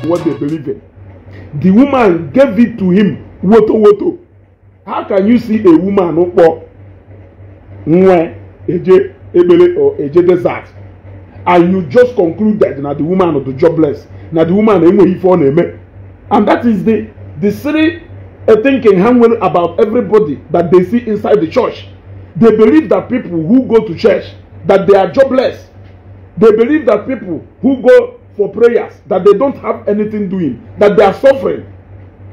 what they believe in. The woman gave it to him woto woto. How can you see a woman ukpo nwe eje ebele or eje desert and you just conclude that na the woman of the jobless, na the woman enwe ife ọ na-eme? And that is the silly thinking hanging about everybody that they see inside the church. They believe that people who go to church, that they are jobless. They believe that people who go for prayers, that they don't have anything doing, that they are suffering.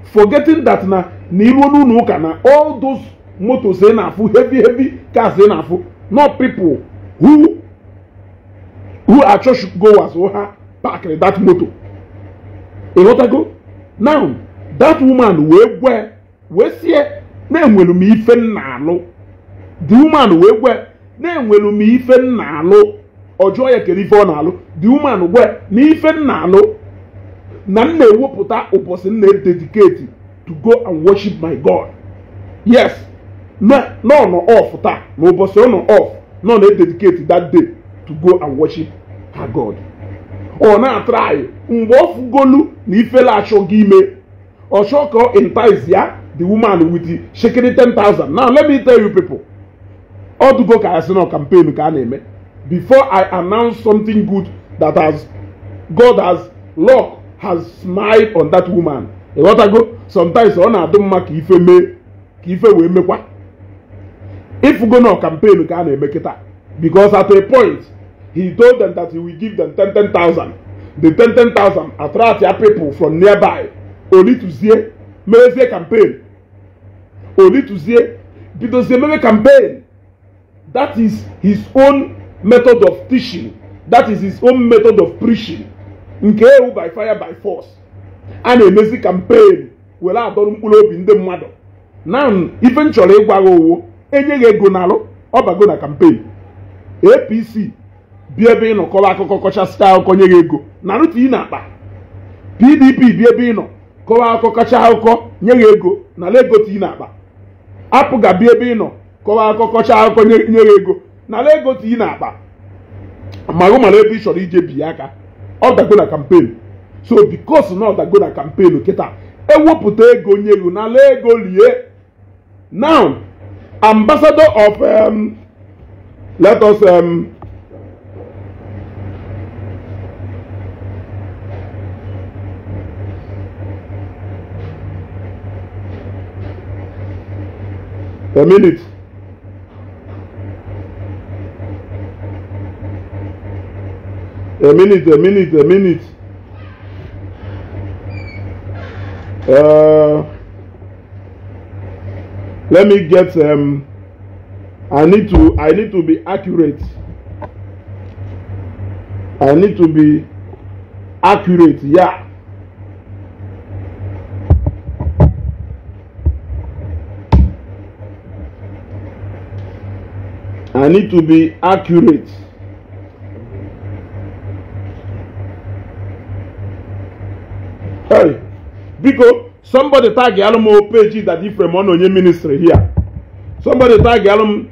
Forgetting that na na all those motors heavy, heavy cars, not people who are church goers who are parking that motor. Go? Now, that woman we see na enwelu m ife na-alụ. The woman we gwe na enwelu m ife na-alụ. Ojo ya kere ife ọ na-alụ. The woman gwe na ife na-alụ na m na-ewepụta ụbọchị m na-dedicate to go and worship my God. Yes, no no off taa na ụbọchị ọ nọ off no na-dedicate that day to go and worship her God. Ọ na-atry mgbe ọ fugolu na ifele achọghị ime ọchọ ka ọ entice ya the woman with the shaking 10,000. Now let me tell you people, all to go ka asị na campaign ka a na-eme. Before I announce something good that has God has luck has smiled on that woman. Go sometimes ọ na-adụ mma ka ife mee ka ife wee mekwa. If you go na campaign ka a na-eme kịta, because at a point he told them that he will give them 10,000. The 10,000 attract their people from nearby. Only to see merezie campaign. Only to see because they make campaign. That is his own method of teaching. That is his own method of preaching. Nke ewu by fire by force. A na-emezi campaign were adọrọ mkpụrụ obi ndị mmadụ. Now ife m chọrọ ịgwa gị owo enyeghị ego n'alụ ọ bago na campaign. APC bi ebe ị nọ kọwa akụkọ kọchasịcha akụkọ nye gị ego narụ tii na akpa. PDP bi ebe ị nọ kọwa akụkọ kacha akụkọ nye gị ego nara ego tii na akpa. APGA bi ebe ị nọ kọwa akụkọ kọcha akụkọ nye gị ego nara ego tii na akpa. Marụ mara ebe ị chọrọ ije bi aka ọ dago na campaign. So because na ọ dago na campaign kịta ewepụta ego nye gị nara ego lie. Now ambassador of let us a minute. A minute, a minute, a minute. Let me get I need to be accurate. I need to be accurate, yeah. I need to be accurate. Hey, because somebody tag Alamo page that different on your ministry here. Somebody tag Alamo.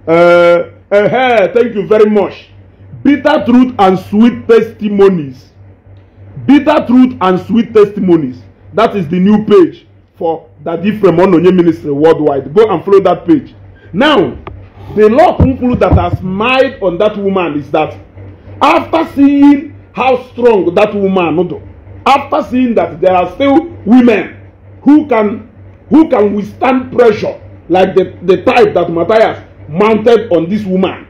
Hey, thank you very much. Bitter truth and sweet testimonies. Bitter truth and sweet testimonies. That is the new page for that different Ononye ministry worldwide. Go and follow that page. Now, the law that has smiled on that woman is that after seeing how strong that woman is, after seeing that there are still women who can withstand pressure like the type that Matthias mounted on this woman,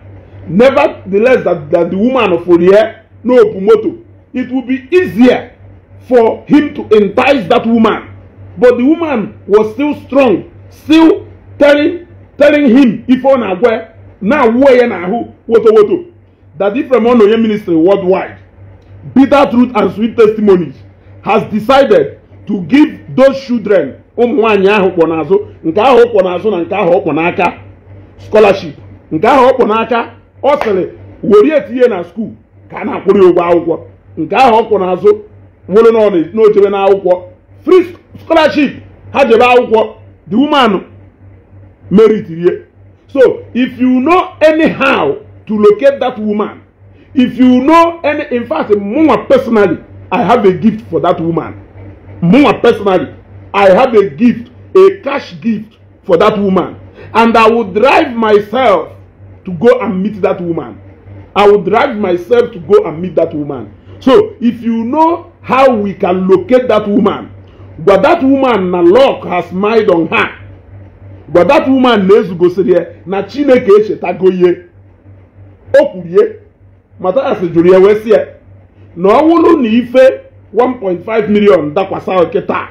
nevertheless that the woman of Fourier no Pumoto, it will be easier for him to entice that woman. But the woman was still strong, still telling him if on agwe now where na who woto woto that if Onoye ministry worldwide, bitter truth and sweet testimonies, has decided to give those children ụmụ ahụ kpọ n'azụ nke ahụ kpọ n'azụ na nke ahụ kpọ n'aka scholarship nke ahụ kpọ n'aka ọ sịrị were etinye na school ka a na-akwụrụ ya ụgwọ akwụkwọ nke ahụ kpọ n'azụ were na ojebe na akwụkwọ free scholarship ha jebe akwụkwọ. The woman merit here. So if you know anyhow to locate that woman, if you know any, in fact, mụnwa personally, I have a gift for that woman. More personally, I have a gift, a cash gift for that woman. And I will drive myself to go and meet that woman. I will drive myself to go and meet that woman. So, if you know how we can locate that woman, but that woman na luck has smiled on her. But that woman na-ezugosiri ya na Chineke echetago ihe. O kwurie, Mathias jụrụ ya wee sị ya na ọ wụrụ na ife 1.5 million dakwasa kịta.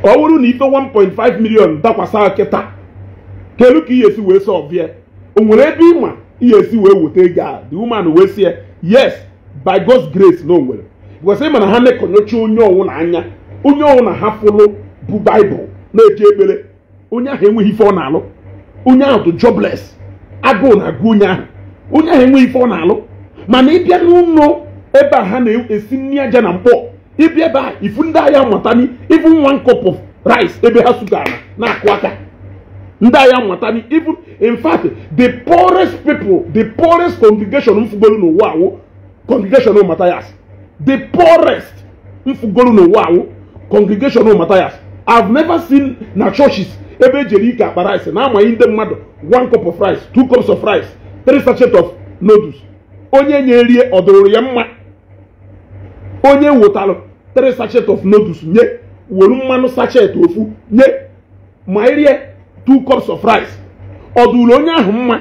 Ọ wụrụ na ife 1.5 million dakwasa kịta. Kelu ka ihe esi wee solve ya. O nwere ebe ịma ihe esi wee weta ego a. The woman wee sị ya, yes, by God's grace na o nwere. Because ịma na ha na-ekonyocha onye ọwụ na anya. Onye ọwụ na ha fụlụ bụ Bible na-eje ekpere. Onye ahụ enweghị ife ọ na-alụ. Onye ahụ dị jobless. Agụụ na-agụ onye ahụ. Onye ahụ enweghị ife ọ na-alụ. Mana ịbịa n'ụlọ ebe a ha na-esi nri aja na mkpọ. Ịbịa ebe a ifu ndị agha matani even one cup of rice ebe ha sugara na-akụ aka. Ndị agha matani even in fact the poorest people, the poorest congregation mfugolu n'ụwa awụ congregation of Mathias. The poorest mfugolu n'ụwa awụ congregation of Mathias. I've never seen na churches ebe ejere ike akpa rice na amaghị ndị mmadụ 1 cup of rice, 2 cups of rice, 3 sachet of noodles. Onye nye-erie ọ dụrụ ya mma. Onye wotalụ 3 sachet of noodles nye, were mmanụ sachet ofu nye, ma erie 2 cups of rice. Ọ dụrụ onye ahụ mma?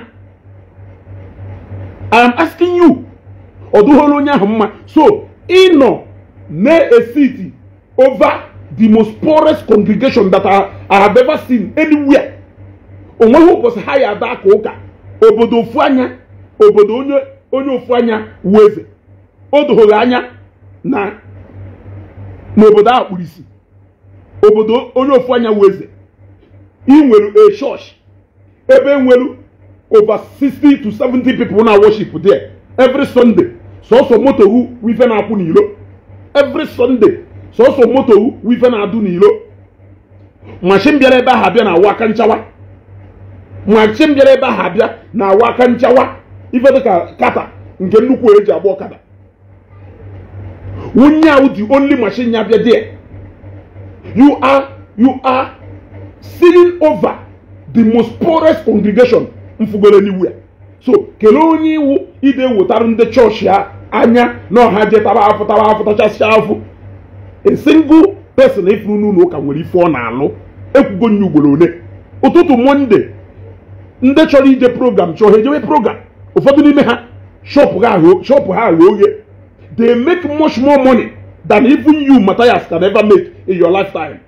I am asking you. Ọ dụghọrọ onye ahụ mma? So, ịnọ na-esiti over the most poorest congregation that I have ever seen anywhere. Onweghị ụbọchị ha ya ada aka ụka. Obodo ofu anya, obodo onye ofu anya wụ eze. O doghoro anya na n'obodo ahụ kpuru isi. Obodo onye ofu anya wụ eze. Ị nwere a church ebe nwere over 60 to 70 people na worship there every Sunday. Sọsọ moto hu ife na-akwụ n'ilo. Every Sunday. Sọsọ moto hu ife na-adụ n'ilo. Machine bịara ebe ahụ abịa na awa aka nchawa. Machine bịara ebe ahụ abịa na awa aka nchawa. Ife dịka kata nke nnukwu eji agba ọkada. Wunye ahụ the only machine ya bịa there. You are sitting over the most poorest congregation mfugoro anywhere. So kelee onye iwu ide wetara ndị chọọchị ya anya na ọha je taba afụ taba afụ tachasịa afụ. A single person ifuru n'ụlọ ụka nwere ife ọ na-alụ. Ekwugo nye ugboro ole. Ụtụtụ Monday ndị chọrọ ije program chọọ ha ejewe program. Ụfọdụ n'ime ha shop ha agha oghe. They make much more money than even you, Mathias, can ever make in your lifetime.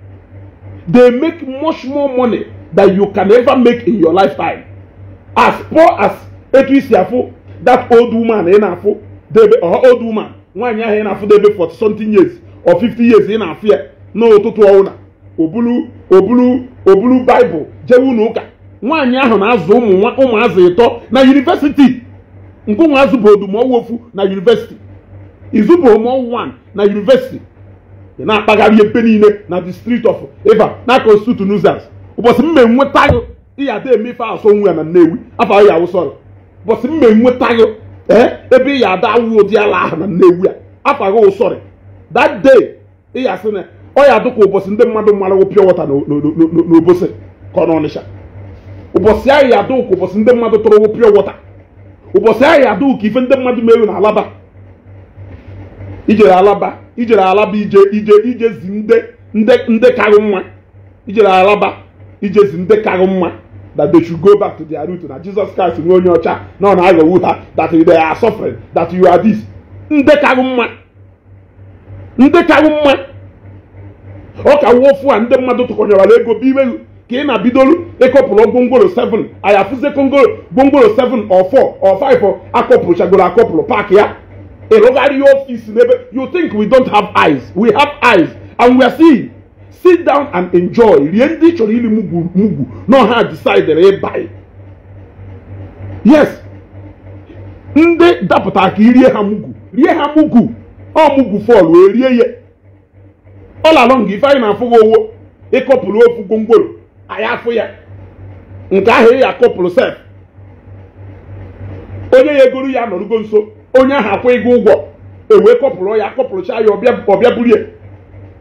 They make much more money than you can ever make in your lifetime. As poor as etu isi afụ that old woman ị na-afụ debe, or old woman nwaanyị ahụ ị na-afụ debe 40 something years or 50 years ị na-afụ ya n'ụtụtụ ọwụna obulu Bible jewe ụlọ ụka. Nwaanyị ahụ na-azụ ụmụazụ ịtọ na university. Nke ụmụazụ bụ odumọwụ ofu na university. Izụbụ ọmụọwụ 1 na university. Ị na-akpagharị ebe niile na the street of Eva na constitute nuisance. Ụbọchị m enweta gị ị ya ada emefe asọ onwe ya na Nnewi afọ ya awụ sọrọ. Ụbọchị m enweta gị ebe ị ya ada awụ ụdị ala ahụ na Nnewi a afọ agha ụsọrọ. That day ị ya sị na ọ ya adụka ụbọchị ndị mmadụ mara wụ pure water n'Obosi ka ọ n'Ọnịsha. Ụbọchị ahụ ya adụ ka ụbọchị ndị mmadụ tụrụ wụ pure water. Ụbọchị ahụ ya adụ ka ife ndị mmadụ merụ na Alaba. Ijere Alaba, ijere Alaba ije ije ije zi ndị karụ mma. Ijere Alaba ije zi ndị karụ mma that they should go back to their root na Jesus Christ nwe onye ọcha na ọ na-aghọgbu ha, that they are suffering, that you are this. Ndị karụ mma. Ndị karụ mma. Ọ ka wụ ofu a ndị mmadụ tụkọnyere ego bụ ime ka ị na-bidolu ịkọpụrụ gwongworo 7 anyị afụzie gwongworo 7 or 4 or 5 akọpụrụ chagoro akọpụrụ paak ya. Ịrụgharị ọfịs n'ebe. You think we don't have eyes? We have eyes and we are seeing. Sit down and enjoy. Rie ndị chọrọ ili mugwu na ha decided ịba. Yes. Ndị dapụtara ka irie ha mugwu. Rie ha mugwu. Ọ mugwu fọl wee rie ya. All along ife anyị na-afụghị owo ịkọpụrụ ofu gwongworo anyị afụ ya. Nke ahụ ya akọpụrụ sef. Onye ya egoro ya nọrụgo nso. Onye ahụ akwụ ego ụgwọ. Ewee kọpụrụ ya kọpụrụcha ya ọbịa burie.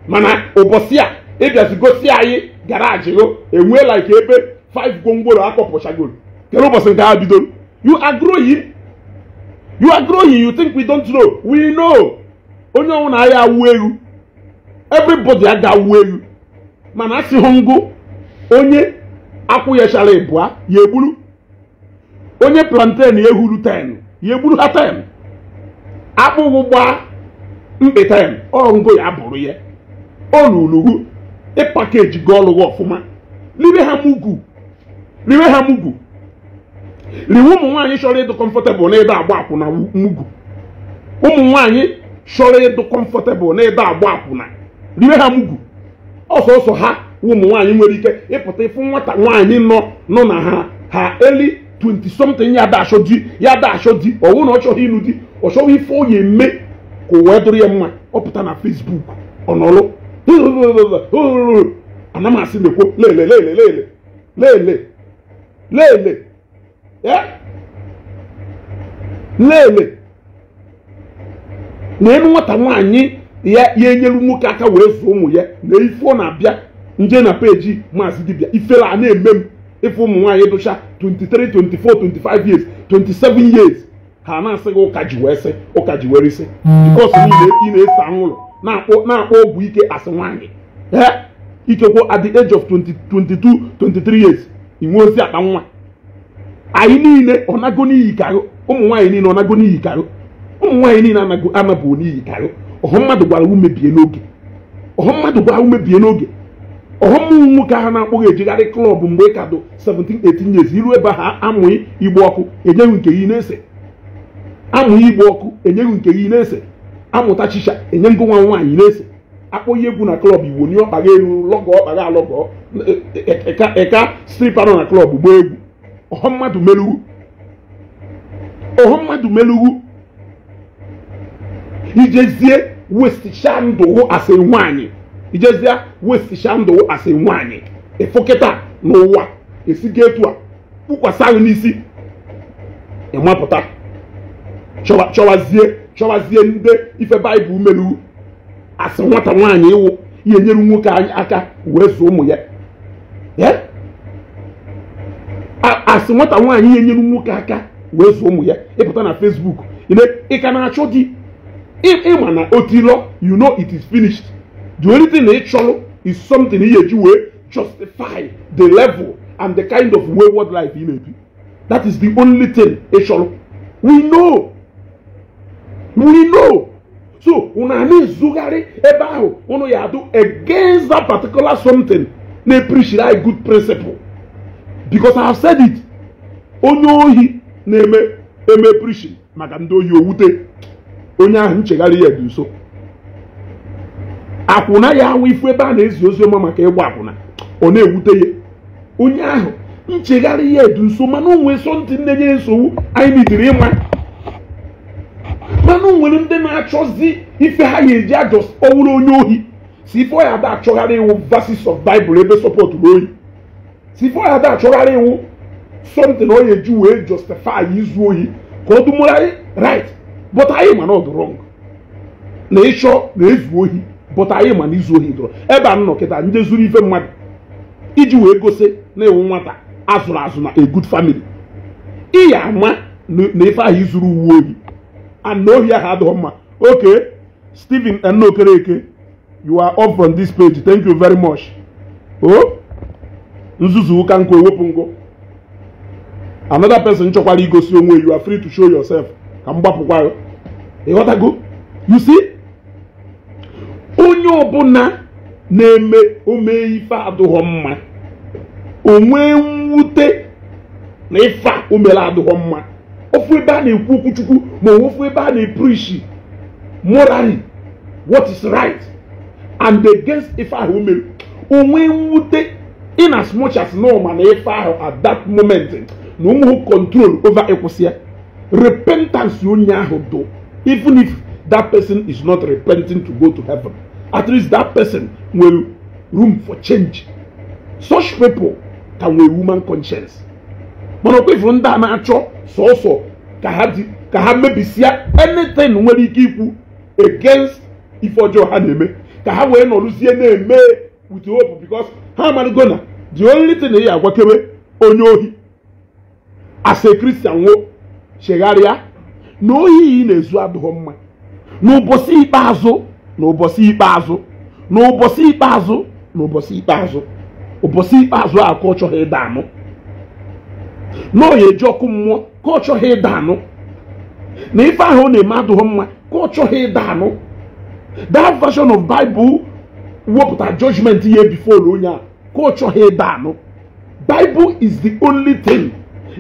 Mana ụbọchị a ịbịazi gosi anyị garaji go enwee like ebe 5 gwongworo akọpụchagoro. Kedu ụbọchị nke ha bidoro? You are growing. You are growing. You think we don't know? We know. Onye ọnwụ na ya awụ ewu. Everybody aga awụ ewu. Mana asị hụ ngụ onye akwụghachara ịbụa ya egburu. Onye plantain ya ehuru 10 ya egburu ha 10. Akpụghụ gbaa mkpị 10 ọ ngụ ya bụrụ ya. Olulugu ịpakeji gị ọlụghị ọfụma. Libe ha mugu. Libe ha mugu. Liwe ụmụ nwaanyị chọrọ ịdụ comfortable na ịda agba akwụna mugu. Ụmụ nwaanyị chọrọ ịdụ comfortable na ịda agba akwụna. Libe ha mugu. Ọsọsọ ha ụmụ nwaanyị nwere ike ịpụta ịfụ nwata nwaanyị nọ na ha early 20 something ya da achọ di ya da achọ di ọwụ na ọ chọghị ịnụ di ọ chọghị ife ọ ya eme ka ụwa dụrụ ya mma. Ọ pụta na Facebook ọ nọlụ ana m asị lekwo lele lele lele lele lele lele na enu nwata nwaanyị ya enyelu nwoke aka wee zụọ ụmụ ya na ife ọ na-abịa nje na peji Maazị Dibia ifere a na-eme m ife ụmụ nwaanyị dụcha 23 24 25 years 27 years ha na-asị gị ụka ji wee sị ụka ji were isi because ị na-ese anwụrụ na-akpọ ọgwụ ike asị nwaanyị. Ikekwe at the age of 20, 22, 23 years inwe ozi akpa nwa. Anyị niile ọ nago n'iyi karụ. Ụmụ nwaanyị niile ọ nago n'iyi karụ. Ụmụ nwaanyị niile anabụ n'iyi karụ. Ọhụ mmadụ gwara umebie n'oge. Ọhụ mmadụ gwara umebie n'oge. Ọhụ mmụ nwoke ahụ na-akpọghị ejigharị klọb mgbe ị ka dụ 17, 18 years iru ebe ha amụghị igbe ọkụ enyeghị nke gị na-ese. Amụghị igbe ọkụ enyeghị nke gị na-ese. Amụta chicha enye ngụ nwa nwaanyị na-ese. Akpọghị egwu na klọb igbo nye ọkpaga elu lọgọ ọkpaga alọgọ ịka stripa nọ na klọb gbaa egwu. Ọhụ mmadụ merugwu. Ọhụ mmadụ merugwu. Ijezie westichaa ndụ asị nwaanyị. Ijezie westichaa ndụ asị nwaanyị. Ịfụkịta n'ụwa esigo etu a kpukwasa ahụ n'isi. Ịmapụta chọwazie ndị ife Baịbụl merugwu. Asị nwata nwaanyị ịwụ ihe nyere nwoke aka wee zụọ ụmụ ya. Asị nwata nwaanyị ihe nyere nwoke aka wee zụọ ụmụ ya. Ịpụta na Facebook ị ka na-achọ di. Ịma na otilo, you know it is finished. The only thing ị chọrọ is something ihe eji wee justify the level and the kind of wayward life ị na-ebi. That is the only thing ị chọrọ. We know. We know. So, unu na-ezugharị ebe ahụ unu ya do against that particular something na-preach that good principle. Because I have said it. Onye ohi na-eme eme preaching maka ndị ohi owute. Onye ahụ nchegharị ya dị nso. Akwụna ya ahụ ifu ebe a na-ezi ozi ọma maka ịgba akwụna ọ na-ewute ya. Onye ahụ nchegharị ya dị nso mana o nwee something na-enye nsogbu anyị nidiri ịma. Mana o nwere ndị na-achọzi ife ha ya eji ajọ ọwụrụ onye ohi si ife ọ ya ada achọgharị iwu verses of Bible ebe sọpọtụrụ ohi. Si ife ọ ya ada achọgharị iwu something ọ ya eji wee justify izu ohi ka ọ dụmụrụ anyị right. But anyị ma na ọ dị wrong. Na ịchọ na ezu ohi but anyị ma na izu ohi dụrụ. Ebe a nọ kịta nje zuru ife mmadụ iji wee gosi na ịwụ nwata azụrụ azụ na a good family. Ị ya ama na ife ahụ izuru uwe ohi. And no here had home. Okay, Stephen and no Kereke, you are up from this page. Thank you very much. Oh, Nzuzu kanko wepungo. Another person chokwali go see onwe. You are free to show yourself. Kamba you want to go? You see? Onye ọbụna na-eme ome ife adụghọ mma. Onwe mwute na ife omere adụghọ mma. Ofu ebe a na-ekwu okwu Chukwu ma ofu ebe a na-epreach morally what is right and against ife ahụ mere onwe mwute in as much as no man ife ahụ at that moment na onwe control over ịkwụsị ya. Repentance onye ahụ do, even if that person is not repenting to go to heaven, at least that person will room for change. Such people can wear human conscience. Mana ọkwa ifuru ndị a na-achọ sọsọ ka ha mebisia anything nwere ike ikwu against ife ọjọọ ha na-eme, ka ha wee nọrụzie na-eme with hope, because ha amarago na the only thing ya agwakebe onye ohi as a Christian wo chegharịa na ohi ị na-ezu adịghị mma. N'ụbọchị ikpeazụ, n'ụbọchị ikpeazụ, n'ụbọchị ikpeazụ, n'ụbọchị ikpeazụ, ụbọchị ikpeazụ a ka ọ chọghị ịda anụ, na ọ ya eji ọkụ mmụọ ka ọ chọghị ịda anụ, na ife ahụ ọ na-eme adịghị mma ka ọ chọghị ịda anụ. That version of Bible wepụta judgment ihe before onye a ka ọ chọghị ịda anụ. Bible is the only thing.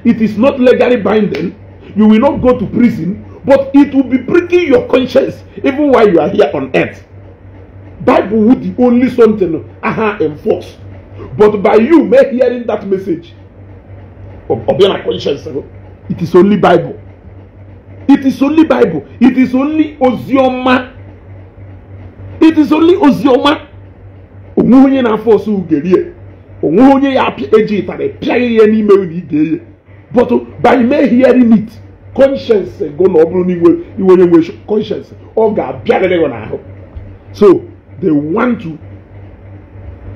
It is not legally binding. You will not go to prison, but it will be pricking your conscience even while you are here on earth. Bible would the only something aha enforce. But by you may hearing that message of your conscience, it is only Bible. It is only Bible. It is only Ozioma. It is only Ozioma. Onwe onye na-afọ ọsọ ugerie. Onwe onye ya eji ịtarị pịaghị ya n'ime na ige ya. But by me hearing it, conscience go na ọ bụrụ na iwe onye nwe conscience, ọ ga-abịarịrị gị n'ahụ. So they want to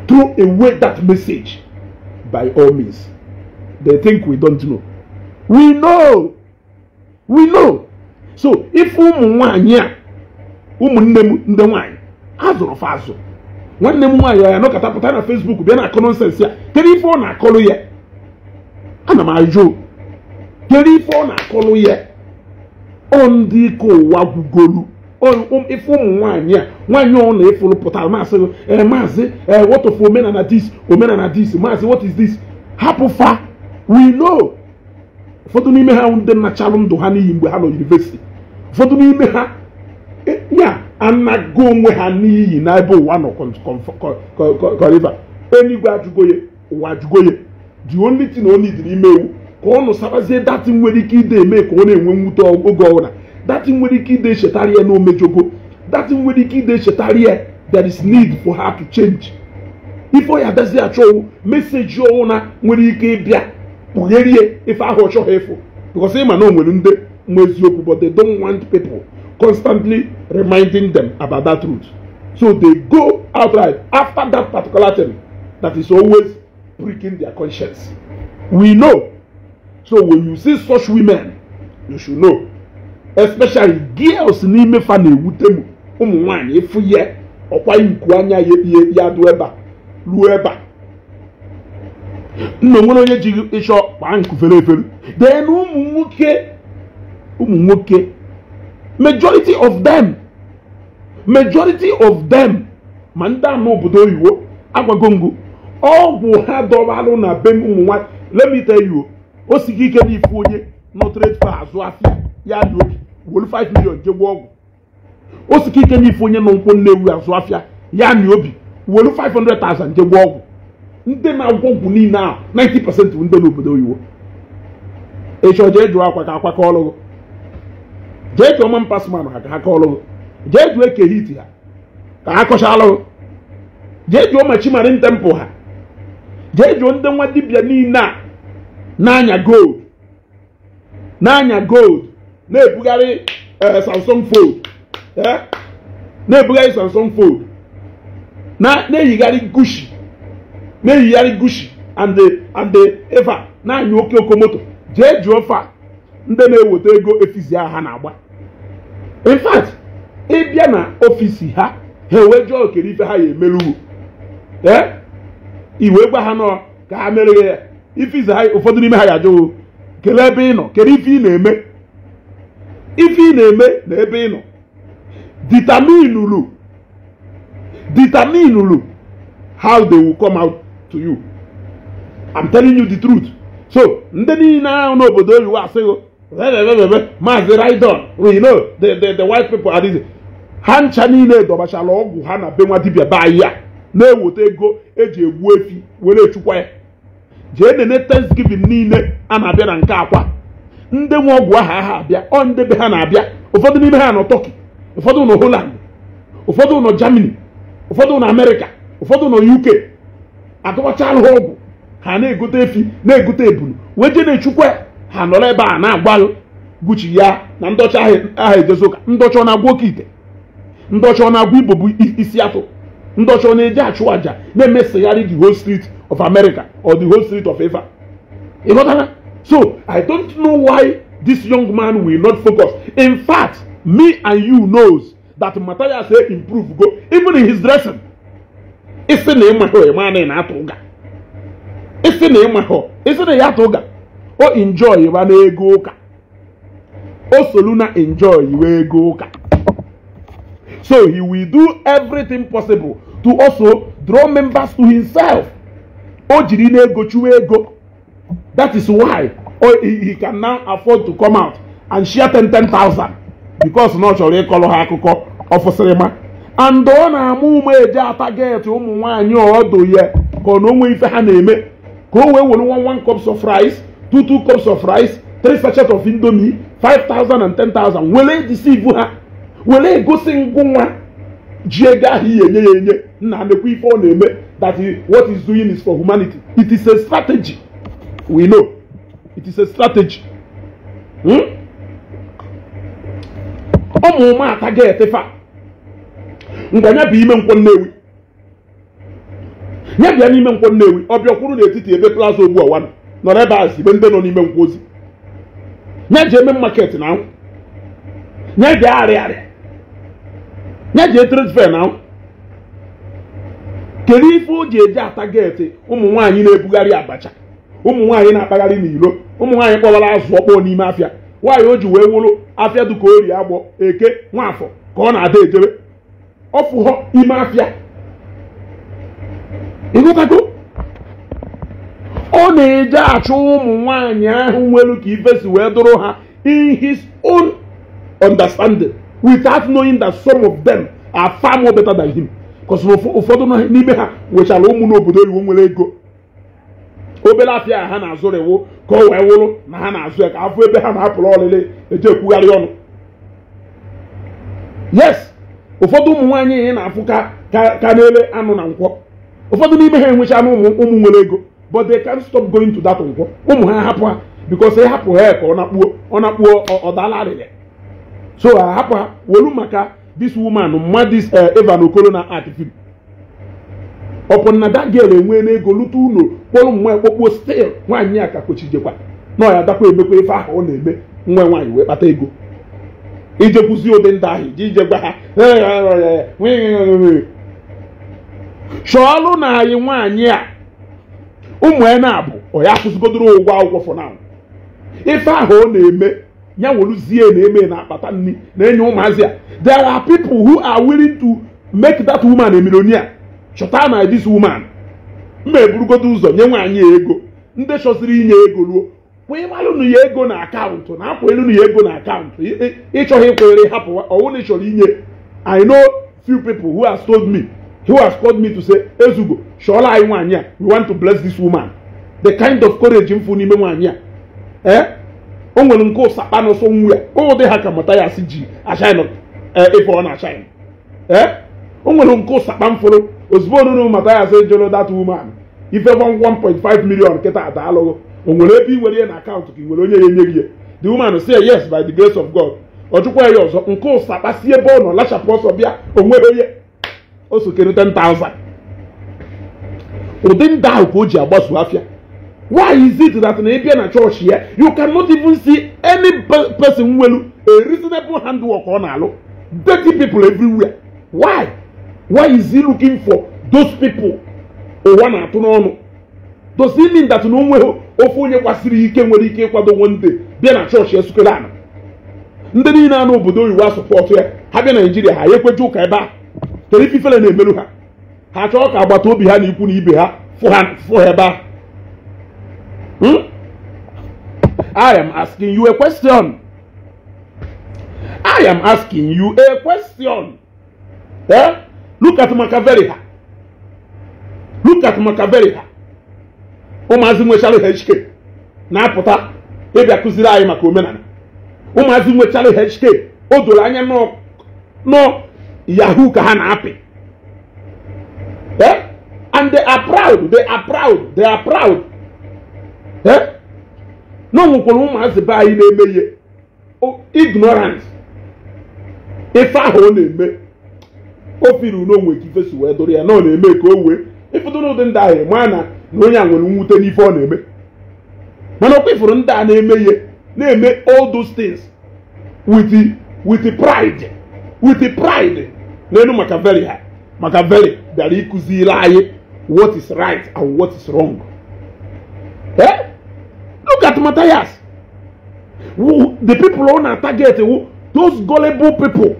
throw away that message by all means. They think we don't know. We know. We know. So if ụmụ nwaanyị a, ụmụnne m ndị nwaanyị azụrụ fa azụ, nwanne m nwaanyị ya nọkọta pụta na Facebook bịa na-akọ nonsense ya, kedu ife ọ na-akọlụ ya? Ana m ajụ, kedu ife ọ na-akọlụ ya? Ọ ndị ike ụwa gwugolu. Ife ụmụ nwaanyị a, nwaanyị ọ na-efulu pụtara maasị maazị, what of omenala this, omenala this, maazị what is this? Hapụ fa. We know. Ụfọdụ n'ime ha ndị nnachalụ ndụ ha n'iyi mgbe ha nọ university. Ụfọdụ n'ime ha ya anago onwe ha n'iyi n'ebe ụwa nọ kọriva. Enigwe ajụgo ya, ụwa ajụgo ya. The only thing ọ need n'ime ewu ka ọ nụsabazie datin nwere ike ide eme ka ọ na-enwe mwute oge ọbụla. Datin nwere ike ide echetara ya na omejogo. Datin nwere ike ide echetara ya there is need for her to change. Ife ọ ya adazi achọ meseji ọwụna nwere ike ịbịa kpugherie ife ahụ ọ chọghị ịfụ, because ịma na o nwere ndị nwe eziokwu, but they don't want people constantly reminding them about that truth. So they go outright after that particular thing that is always pricking their conscience. We know. So when you see such women, you should know. Especially girls n'ime fa na-ewute m, ụmụ nwaanyị ịfụ ya ọkwa nku anya ya dụ ebe a ruo ebe a. Nna nwere onye ji ịchọ kpaa nku fere efere. Then ụmụ nwoke majority of them ma ndị anọ obodo oyibo agwago ngụ ọgwụ ha dọbalụ na be ụmụ nwaanyị. Let me tell you, o sigi ike n'ifu onye nọ trade fair azụ afịa ya dị obi wolu 5 million je gwọ ọgwụ. O sigi ike n'ifu onye nọ nkwọ Nnewi azụ afịa ya dị obi wolu 500,000 je gwọ ọgwụ. Ndị na-agwọ ọgwụ niile ahụ 90% bụ ndị n'obodo oyibo. Ịchọ jee jụọ akwa ka akwa ka ọlụgụ, jee jụọ man pasman ha ka ha kọọlụgụ, jee jụọ eke hit ha ka ha kọchalụgụ, jee jụọ machimarin temple ha, jee jụọ ndị nwa dibịa niile a na-anya gold, na-ebugharị Samsung Fold, na-ebugharị Samsung Fold, na-eyigharị Gucci, and the eva na-anya oke okomoto. Jee jụọ fa ndị na-eweta ego efisi ha na-agba. In fact, ịbịa na ọfisi ha, ha wee jụọ okere ife ha ya emeruwu. Iwe gwa ha nọ ka ha mere ya. Ifizi ha ụfọdụ n'ime ha ya ajụwo kelee ebe ị nọ, kedu ife ị na-eme, ife ị na-eme na ebe ị nọ determinulu how they will come out to you. I'm telling you the truth. So ndị niile ahụ n'obodo oyibo asịghị maazị Raidon, we know the white people are this. Ha ncha niile dọbachala ọgwụ ha na be nwa dibịa be anyị a na-eweta ego eji egbu efi were echukwa ya. Jee nene Thanksgiving niile a na-abịa na nke akwa, ndị nwe ọgwụ aha ha abịa, ọ ndị be ha na-abịa. Ụfọdụ n'ime ha nọ Turkey, ụfọdụ nọ Holland, ụfọdụ nọ Germany, ụfọdụ nọ America, ụfọdụ nọ UK. Adọbachala ha ọgwụ ha na-egote efi, na-egote ebulu wee jee na-echukwa. Ha nọrọ ebe a na-agbalụ Gucci ya na ndọcha aha ejezi ụka. Ndọcha ọ na-agwa oke ite? Ndị ọcha ọ na-agwa Igbo bụ isi atụ. Ndị ọcha ọ na-eji achụ àjà na-emesịgharị the whole street of America or the whole street of Eva. Ịghọtara? So I don't know why this young man will not focus. In fact, me and you knows that Matthias improve go even in his dressing. Isi na ịma hụ ịma na na-atụ ụga. Isi na ịma hụ isi na ya atụ ụga. O enjoy wa na ego ụka. O solu na enjoy iwe ego ụka. So he will do everything possible to also draw members to himself. O jiri na ego chụwa ego. That is why he can now afford to come out and share 10,000 because na ọ chọrọ ịkọrọ ha akụkọ ọfụsịrịma. And ọ na-ama ụmụ eje ataget ụmụ nwaanyị ọdụ ya ka ọ na onwe ife ha na-eme ka o wee were 1 cups of rice, 2 cups of rice, 3 sachets of indomie, 5,000 and 10,000 were deceive ha, were egosi ngwụ nwa ji ego ahụ ihe enye ya enye nna mekwa ife ọ na-eme that what he's doing is for humanity. It is a strategy. We know it is a strategy. Ụmụ ụmụ ataget fa ngwa ya bụ ime nkwọ Nnewi, ya bịa n'ime nkwọ Nnewi, ọ bịa kwuru n'etiti ebe plaza ogbu ọwa nọrọ ebe a si ebe ndị nọ n'ime nkwọ ozi, ya ji eme market na anwụ, ya ji arịa arịa, ya ji trade fair na anwụ. Kedu ife o ji eji ataget ụmụ nwaanyị na-ebugharị abacha, ụmụ nwaanyị na-akpagharị n'ilo, ụmụ nwaanyị kpọwara azụ ọkpọọ n'ime afịa? Nwaanyị o ji wee wụrụ afịa dịka ori agbọ eke nwafọ ka ọ na-ada ejebe ọfụghọ ime afịa. Ịghọtago? Ọ na-eje achụ ụmụ nwaanyị ahụ nwere ka ife si wee dụrụ ha in his own understanding without knowing that some of them are far more better than him. Because ụfọdụ n'ime ha nwechara ụmụ n'obodo oyibo nwere ego. Obere afịa ha na-azụrụ iwu ka o wee wụrụ na ha na-azụ ya ka afọ ebe ha na-apụrụ ọlịlị eje ekwugharị ọnụ. Yes, ụfọdụ ụmụ nwaanyị ị na-afụ ka na-ele anụ na nkwọ, ụfọdụ n'ime ha enwecha anụ ụmụ nwere ego, but they can't stop going to that nkwọ. Ụmụ ha hapụ ha because ha hapụ ha ka ọ na-akpuo ọ dala arịrị. So ha hapụ ha wolu maka this woman mma this Evan Okolo na art film. Ọpụ na that girl enwee n'ego lute ụlọ kpọrọ mmụọ ekpokpo still nwaanyị a ka kpochijekwa na ọ ya dakwa emekwa ife ahụ ọ na-eme nwa nwaanyị wee kpata ego. Ijekwuzi ụdị ndị ahụ iji ije gwa ha chọọlụ na anyị nwaanyị a ụmụ ya na-abụ ọ ya kwụsịgodoro ụgwọ akwụkwọ for now. Ife ahụ ọ na-eme ya weluzie na-eme na akpata nri na-enye ụmụazị a. There are people who are willing to make that woman a millionaire. Chọta na this woman mma eburugodo ụzọ nye nwaanyị ego. Ndị chọsiri inye ego ruo kwụnyemalụnụ ya ego na akaụntụ na akwụelụnụ ya ego na akaụntụ. Ịchọghị ịkwụnyere hapụ ọwụ na ịchọrọ inye. I know few people who has told me, who has called me to say, Ezugo, chọọla anyị nwaanyị a, we want to bless this woman. The kind of courage mfu n'ime nwaanyị a, o nwere nke ụsakpa n'ụsọ nwu ya ụdị ha ka Matthias ji achina ife ọ na-achina. O nwere nke ụsakpa mfụrụ ozugbo onunu Matthias jụrụ that woman ife 1.5 million kịta ata alụghụ. O nwere ebe i were ya na akaụntụ ka i nwere onye ya enye gị ya. The woman say yes by the grace of God. Ọ jụkwa ya ọzọ nke ụsakpa si ebe ọ nọ lachapụ ọsọ bịa o nwere onye o sokere 10,000. Ụdị ndị ahụ ka o ji agbazu afịa. Why is it that na ịbịa na chọọchị ya you cannot even see any person nwelu a reasonable handwork ọ na-alụ? Dirty people everywhere. Why? Why is he looking for those people ụwa na-atụ n'ọnụ? Does it mean that na onwe ofu onye gbasiri ike nwere ike ịkwado one day bịa na chọọchị esukere ana? Ndị niile anụ obodo oyibo asọpọtụ ya ha bịa Naijiria ha ya ekweje ụka ebe a. Kedu ife ifele na-emerụ ha? Ha chọọ ka agbata obi ha na ikwu na ibe ha fụ ha ebe a. I am asking you a question. I am asking you a question. Eh? Look at Machiavelli. Look at Machiavelli. Ụmụazị nwechara HK na-apụta ịbịa kụziri anyị maka omenala. Ụmụazị nwechara HK o doro anya nọ Yahoo ka ha na-apị. Eh? And they are proud. They are proud. They are proud. Eh? No nwekwara ụmụazị be anyị na-eme ihe. Ignorance. Ife ahụ ọ na-eme O firu n'onwe ka ife si wee dụrụ ya na ọ na-eme ka o wee ịfụdụ n'ụdị ndị ahụ ma na onye a nwere mwute n'ife ọ na-eme. Mana ọkwa ifuru ndị a na-eme ihe na-eme all those things with the pride, with the pride. N'elu Machiavelli ha, Machiavelli bịara ịkụziri anyị what is right and what is wrong. Eh? Look at Matthias. The people on our target, those gullible people.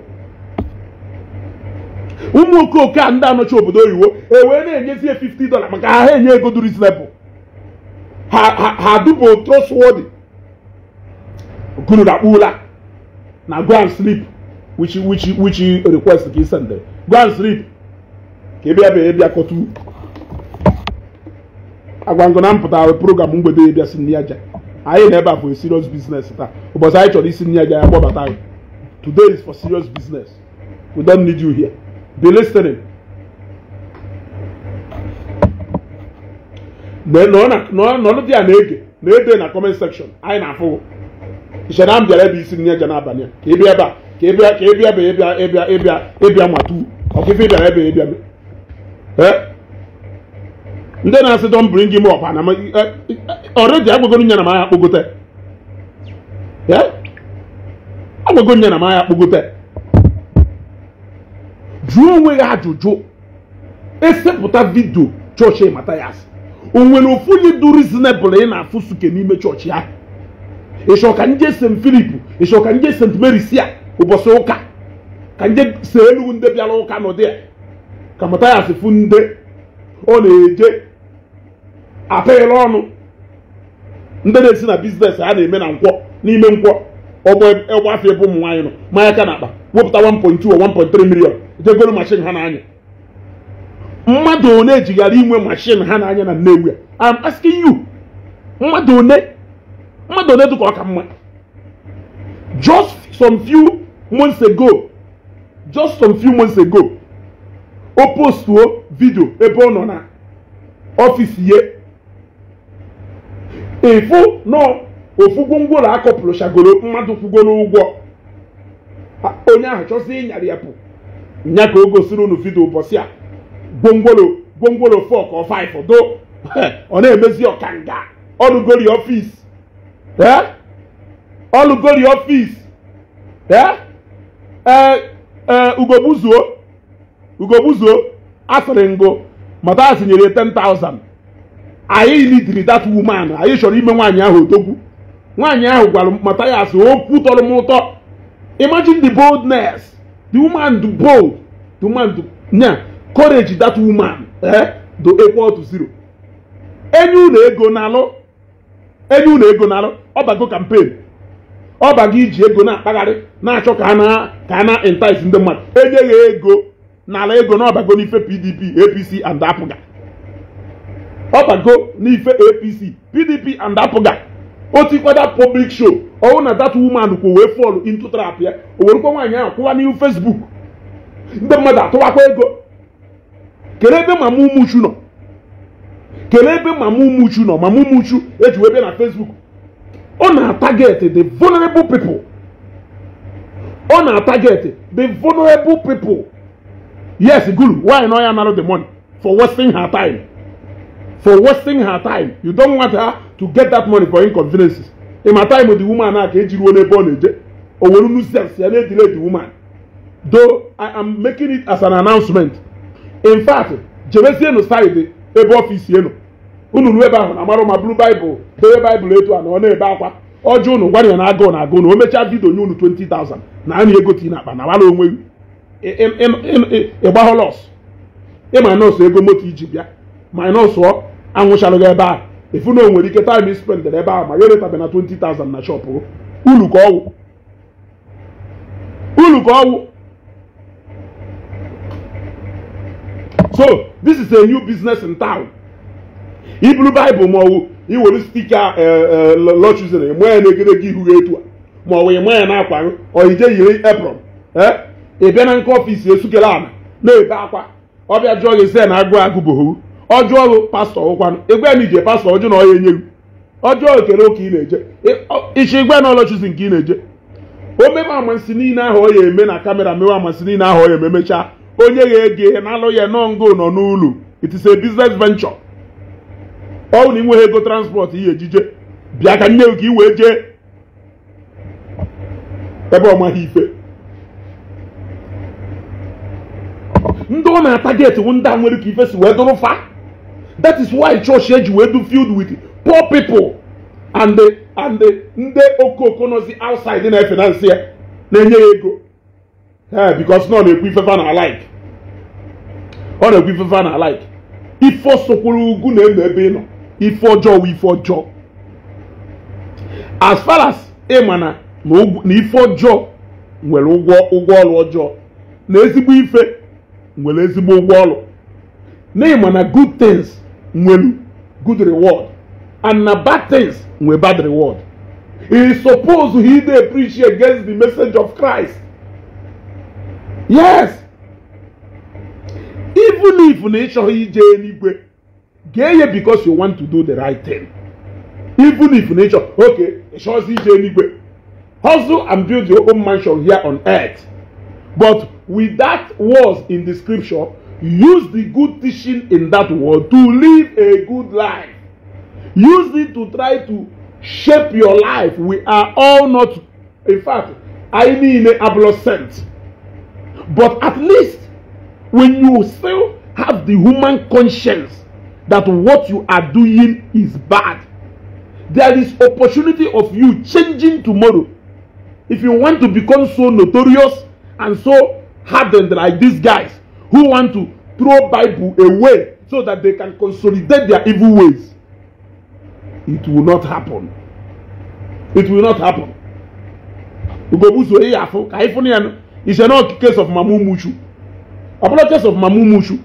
Ụmụ okooko a ndị anọchi obodo oyibo ewee na-enyezie $50 maka ha enye ego dị reasonable. Ha dubo trustworthy. Guru dakpula na go and sleep, which request ka send. Go and sleep. Ka ebe bịa bịa kọtu. Agwa ngo na mpụta program mgbede bịa si nni aja. Anyị na ebe a for a serious business taa. Ụbọchị anyị chọrọ isi nni aja ya kpọbata anyị. Today is for serious business. We don't need you here. Be listening. No, dị a na-ege na-ede na comment section. Anyị na-afụ. Iche na m bịara ebe isi nni aja n'abalị a. Ka ị bịa ebe a, ka ị bịa ka ị bịa ebe ịbịa ịbịa ịbịa ịbịa matu. Ọkwa ife ị bịara ebe ịbịa. Ndị na-asị don't bring him up na already agwago nya na m anya kpogote. Agwago nya na m anya kpogote. Jụọ onwe ya ajụjụ. Esepụta vidio chọọchị Matthias. O nwere ofu onye dị reasonable ị na-afụ suke n'ime chọọchị ahụ. Ịchọ ka nje St. Philip, ịchọ ka nje St. Mary sia ụbọchị ụka, ka nje si elu ndị bịara ụka nọdị ya, ka Matthias fụ ndị ọ na-eje apịghịla ọnụ, ndị na-esi na biznes a na-eme na nkwọ n'ime nkwọ ọgbọ afọ ebe ụmụ nwaanyị nọ manya ka na akpa wepụta 1.2 or 1.3 million jegoro mashin ha n'anya. Mmadụ one ejighara inwe mashin ha n'anya na Nnewi a? I'm asking you. Mmadụ one dịka ọka mma. Just some few months ago, o postuo video ebe ọ nọ na ọfịs ye. Efu nọ ofu gwongworo akọpụrụ chagoro mmadụ kwugoro ụgwọ. Onye ahụ chọsị ịnyara ya pụ. Nya ka o gosiri unu vidio ụbọchị a. Gwongworo 4 or 5 do. Ọ na-emezi ọkanga. Ọlụgori ọfịs. Ọlụgori ọfịs. Ugogbuzuo asịrị ngo Matthias nyere 10,000. Anyị lidiri that woman. Anyị chọrọ ime nwaanyị ahụ odogwu. Nwaanyị ahụ gwara Matthias okwu tọrọ m ụtọ. Imagine the boldness. The woman do bold. The woman do nya courage that woman do equal to zero. Enyi unu ego n'alụ. Enyi unu ego n'alụ. Ọ bago campaign. Ọ bago iji ego na-akpagharị na-achọ ka a na entice ndị mmadụ. Enyeghị ego n'ala ego na ọbago n'ife PDP, APC and APGA. Ọbago n'ife APC, PDP and APGA. O tikwada public show. Ọwụ na that woman kwo wee fall into trap ya. O werukwa nwaanyị ahụ kwụwa n'ihu Facebook. Ndị mmadụ atụwakwa ego. Kelee ebe mama Umuchu nọ. Kelee ebe mama Umuchu nọ. Mama Umuchu eji wee bịa na Facebook. Ọ na-target the vulnerable people. Ọ na-target the vulnerable people. Yes, Guru, why not narrow the money? For wasting her time. For wasting her time. You don't want her to get that money for inconveniences. In my time with the woman, I can't delay the woman. Though I am making it as an announcement. In fact, Jebesie no side ebe office no. Unu nu ebe ahụ na mara ma blue Bible, debe Bible etu a na ọ na-ebe akwa. Ọjụ unu gwara ya na agụụ na agụụ na o mechaa vidio nye unu 20,000 na anyị ego tinye n'akpa na wala onwe ịgbahụ lọs. Ịma nọọsụ ego moto iji bịa ma nọọsụ ọ anwụchalụghị ebe ahụ. Ifu na o nwere ike time spend ebe ahụ ma ya eretabe na 20,000 na shop ulu ka ọwụ. Ulu ka ọwụ. So this is a new business in town. Ibulu Bible ma ọwụ iwere stika lọchuzere mụ ya na-egede gị ihu etu a ma ọwụ ịmụ ya na-akwa ọ ije yiri apron. Ị bịa na nke ọfịs esukela ana na-ebe akwa. Ọ bịa jụọ gị sị na agụ agụboghu. Ọ jụọ gị pastọ ụkwanụ egwe na ije pastọ ọjụ na ọ ya enyeghị. Ọ jụọ ekele ụka ị na-eje ichi igwe na ọlọchuzi nke ị na-eje. O mebe amasị niile ahụ ọ ya eme na kamera mewe amasị niile ahụ ọ ya eme mechaa Onye ga-ege na-alụ ya nọngụ nọ n'ụlọ. It is a business venture. Ọ na inweghị ego transport ihe ejije bịa ka nne ka i wee jee ebe ọ maghị ife. Ndị ọ na-target wụ ndị a nwere ka ife si wee dụrụ fa. That is why church eji wee do filled with poor people and the ndị okoko nọzi outside na-efinance ya na-enye ya ego. Because nọ na-ekwu ifefa na like. Ọ na-ekwu ifefa na like. Ife ọsọkwuru ugwu na-eme ebe ị nọ. Ife ọjọọ wụ ife ọjọọ. As far as ị ma na ife ọjọọ nwere ụgwọ ọrụ ọjọọ, na ezigbo ife nwere ezigbo ụgwọ ọrụ, na ịma na good things nwere good reward and na bad things nwere bad reward. He suppose he dey preach against the message of Christ. Yes. Even if na ịchọghị ije eluigwe, gee ya because you want to do the right thing. Even if na ịchọ, okay, ịchọghịzi ije eluigwe, hustle and build your own mansion here on earth. But with that words in the scripture, use the good teaching in that word to live a good life. Use it to try to shape your life. We are all not, in fact, I mean adolescent. But at least when you still have the human conscience that what you are doing is bad, there is opportunity of you changing tomorrow. If you want to become so notorious and so hardened like these guys who want to throw Bible away so that they can consolidate their evil ways, it will not happen. It will not happen. It's not a case of Mamu Mushu. A case of Mamu Mushu.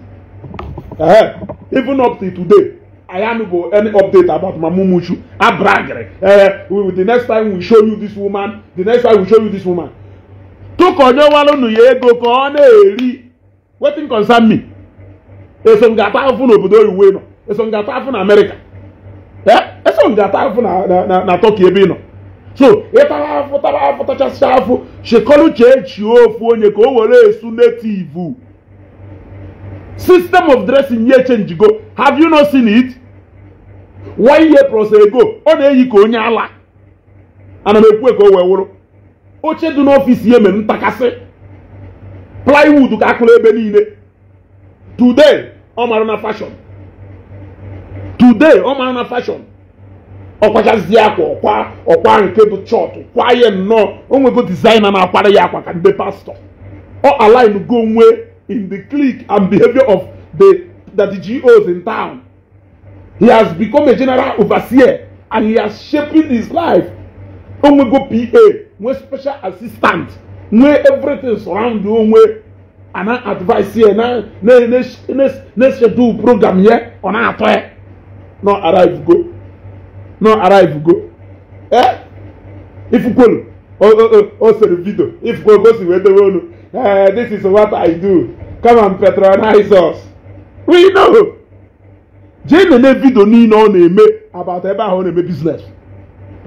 Even up to today, I am go any update about Mamu Mushu. I brag. The next time we show you this woman, the next time we show you this woman. What concern me? Eso ngata afu na obodo oyibo no. Eso ngata afu na America. Eso ngata afu na Turkey ebe no. So, etara afu tara afu tachasị afu, shekolu chechi ofu onye ka o were esu native. System of dressing ye change go. Have you not seen it? 1 year plus ago, ọ na-eyi ka onye ala. Ana m ekwu ka o wee wụrụ. Oche dị n'ọfịs ya mere ntakasị. Plywood ka akụrụ ebe niile. Today, ọ mara na fashion. Today, ọ mara na fashion. Ọkwachazi akwa ọkwa nke bụ chọtụ kwa ya nnọọ o nwego designer na-akwara ya akwa ka ndị pastor. Ọ align go nwe in the clique and behavior of the GOs in town. He has become a general overseer and he has shaped his life. O nwego PA, nwe special assistant, nwe everything surround onwe and advice here na na schedule program here ọ na-atọ ya. No arrive go. No arrive go. Eh? If you call, oh, sorry, video. If you go, go, this is what I do. Come and patronize us. We know. Jane ne video ni no na-eme about ebe ahụ na-eme business.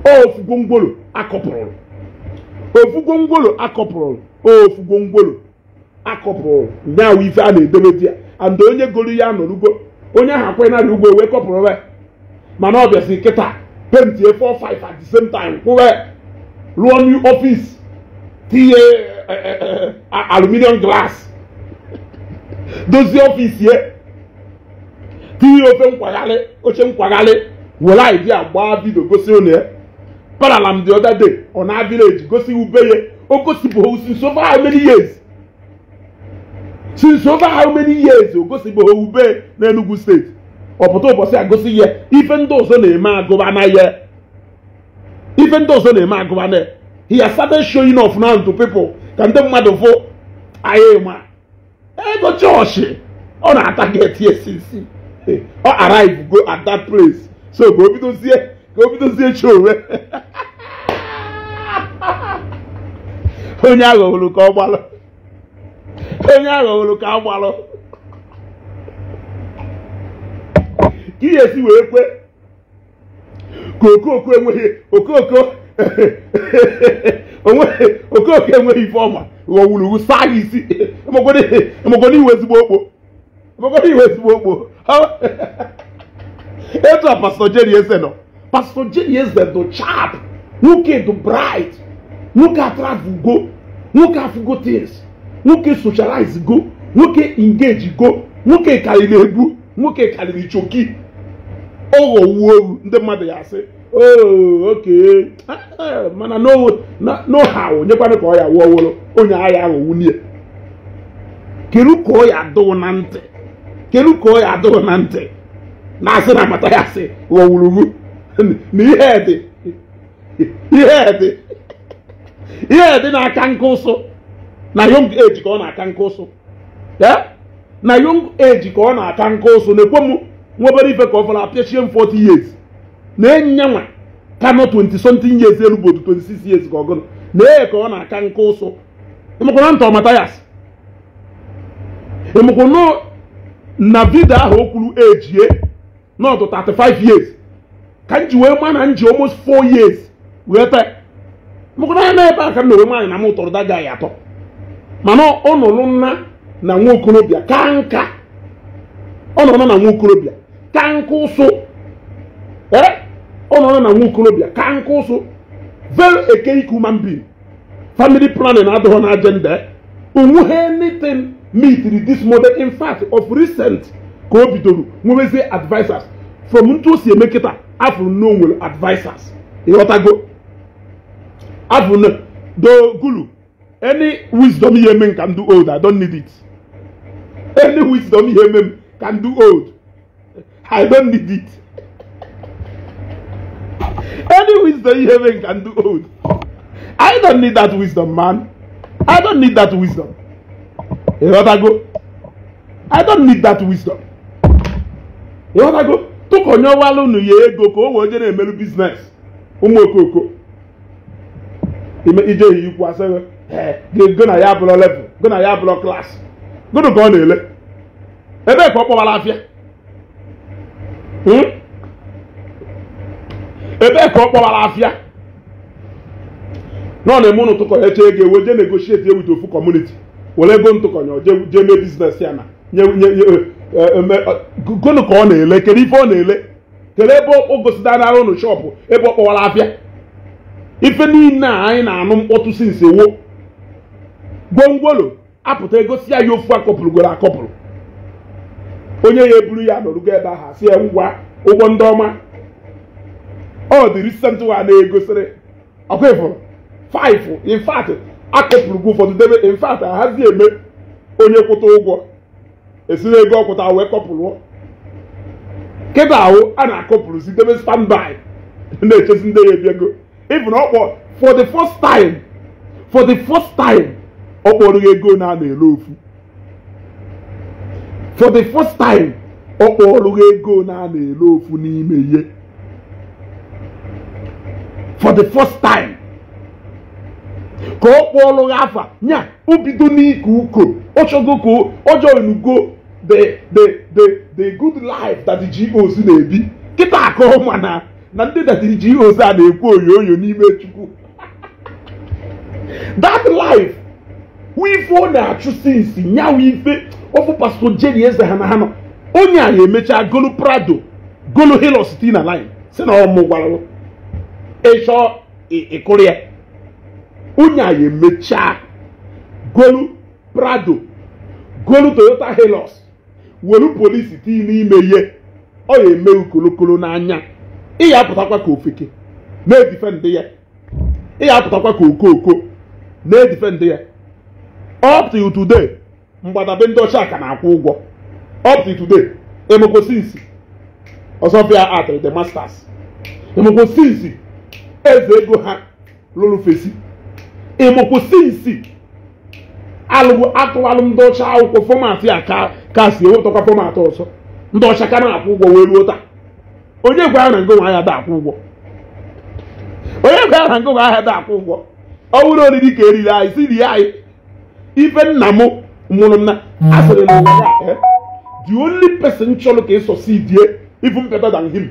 Ofu gwongworo akọpụrụ. Ofu gwongworo akọpụrụ. Ofu gwongworo akọpụrụ. Nyawu ife a na-edobe di ya. And onye golu ya nọrụgo. Onye ahụ akwe narị ugbo wee kọpụrụ ya. Mana ọ bịasị kịta paint 4 5 at the same time. Kwụwe rụọ new office. Tinye aluminium glass. Dozie office ye. Tinye ofe nkwagharị, oche nkwagharị. Were idea gbaa video gosi unu ya. Paralam the other day on our village gosi ube ye. O gosipụ since over how many years? Since over how many years o gosipụ ube na Enugu State? Ọpụta ụbọchị agosi ya ife ndị ọzọ na-eme agụba na ya. Ife ndị ọzọ na-eme agụba na ya. He has started showing off now to people ka ndị mmadụ fụ anyị ma ego chọọchị ọ na-ataget ya sinsi ọ arrive go at that place so ka o bidozie chowe. Onye aghọghọrọ ka ọ gbalụ. Onye aghọghọrọ ka ọ gbalụ. Ka ihe esi wee kwe ka okooko enweghị okooko Okooko enweghị ife ọma ghọwuru saa gị isi. Emegodi iwe ezigbo okpo. Emegodi iwe ezigbo okpo. Etu a Pastor Jerry Eze nọ. Pastor Jerry Eze do sharp. Nwoke do bright. Nwoke atravel go. Nwoke afugo things. Nwoke socialize go. Nwoke engage go. Nwoke karịrị egwu. Nwoke karịrị choki. Ọ ghọwuo ewu ndị mmadụ ya asị oh okay mana no how nyekwanụ ka ọ ya wụọ wụrụ onye agha aghọwu nie. Kedu ka ọ ya adụghị na ntị? Kedu ka ọ ya adụghị na ntị? Na-asị na amata ya asị ghọwuru na ihe dị ihe dị ihe dị na-aka nke ụsụ na young age ka ọ na-aka nke ụsụ. Na young age ka ọ na-aka nke ụsụ na-ekwe m nwobere ife ka ọ fọrọ apịachie m 40 years na enyi nwa ka nọ 20 something years elu bụ otu 26 years ka ọgụnụ na-ee ka ọ na-aka nke ụsụ. Ịmakwana ntọ Mathias ịmakwana na vidio ahụ o kwuru ejie n'ọdụ 35 years ka m ji wee ma na m ji almost 4 years wee taa. Ịmakwana ya na ebe a ka m na-enwe nwaanyị na m tọrọ daga ya atọ mana ọ nọrọ nna na nwa okorobịa ka nka. Ọ nọrọ na nwa okorobịa ka nka ụsụ. Ọ nọrọ na nwa okorobịa ka nka ụsụ. Very archaic human being. Family planning adịghị na agenda. Onweghị anything meet this model. In fact, of recent ka o bidoro nwewezie advisers from ntu o si eme kịta afụrụ na o nwere advisers. Ịghọtago? Afụrụ na do gulu any wisdom ihe eme ka m do old, I don't need it. Any wisdom ihe eme m ka m do old, I don't need it. Any wisdom ihe eme ka m do old, I don't need that wisdom, man. I don't need that wisdom. Ịghọtago? I don't need that wisdom. Ịghọtago? Tụkọnyewalụ unu ya ego ka o wee jee na-emelu business. Ụmụ okoko ije ikwu asịghị go na ya bụrụ level, go na ya bụrụ class. Gụnụ ka ọ na-ele? Ebee ka ọ kpọwara afịa? Ebee ka ọ kpọwara afịa? Nọ na-eme ụnụ tụkọnye eche ego ewe jee negotiate with ofu community were ego ntụkọnye jee mee business ya na gụnụ ka ọ na-ele? Kedu ife ọ na-ele? Kedu ebe o gosidara ụnụ shọpụ ebe ọ kpọwara afịa? Ife niile a anyị na-anụ mkpọtụ since ewo gwongwolo apụta egosi ya ofu akọpụrụ akọpụrụ onye ya eburu ya nọrụgo ebe ahụ asị ya ngwa ụgbọ ndị ọma. Ọ dị recent one na-egosiri ọkwa ịfụrụ 5 in fact akọpụrụ gị ụfọdụ debe. In fact ahazi eme onye kwụta ụgwọ esiri ego ọkwụta wee kọpụrụ kịta ahụ a na-akọpụrụzi debe standby na-echezi ndị ya ebiego. Even ọkpọ for the first time, for the first time ọ kpọrọ ego na na-ele ofu. For the first time ọ kpọrọ ego na na-ele ofu n'ime ihe. For the first time ka ọ kpọrọ gị afa nya o bido n'ike uko ọ chọgo ka ọ joinugo the good life that the GOs na-ebi kịta aka ọma na na ndị that the GOs a na-ekwu oyoyo n'ime Chukwu. That life ife ọ na-achụ sinsi nyawa ife ofu Pastor Jerry Eze ha na ha nọ onye a ya emechaa golu Prado golu Hilux na line si na ọmụ gwara ịchọ ịkụrụ ya. Onye a ya emechaa golu Prado golu Toyota Hilux welu polisi tii n'ime ihe ọ ya eme kolokolo n'anya. Ị ya apụtakwa ka ofeke na-edifendị ya. Ị ya apụtakwa ka okooko na-edifendị ya. Up till today mgbadabe ndị ọcha ka na-akwụ ụgwọ. Up till today emekwo sinsi ọsọfịa atịrị the masters emekwo sinsi eze ego ha lụrụ fesi emekwo sinsi alụgbu atụalụ ndị ọcha akwụkwọ fọmatị a ka si ewepụtakwa fọmatị ọzọ ndị ọcha ka na-akwụ ụgwọ wee ruo taa. Onye gwara na ngụnwa ahịa da akwụ ụgwọ? Onye gwara na ngụnwa ahịa da akwụ ụgwọ? Ọ bụrụ oriri ka eriri anyị si rie anyị. Ife nna m mụrụ m na asịrị na ụwa the only person chọrọ ka ị succeed even better than him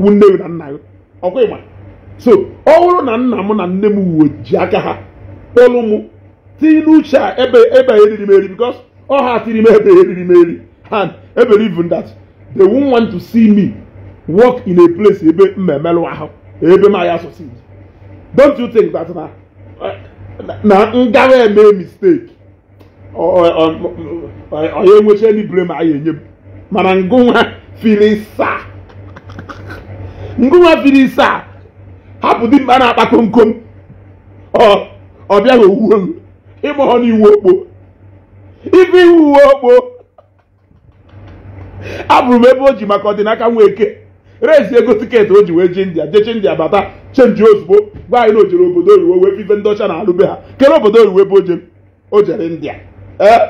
wụ nne na nna gị. Ọkwa ịma? So ọ bụrụ na nna m na nne m wuo ji aka ha kpọlụ mụ tinye n'uche a ebe ebe eriri m eri, because ọ ha tiri m ebe eriri m eri, and I believe that they won't want to see me work in a place ebe mmemelụ ahụ ebe ma ya succeed. Don't you think that na na ngawa eme mistake ọ enwecha any blame anyị enye m? Mana ngụnwa filisa, ngụnwa filisa hapụ dimkpa na-akpa komkom, ọ bịaghị owuwe ịmụọ n'iwu okpo ife iwu uwe okpo. Abụrụ m ebe o ji maka Ọdịnaka Nweke rezi ego ticket o ji wee jee India, jeche India bata, change ozugbo, gwa anyị na o jere obodo oyibo wee fife ndị ọcha na-alụbe ha. Kere obodo oyibo ebe o jere? O jere India. Eh,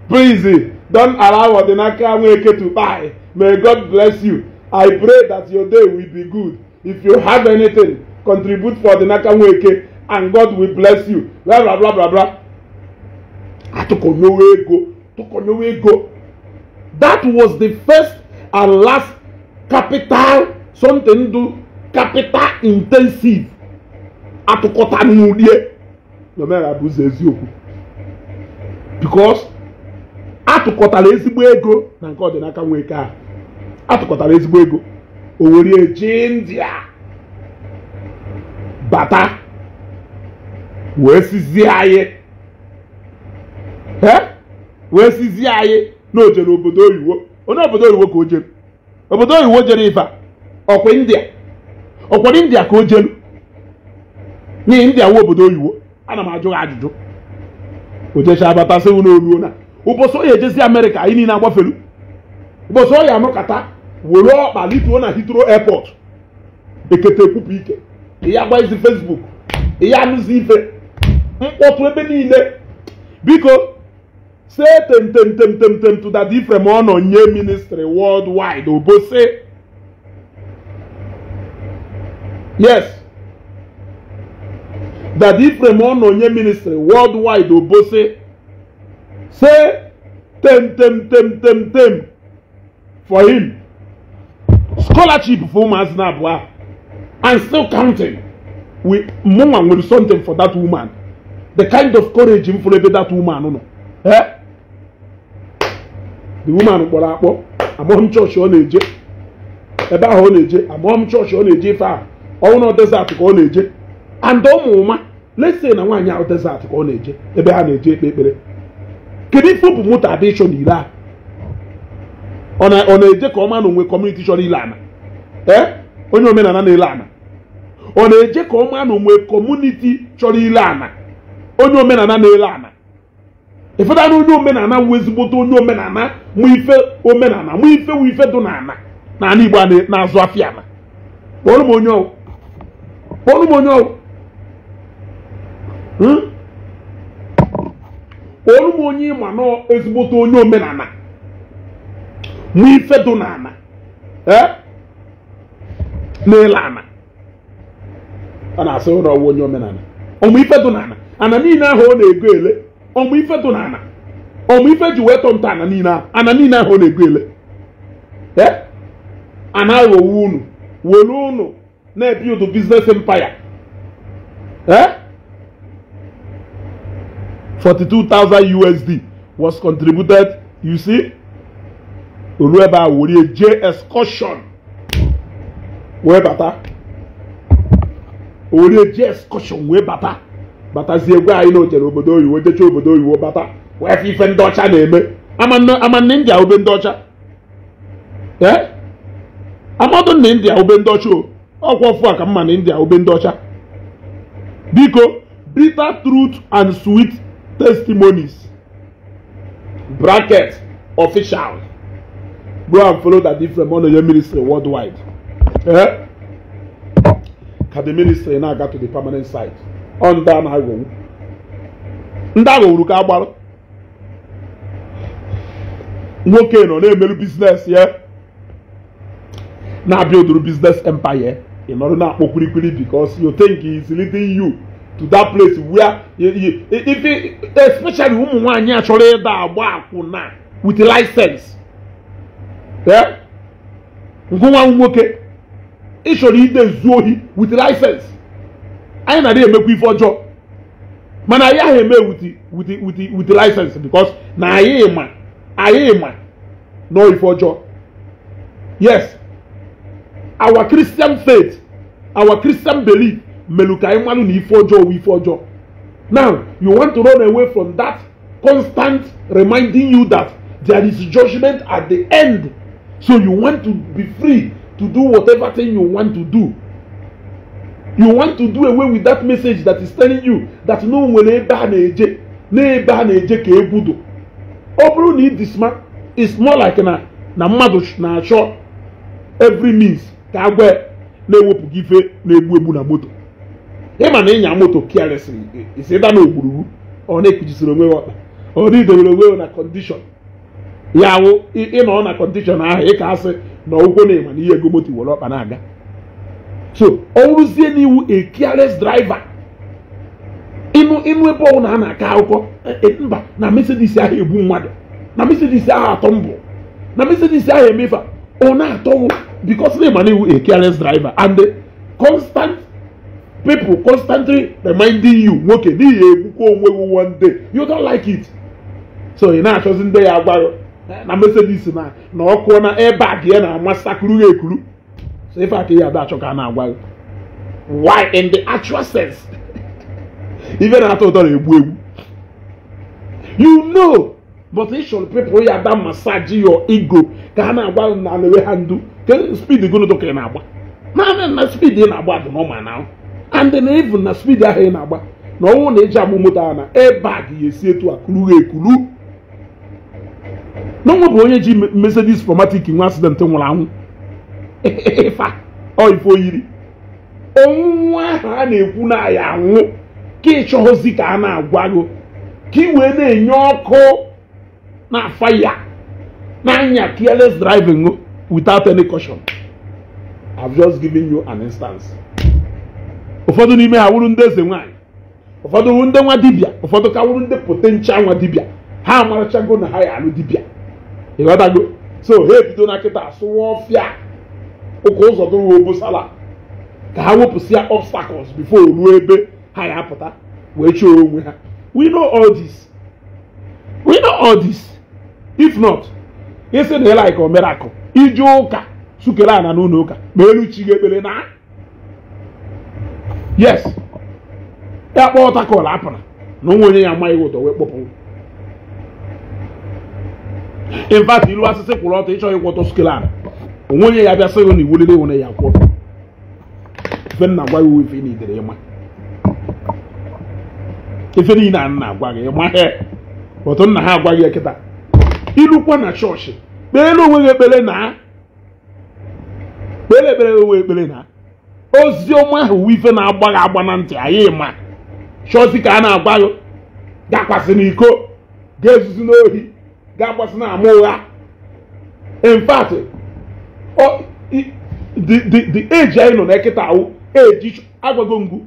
please don't allow Ọdịnaka Nweke to buy. May God bless you. I pray that your day will be good. If you have anything, contribute for Ọdịnaka Nweke and God will bless you, blah blah blah blah blah. Atụkọnyewe ego, tụkọnyewe ego. That was the first and last capital something do capital intensive atụkọta n'ulie n'omera bụ ụzọ eziokwu, because atụkọtara ezigbo ego na nke Ọdịnaka Nweke ahụ. Atụkọtara ezigbo ego, o were eje India bata wee sizie anyị, wee sizie anyị na o jere obodo oyibo. Onye obodo oyibo ka o jere? Obodo oyibo jere ife a ọkwa India, ọkwara India ka o jelu n'ihi India nwe obodo oyibo. Ana m ajụ ha ajụjụ. O jecha abata sị unu oluo na ụbọchị ọ ya ejezi Amerịka, anyị niile agbafelu. Ụbọchị ọ ya anọkata were ọkpa lituo na Heathrow Airport, ekete ekwupụ ike ya gbazi Facebook ya anụzi ife mkpọtụ ebe niile. Biko say tem tem tem tem tem to that Ephraim Ononye ministry worldwide Obose. Yes, that Ephraim Ononye ministry worldwide Obose. Say tem tem tem tem tem for him. Scholarship for ụmụazị na abụọ and still counting. We mụnwa nwere something for that woman. The kind of courage m fụrụ ebe that woman nọ. Eh? The woman kpọrọ akpọ, amụọ m chọọchị ọ na-eje ebe ahụ ọ na-eje, amụọ m chọọchị ọ na-eje ife ahụ ọnwụ na desert ka ọ na-eje. And ụmụ ụma, let's say na nwaanyị ahụ desert ka ọ na-eje ebe ha na-eje ekpe ekpere, kedu ife bụ moto adị ịchọ n'ile ahụ? Ọ na-eje ka ọ ma na onwe community chọrọ ile ana, ee onye omenala na-ele ana. Ọ na-eje ka ọ ma na onwe community chọrọ ile ana, onye omenala na-ele ana. Ifeda na onye omenala wụ ezigbote onye omenala, mụ ife omenala, mụ ife wụ ife dụ n'ana n'ala Igbo a na-azụ afịa ana. Kpọrọ m onye ọwụ, kpọrọ m onye ọwụ, kpọrọ m onye ịma nọ ezigbote onye omenala, mụ ife dụ n'ana, ee na-ele ana. Ọ na-asị ụlọ ọwụ onye omenala, ọmụ ife dụ n'ana, ana niile ahụ ọ na-ego ele, ọmụ ife dụ n'ana, ọmụ ife ji wee tọ nta ana niile ahụ, ana niile ahụ ọ na-ego ele. Ee ana aghọwo unu were unu na-ebuild business empire. 42,000 USD was contributed. You see, olu ebe a were jee excursion wee bata, were jee excursion wee bata, batazie gwa anyị na o jere obodo oyibo, jecha obodo oyibo bata wee fụ ife ndị ọcha na-eme. Ama nne India obe ndị ọcha, ee amadụ na India obe ndị ọcha o ọkwa ọfụ a ka mma na India obe ndị ọcha. Biko, bitter truth and sweet testimonies bracket official. Go and follow that Ephraim Ononye ministry worldwide. Ka the ministry na-aga to the permanent site. Ọ ndị a na-aghọgbu, ndị aghọgburu ka agbarụ. Nwoke nọ na-emelu business ya, na-abịa oduru business empire, ị nọrọ na-akpọ kwilikwili because you think he is leading you to that place where if especially ụmụ nwaanyị a chọrọ ịda agba akwụna with license. Ngụnwa nwoke ị chọrọ ide zuo ohi with license, anyị na-adị emekwa ife ọjọọ. Mana anyị ahụ eme with the license because na anyị ma no ife ọjọọ. Yes, our Christian faith, our Christian belief melu ka anyị malụ na ife ọjọọ wụ ife ọjọọ. Now you want to run away from that constant reminding you that there is judgment at the end. So you want to be free to do whatever thing you want to do. You want to do away with that message that is telling you that no nwere ebe a na-eje na ebe a na-eje ka egwudo. Ọ bụrụ na idisma, it's more like na mmadụ na-achọ every means ka agwa na-ewepụ gị ife na-egbu egbu na moto. Ịma na ịnya moto carelessly, isi ịda na ogburugbu, ọ na-ekujisiri onwe ya ọkpa, ọ na-idobere onwe ya na condition. Ya wụ ịnọ na condition ahụ ị ka asị na ụkwụ na ịma na ihe ego moto were ọkpa na-aga. So ọ rụzie n'iwu a careless driver. Ịnụ ebe ọbụla a na-akọ akụkọ mba na Mercedes ahụ egbu mmadụ, na Mercedes ahụ atọ mbụ, na Mercedes ahụ emefa, ọ na-atọwụ because na ịma na iwu a careless driver. And the constant people constantly reminding you nwoke n'ihi egbukwa onwe gị one day, you don't like it. So ị na-achọzi ndị ya agwa na Mercedes na ọkụ na airbag ya na-amasakuru ya ekuru. So ife aka ya ada achọ ka a na-agwa gị. Why in the actual sense? Ife na-atọ ụtọ na-egbu egbu. You know, but ị chọrọ people ya da massage your ego ka ha na-agwa na lewe ha ndu. Speed gono ka ị na-agba. Na speed ị na-agba dị normal now. And then even na speed ahụ ị na-agba na ọnwụ na eji agbụ moto ahụ na airbag ya esi etu akuru ya ekuru. Na onwe bụ onye ji Mercedes 4MATIC nwe accident nwụrụ anwụ. Ife ọ ife oyiri ọnwụnwụ ahụ a na-ekwu na ya anwụ ka ị chọghọzi ka a na-agwa gị ka ị wee na-enye ọkụ na fire na-anya careless driving without any caution. I've just given you an instance. Ụfọdụ n'ime ha wuru ndị eze nwaanyị, ụfọdụ wuru ndị nwa dibịa, ụfọdụ ka wuru ndị potential nwa dibịa. Ha amarachago na ha ya alụ dibịa. Ịghọtago? So ha ebido na kịta asụwa ọfịa ụka ụzọ dụrụ obosala ka ha wepụsịa obstacles before ruo ebe ha ya apụta wee chọọ onwe ha. We know all this. We know all this. If not, isi na ịla ka miracle ije ụka sukere ana n'ụlọ ụka ma elu chi gị ekpere na yes ya kpọọ ọtakọl apụna na onwe onye ya amaghị ụdọ wee kpọpụ. In fact, ilu asịsị kwụrụ ọtọ ịchọghị ịkwụ ọtọ sukere ana onwe onye ya bịa sị gị na iwulile iwu na ya kwụ ọtọ. Ife nna gwa gị ife na idere ịma ife niile a nna agwa gị ịma he ọtọ nna ha agwa gị kịta. Ilukwa na chọọchị kpeere onwe gị ekpere na kpeere ekpere onwe ekpere na ozi ọma ahụ wụ ife na-agba gị agba na ntị anyị ma chọọchị ka a na-agwa gị gakwasị n'iko ga-ezuzu n'ohi ga-agbasị na ama ụgha. In fact, the age anyị nọ na ekịta ahụ age agwago ngwu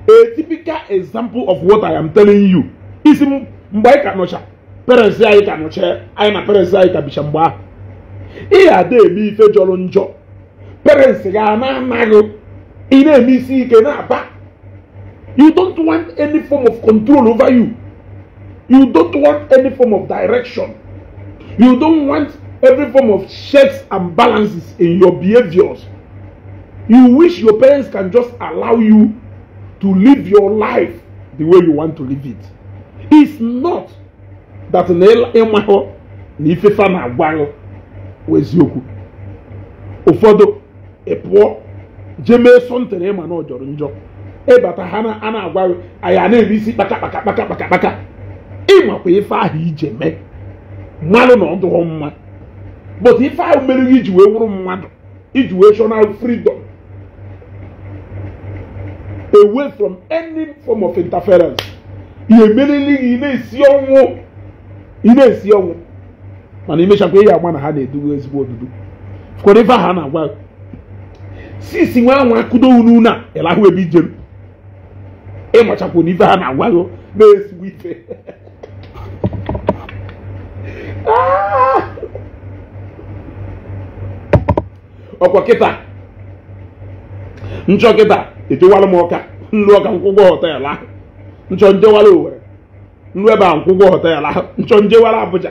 a typical example of what I am telling you. Isi mgbe anyị ka nọcha parents anyị ka nọcha anyị na parents anyị ka bicha mgbe ahụ ị ada eme ife jọrọ njọ parents ga na anaghị ị na-eme isi ike na-aba. You don't want any form of control over you. You don't want any form of direction. You don't want every form of checks and balances in your behaviors. You wish your parents can just allow you to live your life the way you want to live it. It's not that na ịmahụ na ifefa na-agwa eziokwu. Ụfọdụ ị pụọ jee mee sọntịrị ịma na ọ jọrọ njọ ịbata ha a na-agwa gị anyị a na-eri isi kpaka kpaka kpaka kpaka kpaka. Ịmakwa ife ahụ ije mee mmadụ na ọdụghọ mma, but ife ahụ mere gị iji wee wụrụ mmadụ, iji wee chọna freedom away from any form of interference. Ihe mereli gị na-esi ọnwụ, ị na-esi ọnwụ mana imechakwa ihe agba na ha na-edugo ezigbo odudu. Fụkwara ife ahụ a na-agwa sisi nwa anwa akụdo unu na ịlahụ ebe ijeru ịmachakwa na ife ha na-agwa gị na-esigbo ife. Ọkwa kịta nchọ kịta ejewara m ọka nlu ọka nkwụgwọ họteelụ ahụ Nchọ njewara Owerri nru ebe a nkwụgwọ họteelụ ahụ. Nchọ njewara Abuja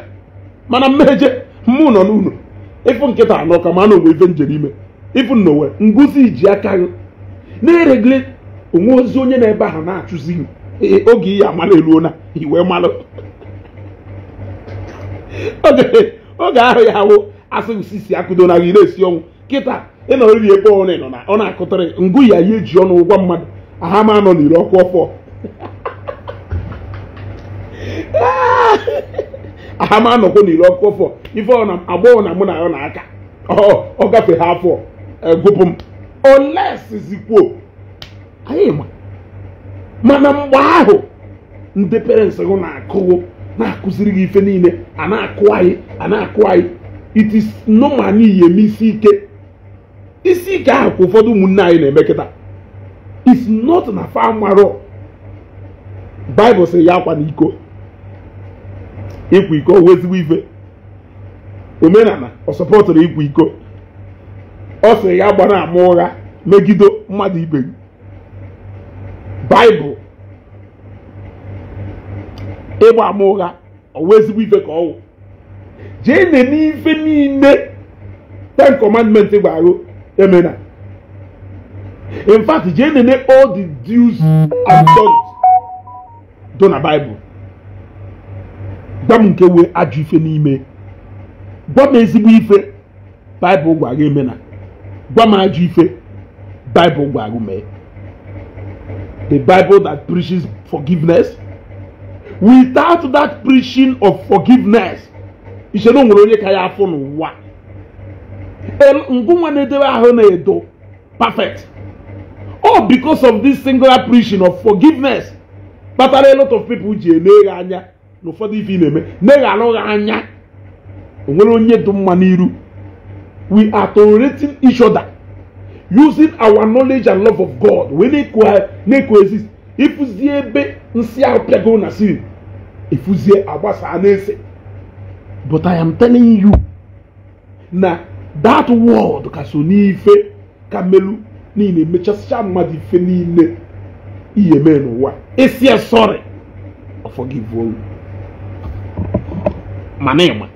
mana mmeje mụ nọ n'ụlọ. Ịfụ nkịta anọ ka ma na onwe ife njere ime. Ịfụ n'Owerri nguzi ji aka gị na-eregule onwe ozi onye na-ebe ahụ na-achụzi gị. Oge ihe amala eruo na iwe malụ. Oge ahụ ya wụ asị sisi akụdo na gị na-esi ọnwụ. Kịta ị nọ iri ebe ọ nọ na ọ na-akụtara ngụ ya ya eji ọnụ ụgwọ mmadụ aha ma nọ n'ire ọkụ ọfọ. Aha ma nọkwa n'ire ọkụ ọfọ. Ife ọ na agbọghọ na mụ na ọ na-aka ọ gafe ha afọ gụpụ m olesizikwuo anyị ma. Mana mgbe ahụ ndị parents gị na-akụwo na-akụziri gị ife niile a na-akụ anyị a na-akụ anyị. It is normal n'ihi eme isi ike. Isi ike ahụ ka ụfọdụ ụmụnne anyị na-eme kịta. It's not na fa marọ. Bible sị ya akwa na iko. Ịkwa iko wụ ezigbo ife. Omenala ọ sọpọtụrụ ịkwa iko. Ọ sị ya gbara ama ụgha megide mmadụ ibe gị. Bible ịgba ama ụgha ọ wụ ezigbo ife ka ọ wụ. Jee nene ife niile Ten Commandments gwa ahụ emena. In fact, jee nene all the do's and don'ts do na Bible. Gwa m nke wee ajọ ife n'ime. Gwa m ezigbo ife Bible gwa gị emena. Gwa m ajọ ife Bible gwa gị mee. The Bible that preaches forgiveness. Without that preaching of forgiveness, iche na o nwere onye ka ya afọ n'ụwa. Ngụnwa na-edebe ahụ na-edo perfect. All because of this singular preaching of forgiveness kpatara a lot of people ji eneghe anya na ụfọdụ ife ị na-eme neghalụghị anya. O nwere onye dị mma n'iru. We are tolerating each other using our knowledge and love of God. We na-coexist. Ifuzie ebe nsị ahụ pịago na siri ifuzie agbasa na-ese. But I am telling you na that world ka so n'ife ka melu niile emechasịcha mmadụ ife niile ihe mee n'ụwa. Isi ya sorry or forgive you. Mana ịma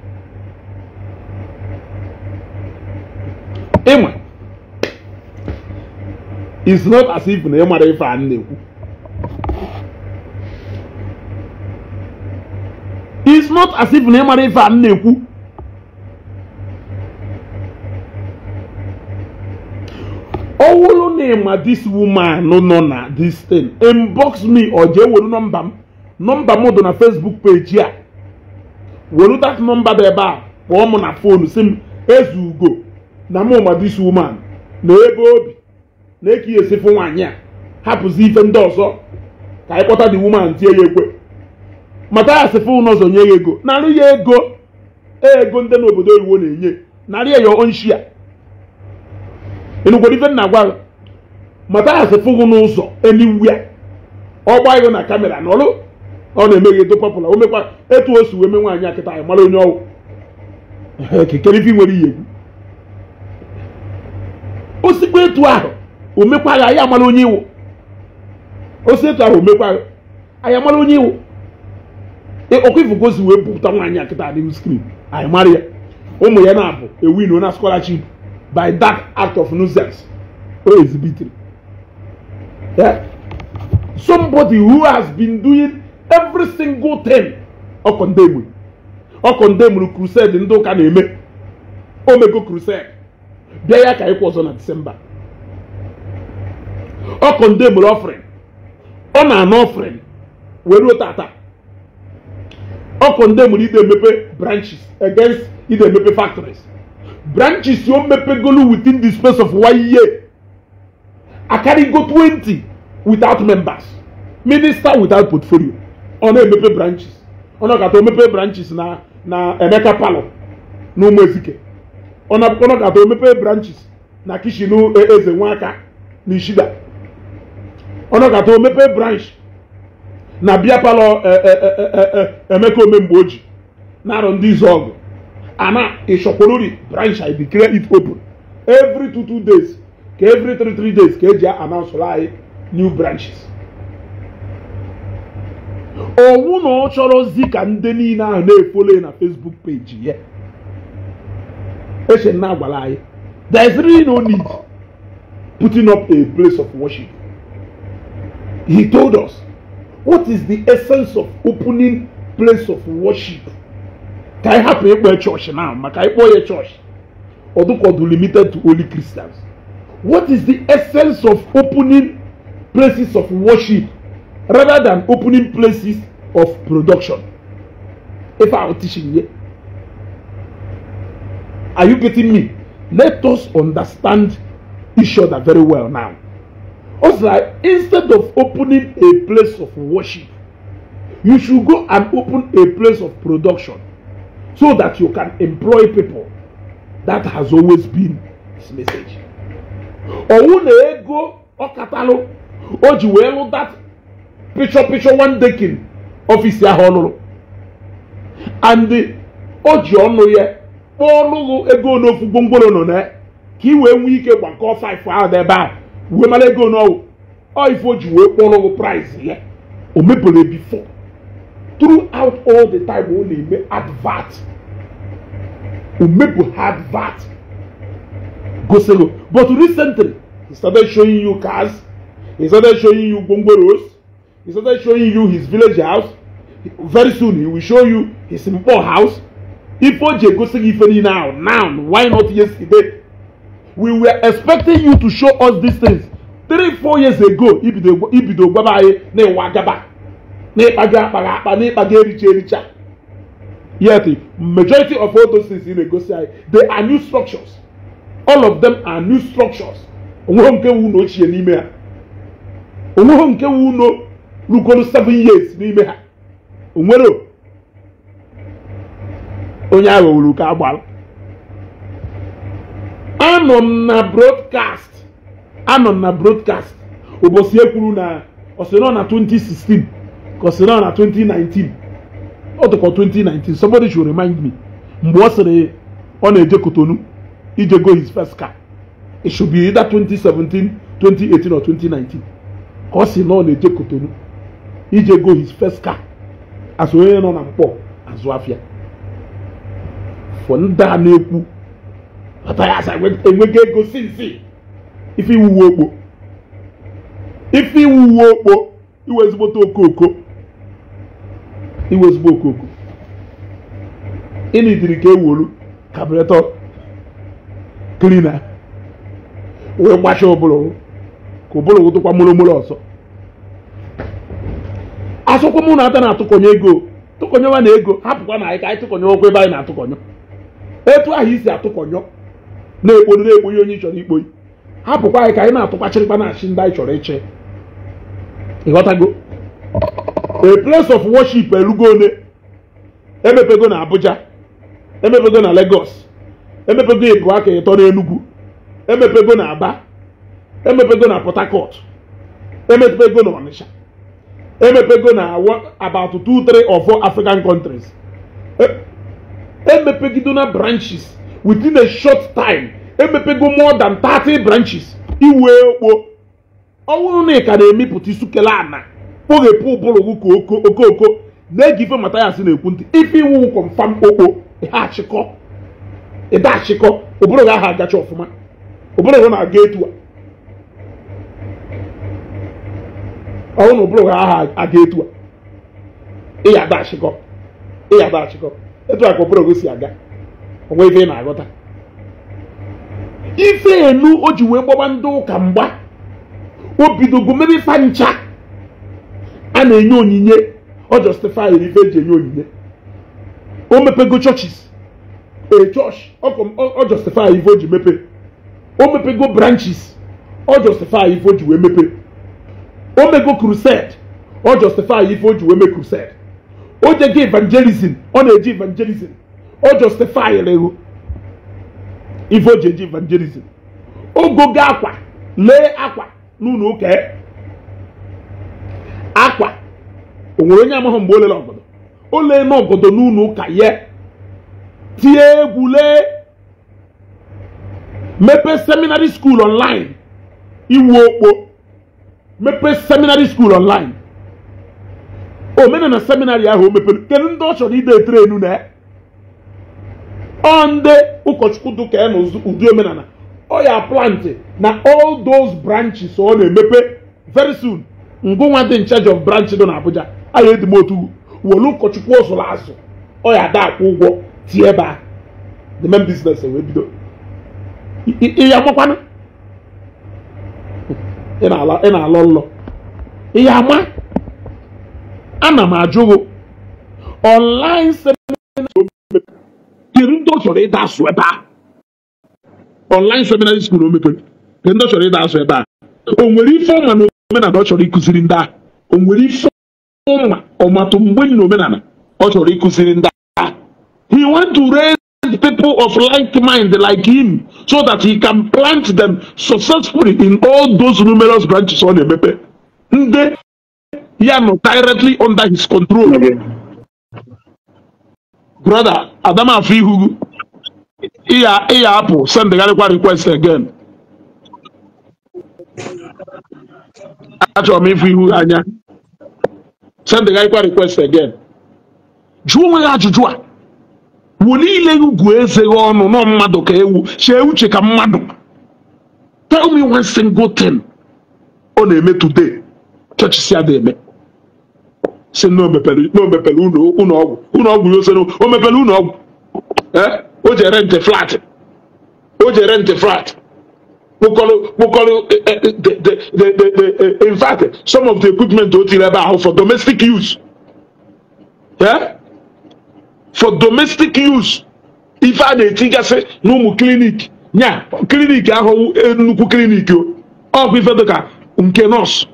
ịma it's not as if na ịmara ife a na-ekwu. It's not as if na ịmara ife a na-ekwu. Ọwụlụ na ịma this woman nọ na this thing, inbox me or jee welu nọmba m. Nọmba m dị na Facebook page a. Welu that nọmba dị ebe a kpọọ m na phone sị m Ezeugo na mụ ma this woman na ebe obi na eke ya esifụ nwaanyị a hapụzi ife ndị ọzọ ka anyị kpọta the woman tie ya ekwe. Mata ya sịfụ ụnọzọ nye ya ego narị ya ego ego ndị n'obodo oyibo na-enye narị ya your own share. Ịnụkwara ife nna gwa mata ya sịfụ gị n'ụzọ anywhere ọ gba ego na kamera n'ọrụ ọ na-eme gị edo popular o mekwa etu o si wee mee nwaanyị a kịta anyị mara onye ọwụ kekere ife nwere ihe egwu o sikwa etu ahụ o mekwa ya anyị amara onye iwu o si etu ahụ o mekwa ya anyị amara onye iwu. Ọkwa ifu gosi wee bupụta nwaanyị a kịta n'ihu screen anyị mara ya. Ụmụ ya na-abụ ewin na scholarship by that act of nuisance o exhibited. Yeah. Somebody who has been doing every single thing ọ condemn crusade ndị ụka na-eme omego crusade bịa ya ka ịkwụ ọzọ na December. Ọ condemn offering ọ na-ana offering wee ruo tata. Ọ condemn ide emepe branches against ide emepe factories. Branches o mepegolu within the space of 1 year akarịgo 20 without members. Minister without portfolio ọ na-emepe branches. Ọ nọkata omepe branches na Emeka Palo na Ụmụezike. Ọ nọkata omepe branches na Kishinu Eze Nwaka na Ishida. Ọ nọkata omepe branch na Bia Palo Emeka Omemgbe Oji na Arọ Ndị Izuọgụ. Ana Ịshọkworori branch I declare it open every 2 days ka every 3 days ka eji announce anyị new branches. Owu na ọ chọrọzi ka ndị niile ahụ na-efolo na Facebook page ya. Eche na agwala anyị, there is really no need putting up a place of worship. He told us what is the essence of opening place of worship. Ka anyị hapụ ịkpọ church now, maka ịkpọ ya church ọdụkọdụ limited to only Christians. What is the essence of opening places of worship rather than opening places of production? If I was teaching here, are you getting me? Let us understand each other very well now. Also, instead of opening a place of worship, you should go and open a place of production so that you can employ people. That has always been his message. Owu na ego ọkatalụ o ji wee lụ that picture one decking office ahụ ọ lụrụ, and o ji ọnụ ya kpọọ ọnụgụ ego n'ofu gwongworo nọ na ka i wee nwee ike gbakọọ 5 ahụ n'ebe ahụ wee mara ego n'ọwụ ọ ife o ji wee kpọọ ọnụgụ price ya. O mepere before throughout all the time ọ na-eme advert, o mepụ advert gosego. But recently he started showing you cars, he started showing you gwongworos, he started showing you his village house. Very soon he will show you his simple house. If o ji egosi gị ife niile ahụ now, why not yesterday? We were expecting you to show us these things 3-4 years ago. Ibido gwaba anyị na ịwa agaba na ịkpago akpaghị akpa na ịkpago ericha ericha. Yet majority of all those things ị na-egosi anyị, they are new structures. All of them are new structures. Onweghị nke wu na ochie n'ime ha, onweghị nke wu na rugoro 7 years n'ime ha. Onwere onye ahụ wuru ka agbara. Anọ m na broadcast, ụbọchị ekwuru na ọsịnọ na 2016 ka ọsịnọ na 2019, ọ dịkwa 2019, somebody should remind me. Mgbe ọ sịrị ọ na-eje Cotonou ije go his first car, it should be either 2017, 2018 or 2019. Ka ọ sị na ọ na-eje Cotonou ije go his first car as onye nọ na mkpọ azụ afịa. For ndị a na-ekwu enweghị ego sinsi, ife iwuwe okpo, ife iwuwe okpo, iwe ezigbote okooko, iwe ezigbo okooko. Ịnidiri ka ewolu carburetor cleaner wee gbachaa ụbụrụ ka ụbụrụ tụkwa mụrụmụrụ ọzọ. Asụkwa mụ na ata na-atụkọnye ego, tụkọnyewa na ego, hapụkwa na anyị ka anyị tụkọnye okwu ebe anyị na-atụkọnyọ. Etu ahụ isi atụkọnyọ na-ekporo na-ekponye onye ị chọrọ ikponye, hapụkwa anyị ka anyị na-atụkwachịrịkwa na-achị ndị anyị chọrọ ịchị. Ịghọtago? A place of worship elugo one emepego na Abuja, emepego na Lagos, emepego ịbụ aka ịtọ n'Enugu, emepego na Aba, emepego na Port Harcourt, emepego na Onitsha, emepego na about 2, 3 or 4 African countries. Emepegido na branches within a short time. Emepego more than 30 branches. Iwe okpo ọwụrụ na ị ka na-emepụta isukele ana kpoghepụ ụbụrụ gị ka okooko na-eji ife Mathias na-ekwu ntị. Ife iwu confirm okpo ịha achịkọ ịda achịkọ ụbụrụ gị aha agacha ọfụma, ụbụrụ gị na-aga etu a. Ọwụ na ụbụrụ gị aha aga etu a, ịya ada achịkọ, ịya ada achịkọ etu a ka ụbụrụ gị si aga. Onwe ife ị na-aghọta. Ife enu o ji wee gbaba ndị ụka mgba, o bidogo mebe ife ncha a na-enye onyinye, ọ justify ife eji enye onyinye. O mepego churches, a church ọ justify ife o ji mepe. O mepego branches, ọ justify ife o ji wee mepe. O mego crusade, ọ justify ife o ji wee mee crusade. O jego evangelism, ọ na-eji evangelism, ọ justify ego ife o ji eji evangelism. O gogo akwa, lee akwa n'ụlọ ụka akwa. O nwere onye amaghị mgbe o lere ọgọdọ, o lee n'ọgọdọ n'ụlọ ụka ya, tie egwu lee, mepee seminary school online, iwu okpo, mepee seminary school online. Omenala seminary ahụ o mepere, kedu ndị ọ chọrọ ide trenu na ọ ndị ụkọchukwu dụka ya na ụdị omenala ọ ya plant na all those branches ọ na-emepe very soon. Ngụnwa dị in charge of branch dị n'Abuja anyị edime otu were ụkọchukwu ọ zụrụ azụ ọ ya ada akwụ ụgwọ tie ebe a the main business wee bido. Ị ya amakwanụ ị na-alọ nlọ ị ya ama. Ana m ajụghị online seminar kedu ndị ọ chọrọ ịda asụ ebe a? Online seminary school o mepere kedu ndị ọ chọrọ ịda asụ ebe a? O nwere ife ọma na omenala ọ chọrọ ịkụziri ndị a? O nwere ife ọma ọmatụ mgbe na omenala ọ chọrọ ịkụziri ndị a? He want to raise people of like mind like him so that he can plant them successfully in all those numerous branches ọ na-emepe. Ndị ya nọ directly under his control. Brother, Adama afọ ihu iya apụ sendgharịkwa request again. Achọrọ m ịfụ ihu anya. Sendgharịkwa request again. Jụọ onwe ya ajụjụ a. Wo niile ugwu eze gị ọnụ nọ mmadụ ka ewu chee uche ka mmadụ. Tell me one single thing ọ na-eme today chọọchị si ada eme. Si na o mepere ụlọ ọgwụ ụlọ ọgwụ ya ose o mepere ụlọ ọgwụ. O jere rent flat. O jere rent flat. In fact, some of the equipment o tiri ebe ahụ for domestic use. Yeah? For domestic use. Ife a na-etigasị n'ụmụ klinik nya klinik ahụ nnukwu klinik o ọkwa ife dịka nke nọọsụ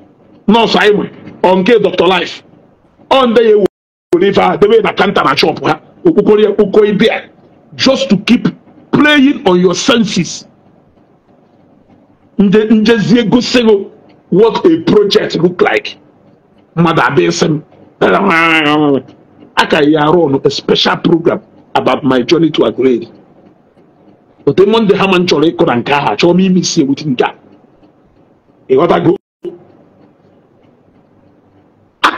nọọsụ anyị nwe ọ nke Dr. Life ọ ndị ya ewere ife ahụ debe na kanta na shop ha okpokoro ya okpoko there just to keep playing on your senses. Njezie gosigo what a project look like. Mmadụ abịa isi m I can run a special program about my journey to Aguleri. But the Monday Haman chọrọ ịkụ na nke ahụ achọrọ m ime isi ewute nke a. Ịghọtago?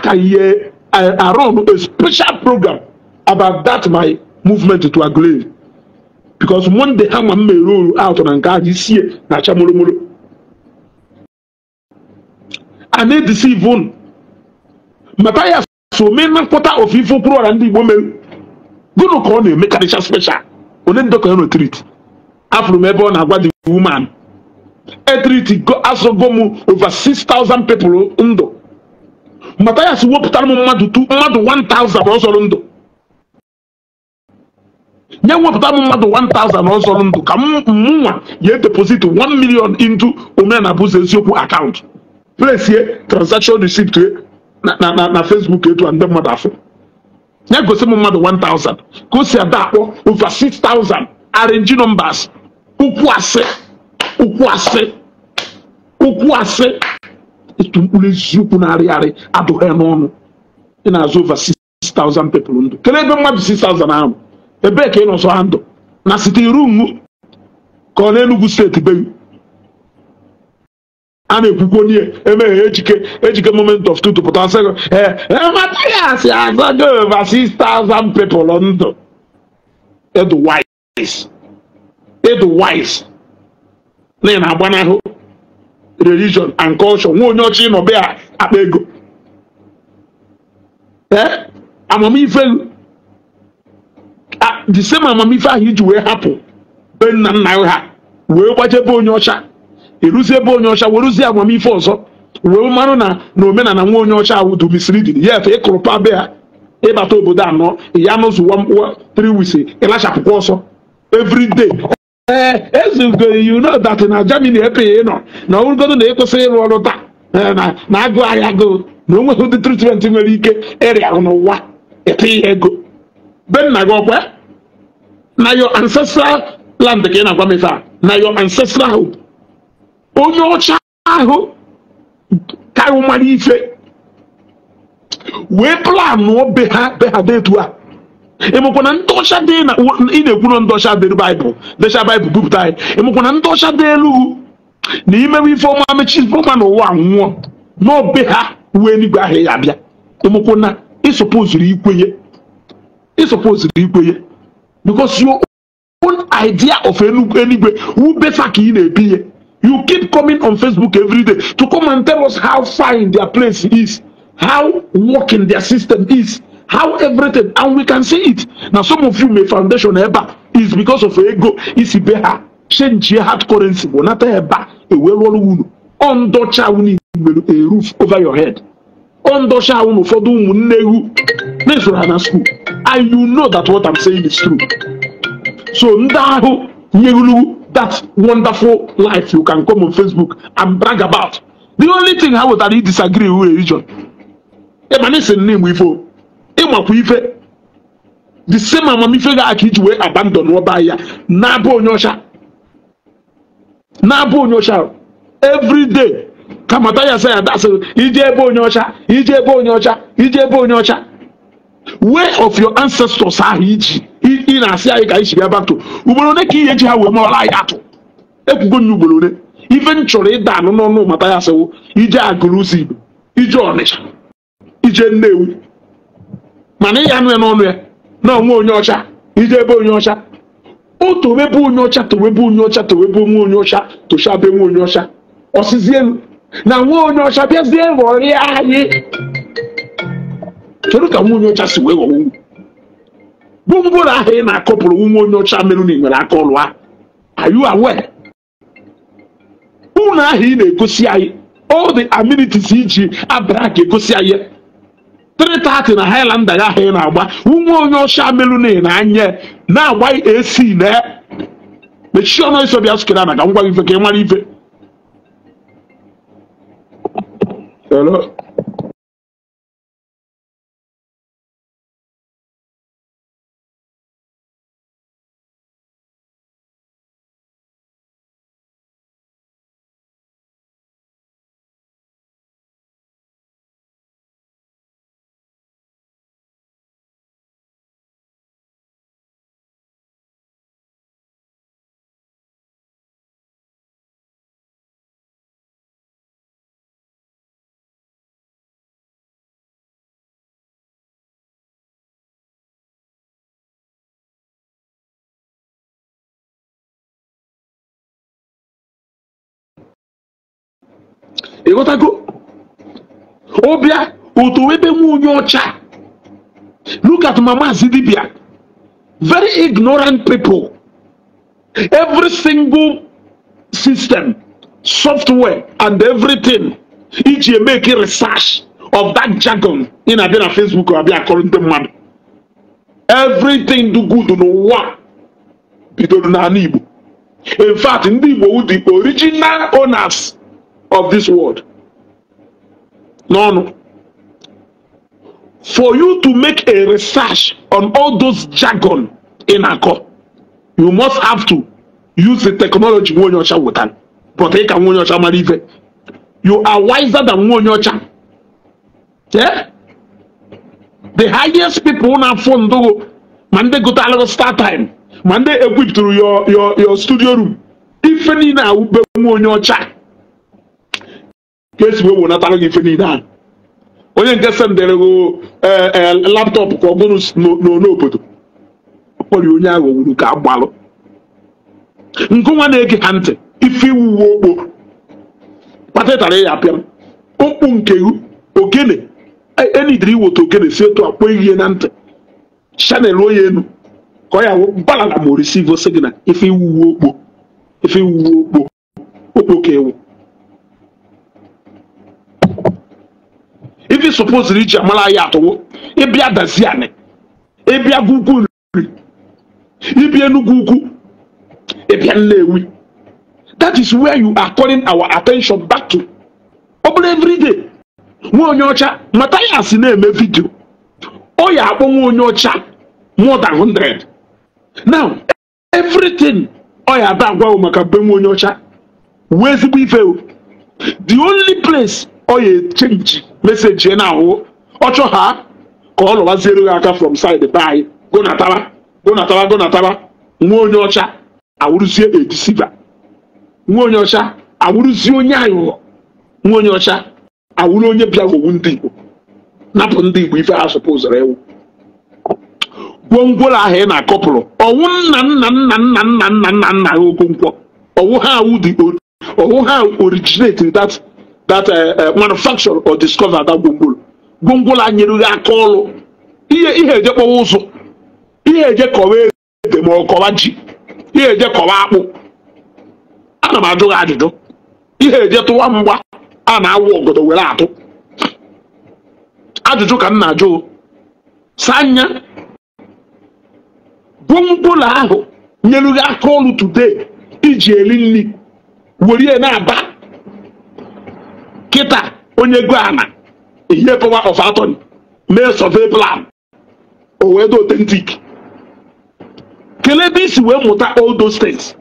I run a special program about that my movement to Aguleri. Because Monday Haman may roll out na nke ahụ isie na acha moromoro. I need deceive unu. Matthias so me na quarter of ifo kwuru ọra ndị Igbo mere gụnụ ka ọ na-emekarịcha special onye ndọkọ ya no treat afụrụ m ebe ọ na-agwa the woman etreat asọgo m over 6,000 people ndụ. Matthias wepụtara m mmadụ 1,000 ọzọrọ ndụ. Nye wepụtara m mmadụ 1,000 ọzọrọ ndụ ka mụnwa ya deposit 1 million into Omenala bụ Eziokwu account. Place here transaction receipt na Facebook etu a ndị mmadụ afọ. Ya gosi m mmadụ 1,000 ka o si ada akpọ over 6,000 arrange numbers. Ụkwụ asị ụkwụ asị ụkwụ asị etu mkpụrụ eziokwu na-arị arị adụghị n'ọnụ. Ị na-azụ over 6,000 people ndụ. Kedu ebe mmadụ 6,000 ahụ? Ebee ka ị nọ sọ ha ndụ? Na site iru ka ọ n'Enugu steeti be a na-ekwukwo onye emeghe ejike moment of truth pụta sị Matthias azago over 6,000 people ndụ. Edu wise edu wise na ị na-agbanahụ religion and culture nwa onye ọchị nọ be a akpa ego. Amamife the same amamife ahụ iji wee hapụ be nna nna ha wee gbajebe onye ọcha eruzie ebe onye ọcha weruzie amamife ọzọ wee marụ na na omenala nwa onye ọcha ahụ du misleading yet ịkụrụ pa be ha ịbata obodo anọ ya nụzụ 3 weeks ịlachapụkwa ọsọ every day. Ezugo you know that na Germany ebe ị nọ na ọbụrụgodo na ịkwụsị ịrụ ọrụ taa na agụ ahịa go na onweghị ụdị treatment nwere ike ịrịa ahụ n'ụwa etinye ego be nna gị ọkwa na your ancestral land ka ị na-agwa m ife a na your ancestral home. Onye ọcha ahụ ka mara ife wee planụọ be ha dị etu a. Ịmụkwa na ndị ọcha dị na ị na-ekwu na ndị ọcha dịrị Baịbụl decha Baịbụl bupụta anyị. Ịmụkwa na ndị ọcha dị elu na imewe ife ọma mechi ife ọma n'ụwa nwụọ n'obe ha wee n'igwe ahụ ya abịa. Ịmụkwa na Ị supposed ikwenye. Ị supposed ikwenye. Because your own idea of enigwe who better ka ị na-ebi. You keep coming on Facebook every day to come and tell us how fine their place is, how working their system is, how everything, and we can see it. Now some of you may foundation eba is because of ego isi be ha change hard currency wonata eba ewelu unu ondocha unu nwere a roof over your head. Ondocha unu ụfọdụ ụmụnne ewu na-esoro na school, and you know that what I'm saying is true. So ndị ahụ nyerulu that wonderful life you can come on Facebook and brag about. The only thing how would I disagree with religion? The same amamife ga aka iji wee abandon ọba ya na-abụ onye ọcha. Na-abụ onye ọcha every day. Kamata ya sị ya dasị ije ebe onye ọcha, ije ebe onye ọcha, ije ebe onye ọcha. Way of your ancestors ahụ iji ị na-asị anyị ka anyị si bịa back to ugboro ole ka ihe eji ha wee mara anyị atụ. Ekwugo nye ugboro ole ife m chọrọ ịda anụ n'ọnụ mata ya sịwụ ije agụrụ ụzọ Igbo, ije Ọnịcha, ije Nnewi, mana ịya anụ ya n'ọnụ ya na onwe onye ọcha, ije ebe onye ọcha. O towebe onye ọcha, towebe onye ọcha, towebe onwe onye ọcha, tochabe nwe onye ọcha, ọsịzie elu na nwe onye ọcha bịazie ghọrịa anyị. Kedu ka nwa onye ọcha si wee ghọọ gbomgboro ahụ ị na-akọpụrụ nwa onye ọcha merụ na ị nwere aka ọlụ ahụ? Are you aware? Ụlọ ahụ ị na-egosi anyị all the amenities iji abara ka egosi anyị 330 na Highlander ahụ ị na-agba nwa onye ọcha merụ na ị na-anya na-agba AC na mechie ọnụ iso bịa sụkere na ka m gwa gị ife ka ị mara ife. Hello? Ịghọtago? Obia otu ebe nwa onye ọcha. Look at Mama Zidibia. Very ignorant people. Every single system, software, and everything. Each you make a research of that jargon in a bit of Facebook or a current man. Everything do good n'ụwa bidoro n'ala Igbo. In fact, ndị Igbo were the original owners of this world. No, no. For you to make a research on all those jargon in Ako, you must have to use the technology. But you are wiser than Nwonyocha. Yeah? The highest people now phone do Monday go to start time. Monday equipped through your studio room. If any now Nwonyocha. Case we will not allow if any now. Onye nke sendere go laptop ka ọ bụrụ n'obodo. Ọkpọrọ onye ahụ wuru ka agbalụ. Nke nwa na-ege ha ntị ife iwuwe okpo. Patetara ya apịa m. Okpu nke ogene enidiri iwote ogene si etu akpọ ihe na ntị. Chanel onye enu ka ọ ya balala ma receive signal ife iwuwe okpo. Ife iwuwe okpo. Okpo ka ewu. If you suppose reach amala ya atọwo, ịbịa daziani, ịbịa gụkwu nri, ịbịa Enugu ukwu, ịbịa Nnewi. That is where you are calling our attention back to. Ọ bụrụ every day, nwa onye ọcha, Mathias na-eme vidio. Ọ ya akpọ nwa onye ọcha more than 100. Now, everything ọ ya ada agwa maka be nwa onye ọcha, wee ezigbo ife o. The only place ọ ya change message na ahụ ọchọ ha ka ọ lọwaziere gị aka from side by go natara go natara go natara. Nwa onye ọcha awụrụzie a deceiver. Nwa onye ọcha awụrụzie onye aghụghọ. Nwa onye ọcha awụrụ onye bịa ghọgbu ndị Igbo. Napụ ndị Igbo ife ha supposed ewu. Gwongworo ahụ ị na-akọpụrụ ọwụ nna nna nna nna nna nna nna nna ha Okonkwo ọwụ ha awụ the ọwụ ha originate that manufacture or discover that gwongworo. Gwongworo a nyere gị aka ọrụ ihe ihe eje kpọwa ụzụ, ihe eje kọwa ede ma ọ kọwa ji, ihe eje kọwa akpụ. Ana m ajụ gị ajụjụ, ihe eje tụwa mgba a na-awụ ọgọdọ were atụ. Ajụjụ ka m na-ajụ. Sanya gwongworo ahụ nyere gị aka ọrụ today iji eri nri were ya na-aba kịta onye go ana ihe power of attorney mee survey plan o wee dị authentic. Kelee ebe isi wee mụta all those things.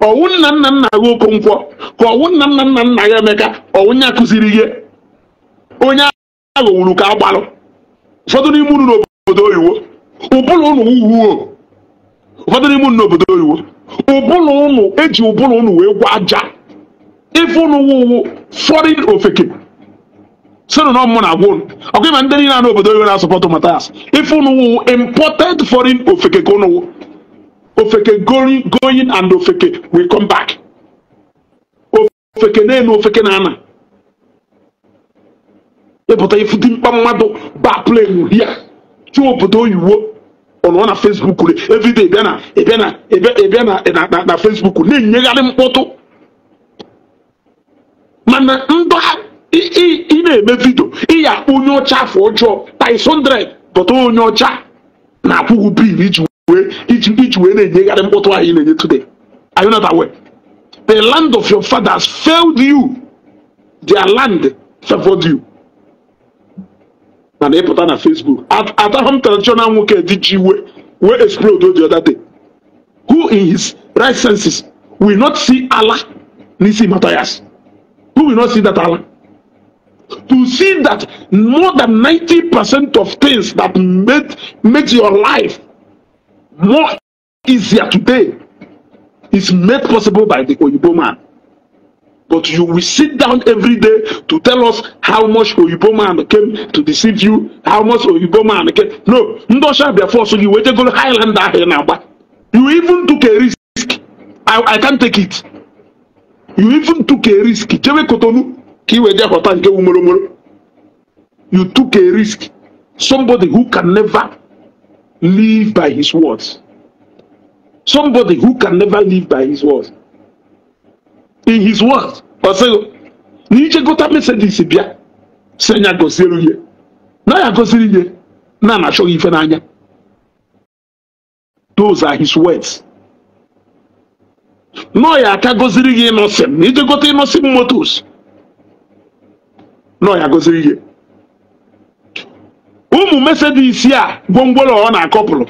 Ọwụ nna nna nna gị Okonkwo ka ọwụ nna nna nna nna ya Emeka ọwụ nye akụziri ihe onye aghọwuru ka agbalụ. Ụfọdụ n'ime unu n'obodo oyiwo ụbụrụ unu wuo, ụfọdụ n'ime unu n'obodo oyiwo ụbụrụ unu eji ụbụrụ unu wee gwa aja ife unu wuwu foreign ofeke sịnụ na ọmụmụ na-agwa unu ọkwa ịma ndị niile n'obodo oyiwo na-asọpọtụ Mathias. Ife unu wuwu imported foreign ofeke ka unu wụ. Ofeke going and ofeke will come back. Ofeke na-enu ofeke na-ana ịpụta ifu dị mkpa mmadụ ba plane hia chi obodo oyiwo ọ nọ na Facebook everyday bịa na ịbịa na ịbịa na na Facebook na-enyegharị mkpọtụ. Mana ndụ ị na-eme vidio ị ya akpọ onye ọcha afọ ọjọọ times 100 but onye ọcha na-akwụghị bill iji wee na-enyegharị mkpọtụ ahụ ị na-enye today. Are you not aware? The land of your fathers failed you. Their land favored you. Mana ịpụta na Facebook atahụ m traditional nwoke dị ji wee explode the other day. Who in his right senses will not see Allah n'isi Mathias? Who will not see that Allah? To see that more than 90% of things that made your life more easier today is made possible by the Oyibo man. But you will sit down every day to tell us how much Oyibo man came to deceive you, how much Oyibo man came. No, ndị ọcha bịa force gị wee jegoro Highlander ahụ ị na-agba. You even took a risk. I can't take it. You even took a risk. Jewe Cotonou ka i wee jee ghọta nke wu moromoro. You took a risk. Somebody who can never live by his words. Somebody who can never live by his words. In his words, ọ sịghị na ije gota Mercedes bịa sị ya gọziere ihe na ya gọziri ihe na na-achọghị ife n'anya. Those are his words. Nọ ya aka gọziri gị Innoson na ije gota Innoson Motors nọ ya gọziri ihe. Ụmụ Mercedes a gwongworo ọ na-akọpụrụ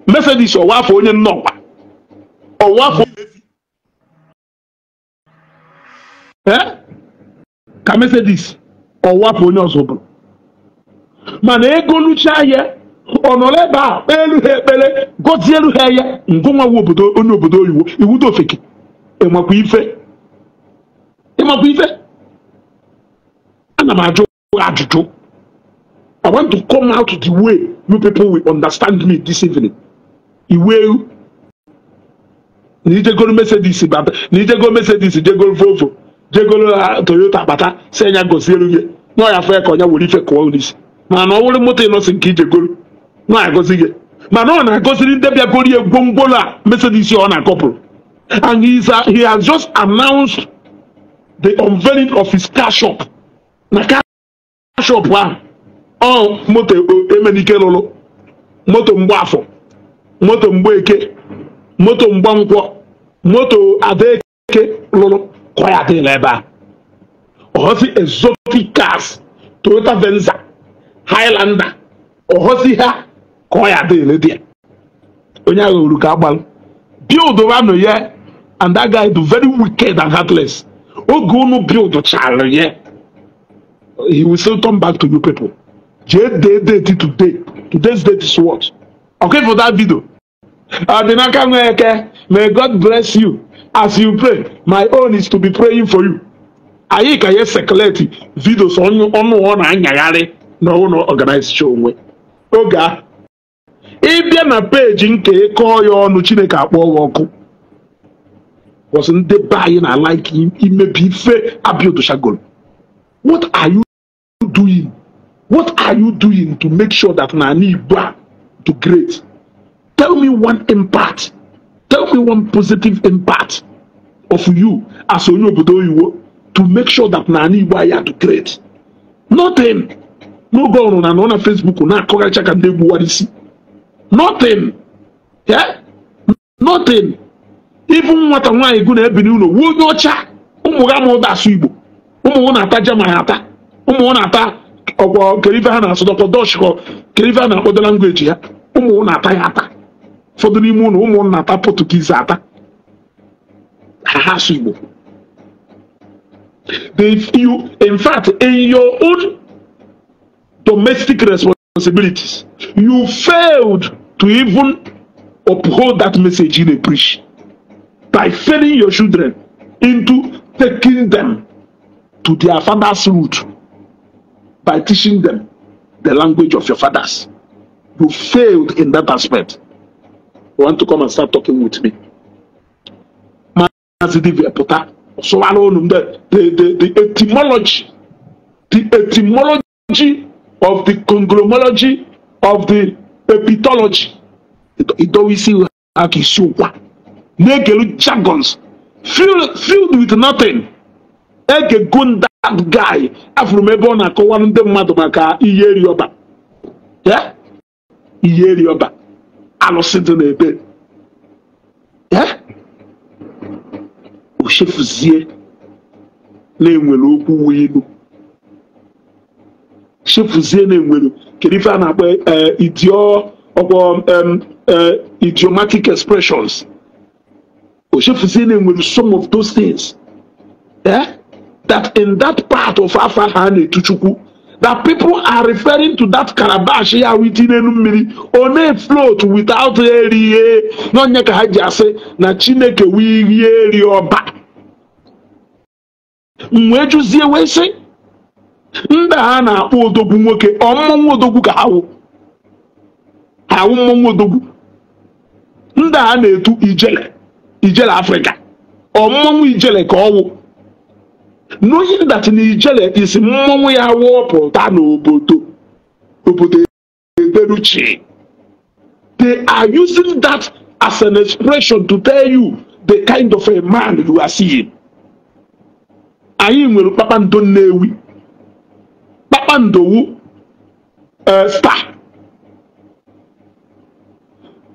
Mercedes ọwa afọ onye nnọkwa ọwa afọ ka Mercedes ọwa afọ onye ọzọ bụrụ. Mana ego lucha ya ọ nọrọ ebe a kpee elu ha ekpere gọzie elu ha ya ngụnwa obodo onye obodo oyiwo iwudo ofeke ịmakwa ife ịmakwa ife. Ana m ajụ ajụjụ. I want to come out the way you people will understand me this evening. Iwe na ijegoro Mercedes bata na ijegoro Mercedes jegoro Volvo jegoro Toyota bata sị ya gọziere gị na ya afọ ya ka onye were ife kụọ n'isi. Mana ọ wụrụ moto Innoson nke ijegoro na agọzi gị, mana ọ na-agọziri ndị bịagoro ya gwongworo a Mercedes ọ na-akọpụrụ. And he has just announced the unveiling of his car shop. Na car shop ahụ ọ moto Emenike lụrụ, moto Mgbafọ, moto Mgbeke, moto Mgbankwọ, moto Adeke lụrụ ka ọ ya adịla ebe a. Ọhọzi exotic cars, Toyota Venza, Highlander, ọhọzi ha ka ọ ya adịla dị ya. Onye ahụ ruru ka agbalụ build wanụ ya, and that guy do very wicked and heartless. Oge unu build chara ya, he will still turn back to you people. Jee date today. Today's date is what? Okay, for that video. Adinaka Nweke, may God bless you as you pray. My own is to be praying for you. Anyị ka ya circulate videos ọnụ ọ na-anyagharị Na ọwụ na organize show onwe oge a ịbịa na peji nke ịkọọ ya ọnụ, Chineke akpọọ gị ọkụ. Was ndị be anyị na like imebi ife abiodosagoro. What are you doing? What are you doing to make sure that na ala Igbo a to great? Tell me one impact. Tell me one positive impact of you as onye obodo oyibo to make sure that na ala Igbo anyị to great. Nothing. N'oge ọrụ na nọ na Facebook na-akọghacha ka ndị gbuwara isi. Nothing. Yeah? Nothing. Even nwata nwaanyị gụ na-ebi n'ụlọ wuo onye ọcha, ụmụ ha ma ụda asụ Igbo, ụmụ ha na-ata German ata, ụmụ ha na-ata ọkwọ kere ife ha na-asụ dọkọ Dutch kọ kere ife ha na-akpọdo language ya, ụmụ ha na-ata ya ata. Ụfọdụ n'ime ụlọ ụmụ na-ata Portuguese ata, ha asụ Igbo. You, in fact, in your own domestic responsibilities, you failed to even uphold that message in a preach by failing your children into taking them to their father's root by teaching them the language of your fathers. You failed in that aspect. You want to come and start talking with me? The etymology, the etymology of the conglomology of the epitology. It always see jargons filled with nothing. Ege gun that guy afụrụ ebe ọ na-akọwa ndị mmadụ maka ihe eri ọba. Yeah? Ihe eri ọba. Alụsị dị n'ebe. Yeah? O chefuzie na-enwere okwu wee ilu. Chefuzie na-enwere kedu ife a na-akpọ idiomatic expressions. O chefuzie na-enwere some of those things. Yeah? That in that part of Afa ha na-etu Chukwu, that people are referring to that calabash ya witi n'elu mmiri ọ na-float without erihe n'onye ka ha ji asị na Chineke wee rie eri ọba. M wee jụzie wee sị ndị ha na-akpọ odogwu nwoke ọ mmọnwụ odogwu ka ha wụ, ha wụ mmọnwụ odogwu. Ndị ha na-etu ijele, ijele Afrịka, ọ mmọnwụ ijele ka ọ wụ. Knowing that Ijele is mmọnwụ ya wụpụta n'obodo, obodo ederuchi. They are using that as an expression to tell you the kind of a man you are seeing. Anyị nwere kpakpando Nnewi, kpakpando wu star.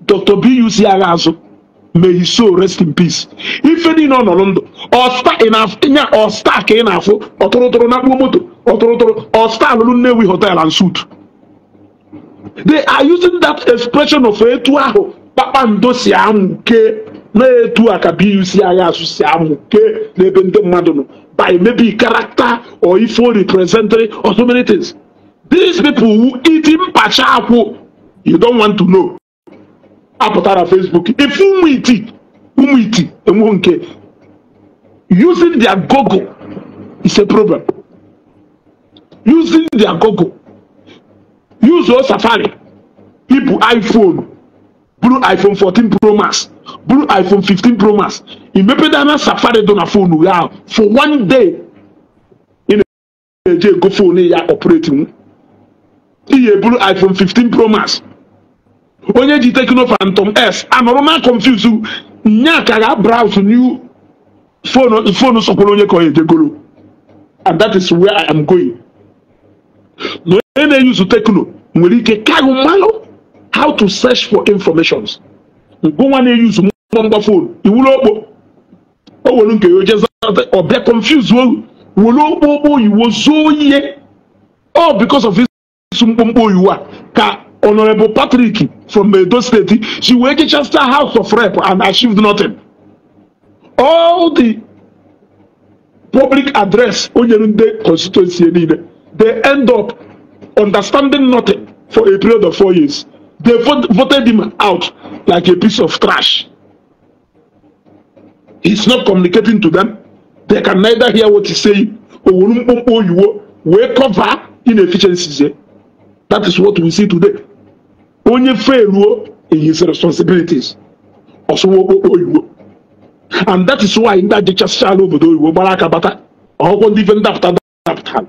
Dr. B.U.C. Aghazu, may his soul rest in peace. Ife niile ọ nọrọ ndụ, ọ star ka ị na-afụ ọtụrụtụrụ na akpụkpọ moto, ọtụrụtụrụ ọ star lụrụ Nnewi hotel and suite. They are using that expression of etu ahụ kpakpando si amụke na etu a ka B.U.C. Aghazu si amụke n'ebe ndị mmadụ nọ by maybe character or ifo representing or so many things. These people who eat mpacha akwụ, you don't want to know. Apụtara Facebook if ụmụ iti enwe nke using their Google is a problem. Using their Google, use your Safari, ibu iPhone, buru iPhone 14 Pro Max, buru iPhone 15 Pro Max, imepedana Safari do na phone ya for one day, ị na-eje ego phone ya operating iye buru iPhone 15 Pro Max. Onye ji Tecno Phantom S anọrọ na confuse nya ka ga browse new phone sokwuru onye ka ọ ejegoro. And that is where I am going. Na onye na-use Tecno nwere ike kaghụ mmalụ how to search for informations. Ngụnwa na-use mgbamgba phone iwuru okpo o were nke ya oje ọbịa confuse were okpo okpo oyiwo zoo ihe all because of his mkpụmkpụ oyiwo a ka Honorable Patrick from Edo State, she went to Chester House of Rep and achieved nothing. All the public address Onyerunde constituency, they end up understanding nothing for a period of 4 years. They voted him out like a piece of trash. He's not communicating to them. They can neither hear what he's saying. We cover inefficiencies. That is what we see today. Onye fail in his responsibilities. Ọsụwa okpokpo oyibo. And that is why ndị ajechasịchala obodo oyibo gbara aka bata ọhụkwọ ndị ife ndapụta ndapụta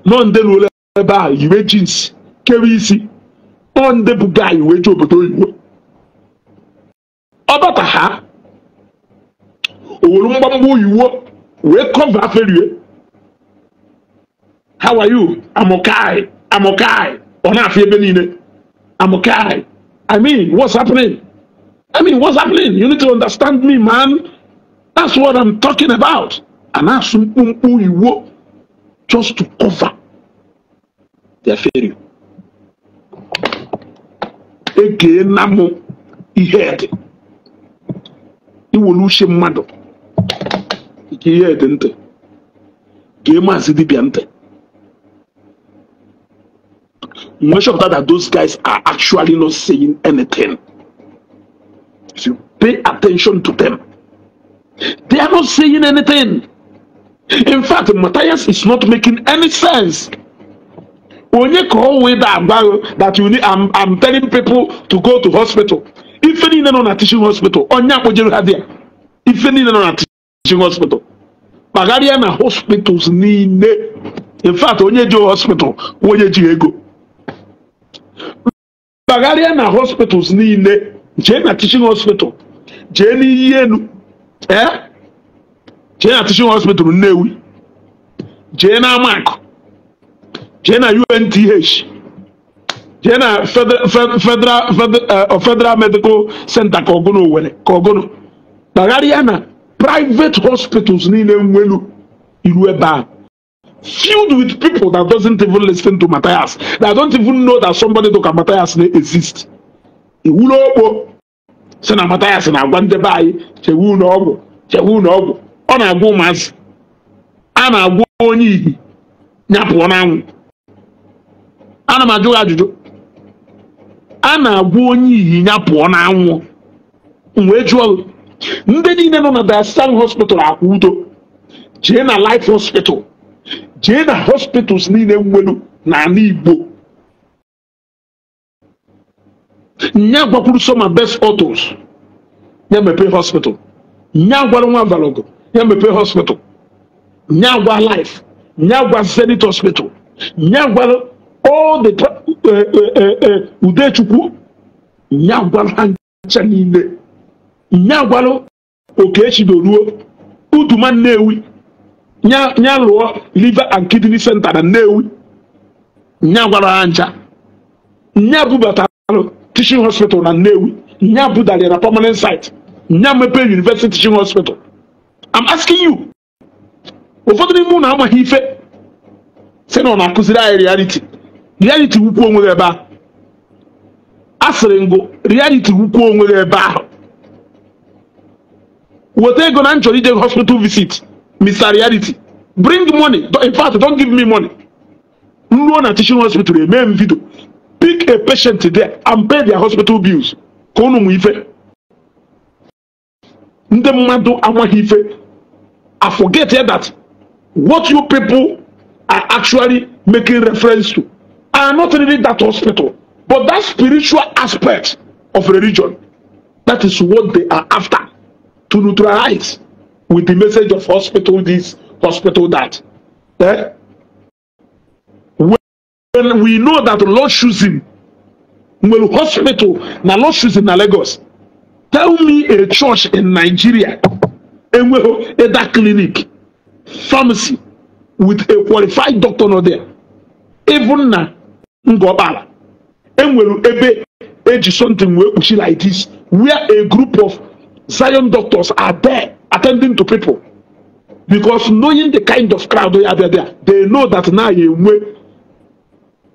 nọ ndị ruola ebe ahụ yiwe jeans kere isi ọ ndị bụ guy wee je obodo oyibo. Ọ bata ha owuru mgbamgba oyiwo wee cover ferie. How are you? I'm okay. I'm okay. Ọ na-afị ebe niile. I'm okay. I mean, what's happening? I mean, what's happening? You need to understand me, man. That's what I'm talking about. And that's mkpụmkpụ just to cover their failure. Ege na mụ ihe dị. Iwolu uche mmadụ. Ike ihe dị ntị. Gee maazị dibịa ntị. Make sure that those guys are actually not saying anything. If you pay attention to them, they are not saying anything. In fact, Matthias is not making any sense. Onye call with that you need, I'm telling people to go to hospital. If any no na teaching hospital, onya akpojere ha there. If any no na teaching hospital, Bagaria na hospitals niile. In fact, onye je hospital, onye ji ego. Bagaria na hospitals niile, jee na teaching hospital, jee n'iyi elu, jee na teaching hospital Nnewi, jee na Amaku, jee na UNTH, jee na Federal Medical Center ka ọgụnụ Owerri ka ọgụnụ. Bagaria na private hospitals niile nwelu iru ebe a, filled with people that doesn't even listen to Matthias, that don't even know that somebody like Matthias exist. Iwulo okpo sị na Matthias na-agwa ndị be anyị chewe unu ọgwụ, chewe unu ọgwụ. Ọ na-agwa ụmụazị, a na-agwa onye ihi ya pụọ n'anwụ. Ana m ajụ ajụjụ. A na-agwa onye ihi ya pụọ n'anwụ. M wee jụọ ndị niile nọ na Diocesan Hospital akwa udo, jee na Life Hospital, jee na hospitals niile nwelu n'ala Igbo. Nya gwakwuru Soma Best Autos ya mepee hospital. Nya gwara nwa Valogo ya mepee hospital. Nya gwa Life, nya gwa Zenith Hospital, nya gwara all the Udechukwu, nya gwara ha ncha niile. Nya gwara Okechi Doruo, Uduma Nnewi, nya lụọ Liver and Kidney Center na Nnewi. Nya gwara ha ncha. Nya bubatara Teaching Hospital na Nnewi. Nya budara na permanent site. Nya mepee University Teaching Hospital. I'm asking you. Ụfọdụ n'ime unu amaghị ife sị na ọ na-akụziri anyị reality. Reality wukwu onwe gị ebe ahụ. A sịrị ngụ reality wukwu onwe gị ebe ahụ. Weta ego na nchọrọ ije hospital visit, Mr. Reality. Bring money. In fact, don't give me money. Nruo na teaching hospital eme m video. Pick a patient there and pay their hospital bills. Ka unu mụ ife. Ndị mmadụ amaghị ife. I forget here that what you people are actually making reference to are not really that hospital, but that spiritual aspect of religion. That is what they are after, to neutralize with the message of hospital this, hospital that. Eh? When we know that Lord Choosing, well, hospital, now Lord Choosing na Lagos. Tell me a church in Nigeria, a that clinic, pharmacy, with a qualified doctor not there. Even na Ngobala, enwelu ebe eji something wey push like this, where a group of Zion doctors are there attending to people. Because knowing the kind of crowd they are there, they know that now you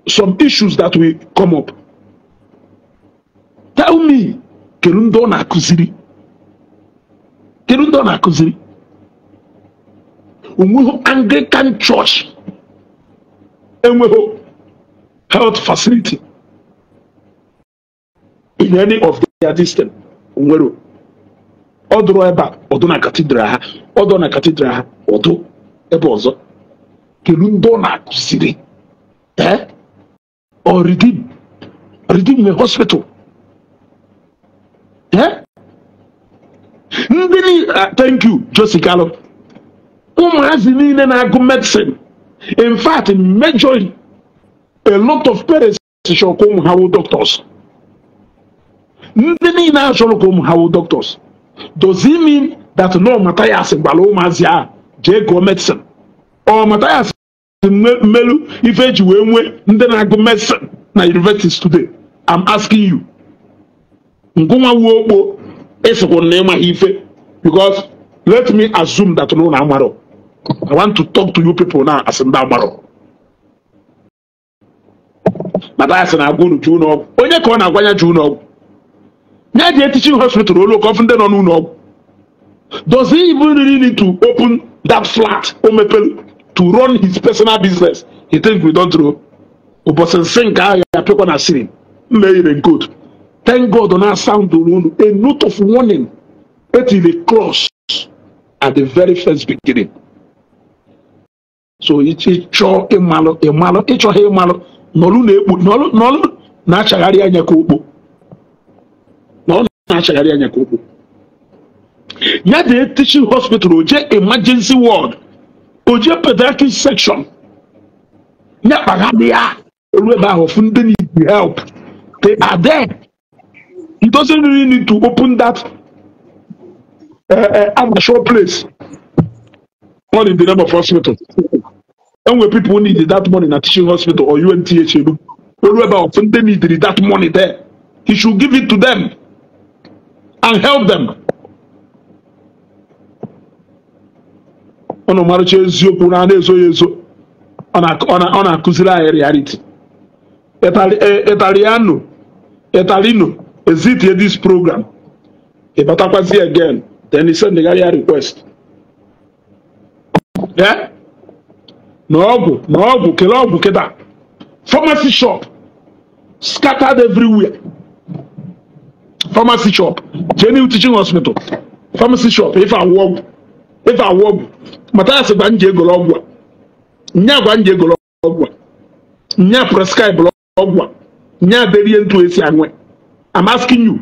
some issues that will come up. Tell me, kedu na akụziri? Kedu ndị ọ na-akụziri? Onweghị Anglican Church enweghị health facility in any of their distance. Onwere ọ dụrụ ebe a, ọdụ na cathedral ha, ọdụ na cathedral ha, ọdụ ebe ọzọ. Kedu ndị ọ na-akụziri? Or Redeem? Redeem nwe hospital. Ndị thank you Josicalo. Ụmụazị niile na-agụ medicine. In fact, majorly, a lot of parents chọrọ ka ụmụ ha wụ doctors. Ndị niile achọrọ ka ụmụ ha wụ doctors. Does it mean that no Matthias gwara ụmụazị ahụ jee gụọ medicine? Or Matthias mmelu ife eji wee nwee ndị na-agụ medicine na universities today? I'm asking you. Ngụnwa wuo okpo esikwu na ịmaghị ife, because let me assume that no na amaro. I want to talk to you people now as ndị amaro. Matthias na-agwa unu jee ụlọọgwụ. Onye ka ọ na-agwa ya jee ụlọọgwụ? Ya jee teaching hospital olu ka ọfụ ndị nọ n'ụlọọgwụ. Does he even really need to open that flat o mepelu to run his personal business? He think we don't know. Ụbọchị nsị nke ahụ ya apịakwa na ceiling. Mma eyiri coat. Thank God na sound unu a note of warning etiri cross at the very first beginning. So ịchọ ịmalụ ịmalụ ịchọghị ịmalụ nọlụ na-ekpu nọlụ nọlụ na-achagharị anya ka okpo. Nọlụ na-achagharị anya ka okpo. Ya dị teaching hospital oje emergency ward oje pediatric section ya kpagharị ya olu ebe ahụ fụ ndị need help. They are there. He doesn't really need to open that amateur place all in the name of hospital. And when people need that money na teaching hospital or UNTH olu ebe ahụ fụ ndị need that money there, he should give it to them and help them. Ọ na-amarụcha eziokwu na na-ezo ya ezo. Ọ na-akụziri anyị reality. Italiano Italino exit this program. Ịbatakwazi again, then he send the request. Yeah? Na ọgwụ kele ọgwụ kịta. Pharmacy shop scattered everywhere. Pharmacy shop, Genuine Teaching Hospital. Pharmacy shop, if I walk. If I walk, Matthias gwa nje egolo ọgwụ a. Nya gwa nje egolo ọgwụ a. Nya prescribe ọgwụ a. Nya derie ntu esi anwe. I'm asking you.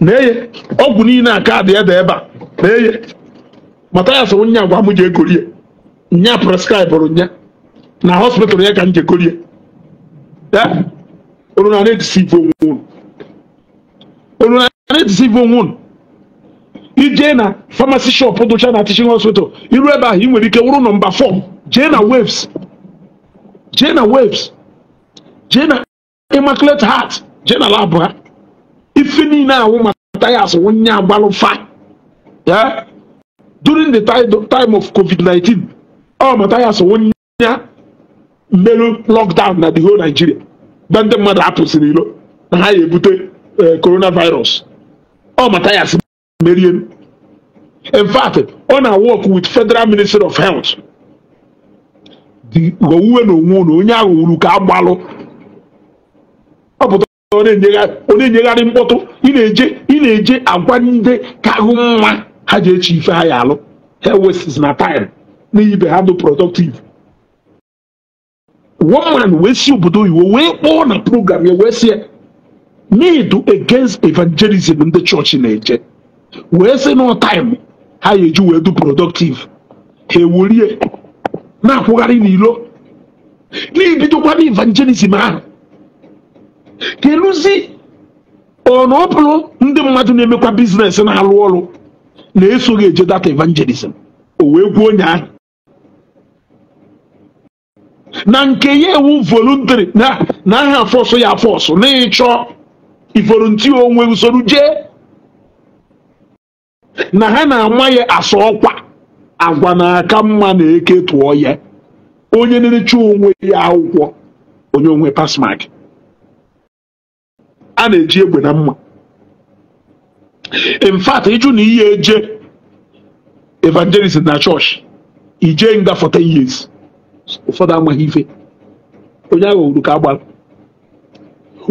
Na-eye ọgwụ niile a kaadị ede ebe a. Na-eye Matthias nya gwa m je egolie. Nya prescribe nya. Na hospital ya ka nje golie. Ya? Unu na na-edeceive onwe unu. Unu na na-edeceive onwe unu. Ije na pharmacy shop dụcha na teaching hospital iru ebe ahụ ị nwere ike wụrụ nọmba 4. Jee na Waves, jee na Waves, jee na Immaculate Heart, jee na lab ha. Ife niile ahụ Matthias onye agbalụfa. Yeah? During the time of COVID-19, ọ Matthias onye mmerụ lockdown na the whole Nigeria. Be ndị mmadụ apụsịrị ilo na ha ya ebute coronavirus. Ọ Matthias merie. In fact, ọ na-work with Federal Ministry of Health. The ghọwuwe na onwe unu onye ahụ wuru ka agbalụ. Ọ pụta ọ na-enyegharị mkpọtụ. Ị na-eje agwa ndị ka ahụ nwa ha ji echi ife ha ya alụ. Ha wastes na time n'ibe ha dị productive. One man wee si obodo oyibo wee kpọọ na program ya wee sị need against evangelism ndị chọọchị na-eje. Wee sị no time ha eji wee do productive. Ha ewerie na-akwụgharị n'ilo n'ibidokwa evangelism ahụ. Keluzi ọ na ọ bụrụ ndị mmadụ na-emekwa biznes na-alụ ọrụ na-esoghị eje data evangelism. O wee gwuo onye ahụ na nke ya ewu voluntary na aha afọsụ ya afọsụ na ịchọ ivolunteer onwe usoro jee na ha na-ama ya asa ọkwa agwa na-aka mma na eke tụọ ya. Onye na-eche onwe ya akwụkwọ onye onwe pass mark. A na-eji egbe na mma. In fact, ịjụ na ihe eje evangelism na church ije nga for 10 years. Ụfọdụ amaghị ife. Onye ahụ wuru ka agbara.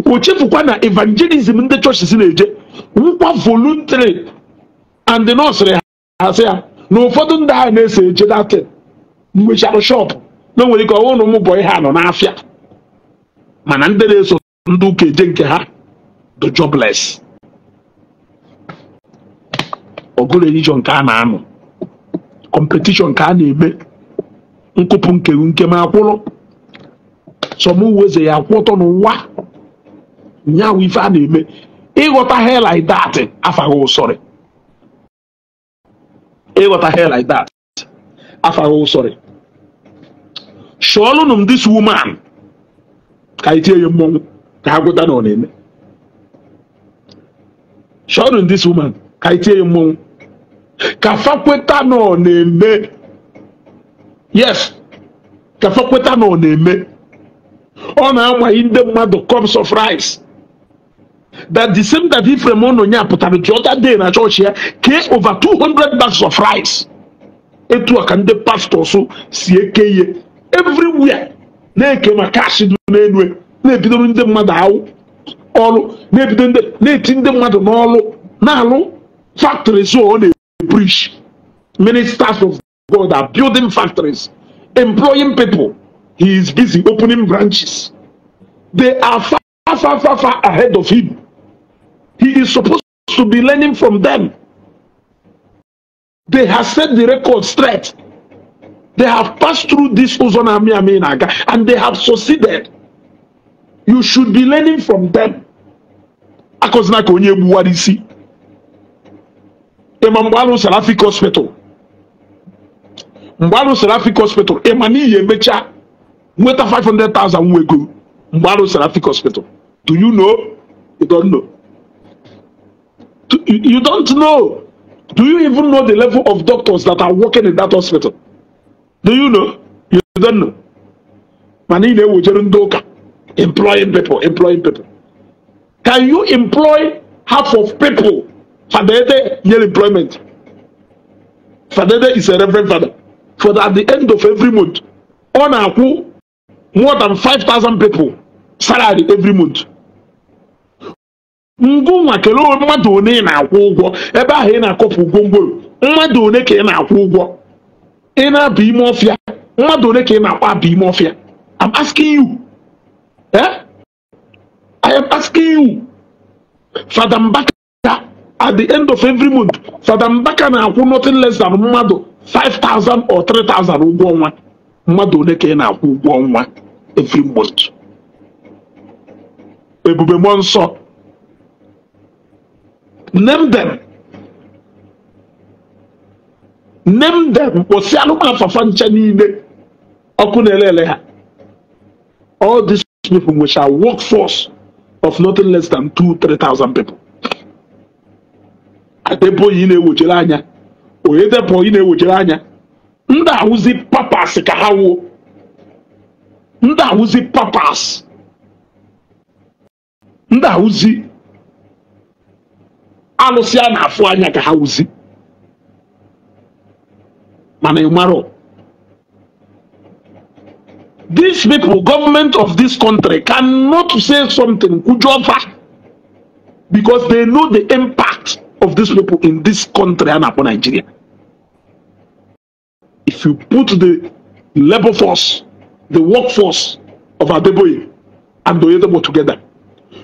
O chefukwa na evangelism ndị chọọchị si na-eje nwụkwa voluntary and the nurse ha sị ya na ụfọdụ ndị ahụ na-eso eje datin nwechara shop na nwere ike ọnwụ na ụmụ bọyị ha nọ n'afịa Mana ndị na-eso ndị ụka eje nke ha the jobless. Ọgụ religion ka a na-anụ, competition ka a na-eme, nkụpụ nke nke ma akwụrụ sọmweze ya akwụ ọtọ n'ụwa nyawu ife a na-eme. Ịghọta hair like that afaghị ụsọrị, ịghọta hair like that afaghị ụsọrị. Shọọlụnụ m this woman ka anyị tie ya mmọnwụ ka ha gwụta na ọ na-eme. Shọọlụnụ this woman ka anyị tie ya mmọnwụ ka fa kweta na ọ na-eme. Yes, ka fa kweta na ọ na-eme. Ọ na-amaghị ndị mmadụ cups of rice. That the same that Ephraim Ononya pụtara the other day na chọọchị ya kee over 200 bags of rice. Etu a ka ndị pastors si eke ihe everywhere, na-eke ma cash dị n'elu, na-ebidoro ndị mmadụ ahụ ọrụ, na-ebido ndị na-eti ndị mmadụ n'ọrụ, na-alụ factories. Ọ na-preach ministers of God are building factories, employing people. He is busy opening branches. They are far, far, far, far ahead of him. He is supposed to be learning from them. They have set the record straight. They have passed through this Uzonami Aminaga and they have succeeded. You should be learning from them. Akozina ka onye gbuwara isi. Ịma mgbe alụ Seraphic Hospital, mgbe alụ Seraphic Hospital, ịma n'ihi emecha nweta 500,000 nwa ego mgbe alụ Seraphic Hospital. Do you know? You don't know. You don't know. Do you even know the level of doctors that are working in that hospital? Do you know? You don't know. Mana ị na-ewejere ndị ụka employing people, employing people. Can you employ half of people Father Ede nyere employment? Father Ede is a reverend father. For at the end of every month, ọ na-akwụ more than 5,000 people salary every month. Ngụnwa kelee mmadụ one ị na-akwụ ụgwọ ebe ahụ ị na-akọpụ gwongworo, mmadụ one ka ị na-akwụ ụgwọ ị na-aba ime ọfịa, mmadụ one ka ị na-akpọ aba ime ọfịa. I'm asking you. Eh? I am asking you. Father Mbaka, at the end of every month, Father Mbaka na-akwụ nothing less than mmadụ 5,000 or 3,000 ụgwọ ọnwa. Mmadụ one ka ị na-akwụ ụgwọ ọnwa every month? Ebube Mmụọ Nsọ. Name them. Name them. Kwụsị alụmafafa ncha niile ọkụ na-elele ha. All these people which are workforce of nothing less than 2-3,000 people. Adeboye na-ewojere anya, Oyedepo na-ewojere anya. Ndị awụzi papas ka ha wuo. Ndị awụzi papas. Ndị awụzi alụsị a na-afụ anya ka ha wuzi. Mana ị marọ. These people, government of this country, cannot say something kwujofa because they know the impact of these people in this country and upon Nigeria. If you put the labor force, the workforce of Adeboye and Oyedepo together,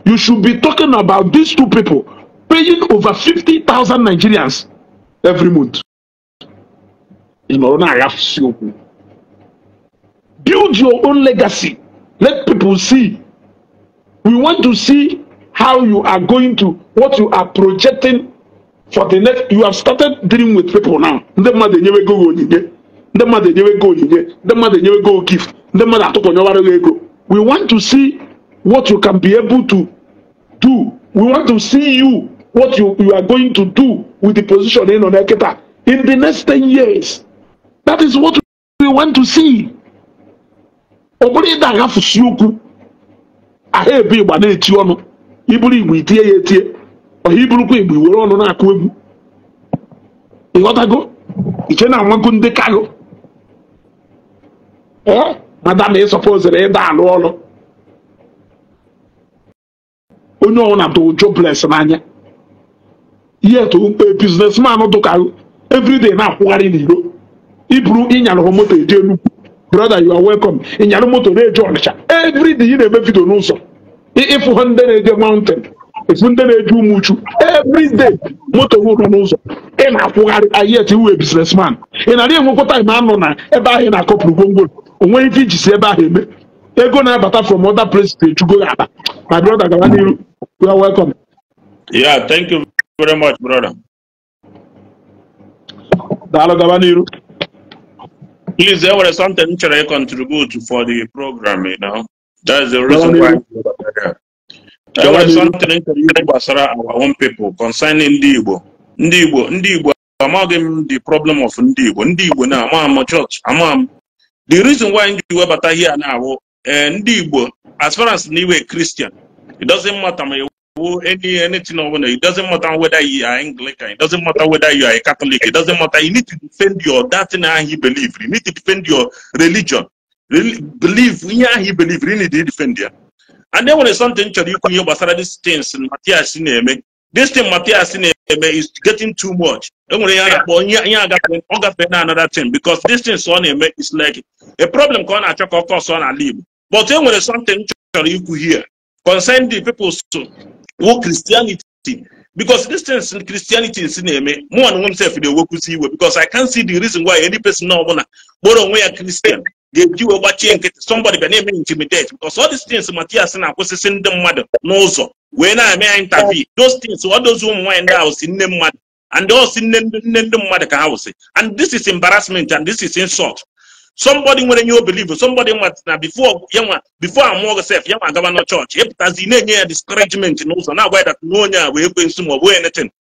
you should be talking about these two people paying over 50,000 Nigerians every month. In order to build your own legacy. Let people see. We want to see how you are going to, what you are projecting for the next. You have started dealing with people now. Ndị mmadụ enyewego gị onyinye. Ndị mmadụ enyewego onyinye. Ndị mmadụ enyewego gift. Ndị mmadụ atụkọnyewara gị ego. We want to see what you can be able to do. We want to see you, what you are going to do with the position in on Eketa in the next 10 years. That is what we want to see. Ọ bụrụ ịda agafusi okwu ahụ ebe ịgba na-eti ọnụ, iburu igbe itie ya etie, ọha iburukwa igbe were ọnụ na-akụ egwu. Ịghọtago? Iche na-amago ndị kago. Ee, madam ị sọpoziri ịda alụ ọrụ. Onye ọbụla dị jobless n'anya. Yet a businessman dụka everyday na-akwụgharị n'iro. Iburu ịnyara moto eje Enugu, Brother, you are welcome. Ịnyara moto na-eje Ọnịcha every day, ị na-eme video n'ụzọ, ịfụ ha ndị na-eje mountain, efu ndị na-eje Umuchu every day, moto nwụrụ n'ụzọ ị na-akwụgharị. Ayet iwe businessman, ị na-arị enwekwa time anọ na ebe ahụ ị na-akọpụrụ gwongworo onwe ife iji si ebe ahụ eme ego na-abata from other places ejugo ya akpa. My brother, gaba n'iru, you are welcome. Yeah, thank you very much, brother. Daalụ, gaba n'iru. Please, there was something to contribute for the program. That's the reason why. There was something gbasara our own people concerning ndị Igbo. Ndị Igbo, ndị Igbo, amaghị m the problem of ndị Igbo. Ndị Igbo na ama m church, ama m. The reason why ndị webata here now, ndị Igbo, as far as na Christian, it doesn't matter ma anything over. It doesn't matter whether you are Anglican, it doesn't matter whether you are a Catholic, it doesn't matter. You need to defend your that thing you believe. You need to defend your religion. Believe ihe you believe, you need to defend ya. And then when there's something chọrọ ikwu ihe gbasara these things Matthias na-eme. This thing Matthias na-eme is getting too much. Enwere ihe a na-akpọ ihe agafe ọ gafee na another thing, because this thing ọ na-eme is like a problem ka ọ na-achọ ka ọ kọsọ n'ala Igbo. But enwere something chọrọ ikwu here concerning the people so who Christianity, because this thing in Christianity is na-eme mụ na onwe m sef na-ewekwuzi iwe, because I can't see the reason why any person ọbụla kpọrọ onwe ya Christian ga-eji wee gbachie nkịtị somebody bịa na-eme intimidate, because all these things Matthias na-akwụsịsị ndị mmadụ n'ụzọ wee na-eme ya interview, those things all those ụmụ nwaanyị ndị ahụ si nne mmadụ and all si nne nne ndị mmadụ ka ha wụsị, and this is embarrassment and this is insult. Somebody nwere nye o believe, somebody nwa na before ya nwa before amụọ gị sef ya nwa agaba na chọọchị ịpụtazi na-enye ya discouragement n'ụzọ na-agwa ya that na onye a wee ekwensu ma ọ bụ anything.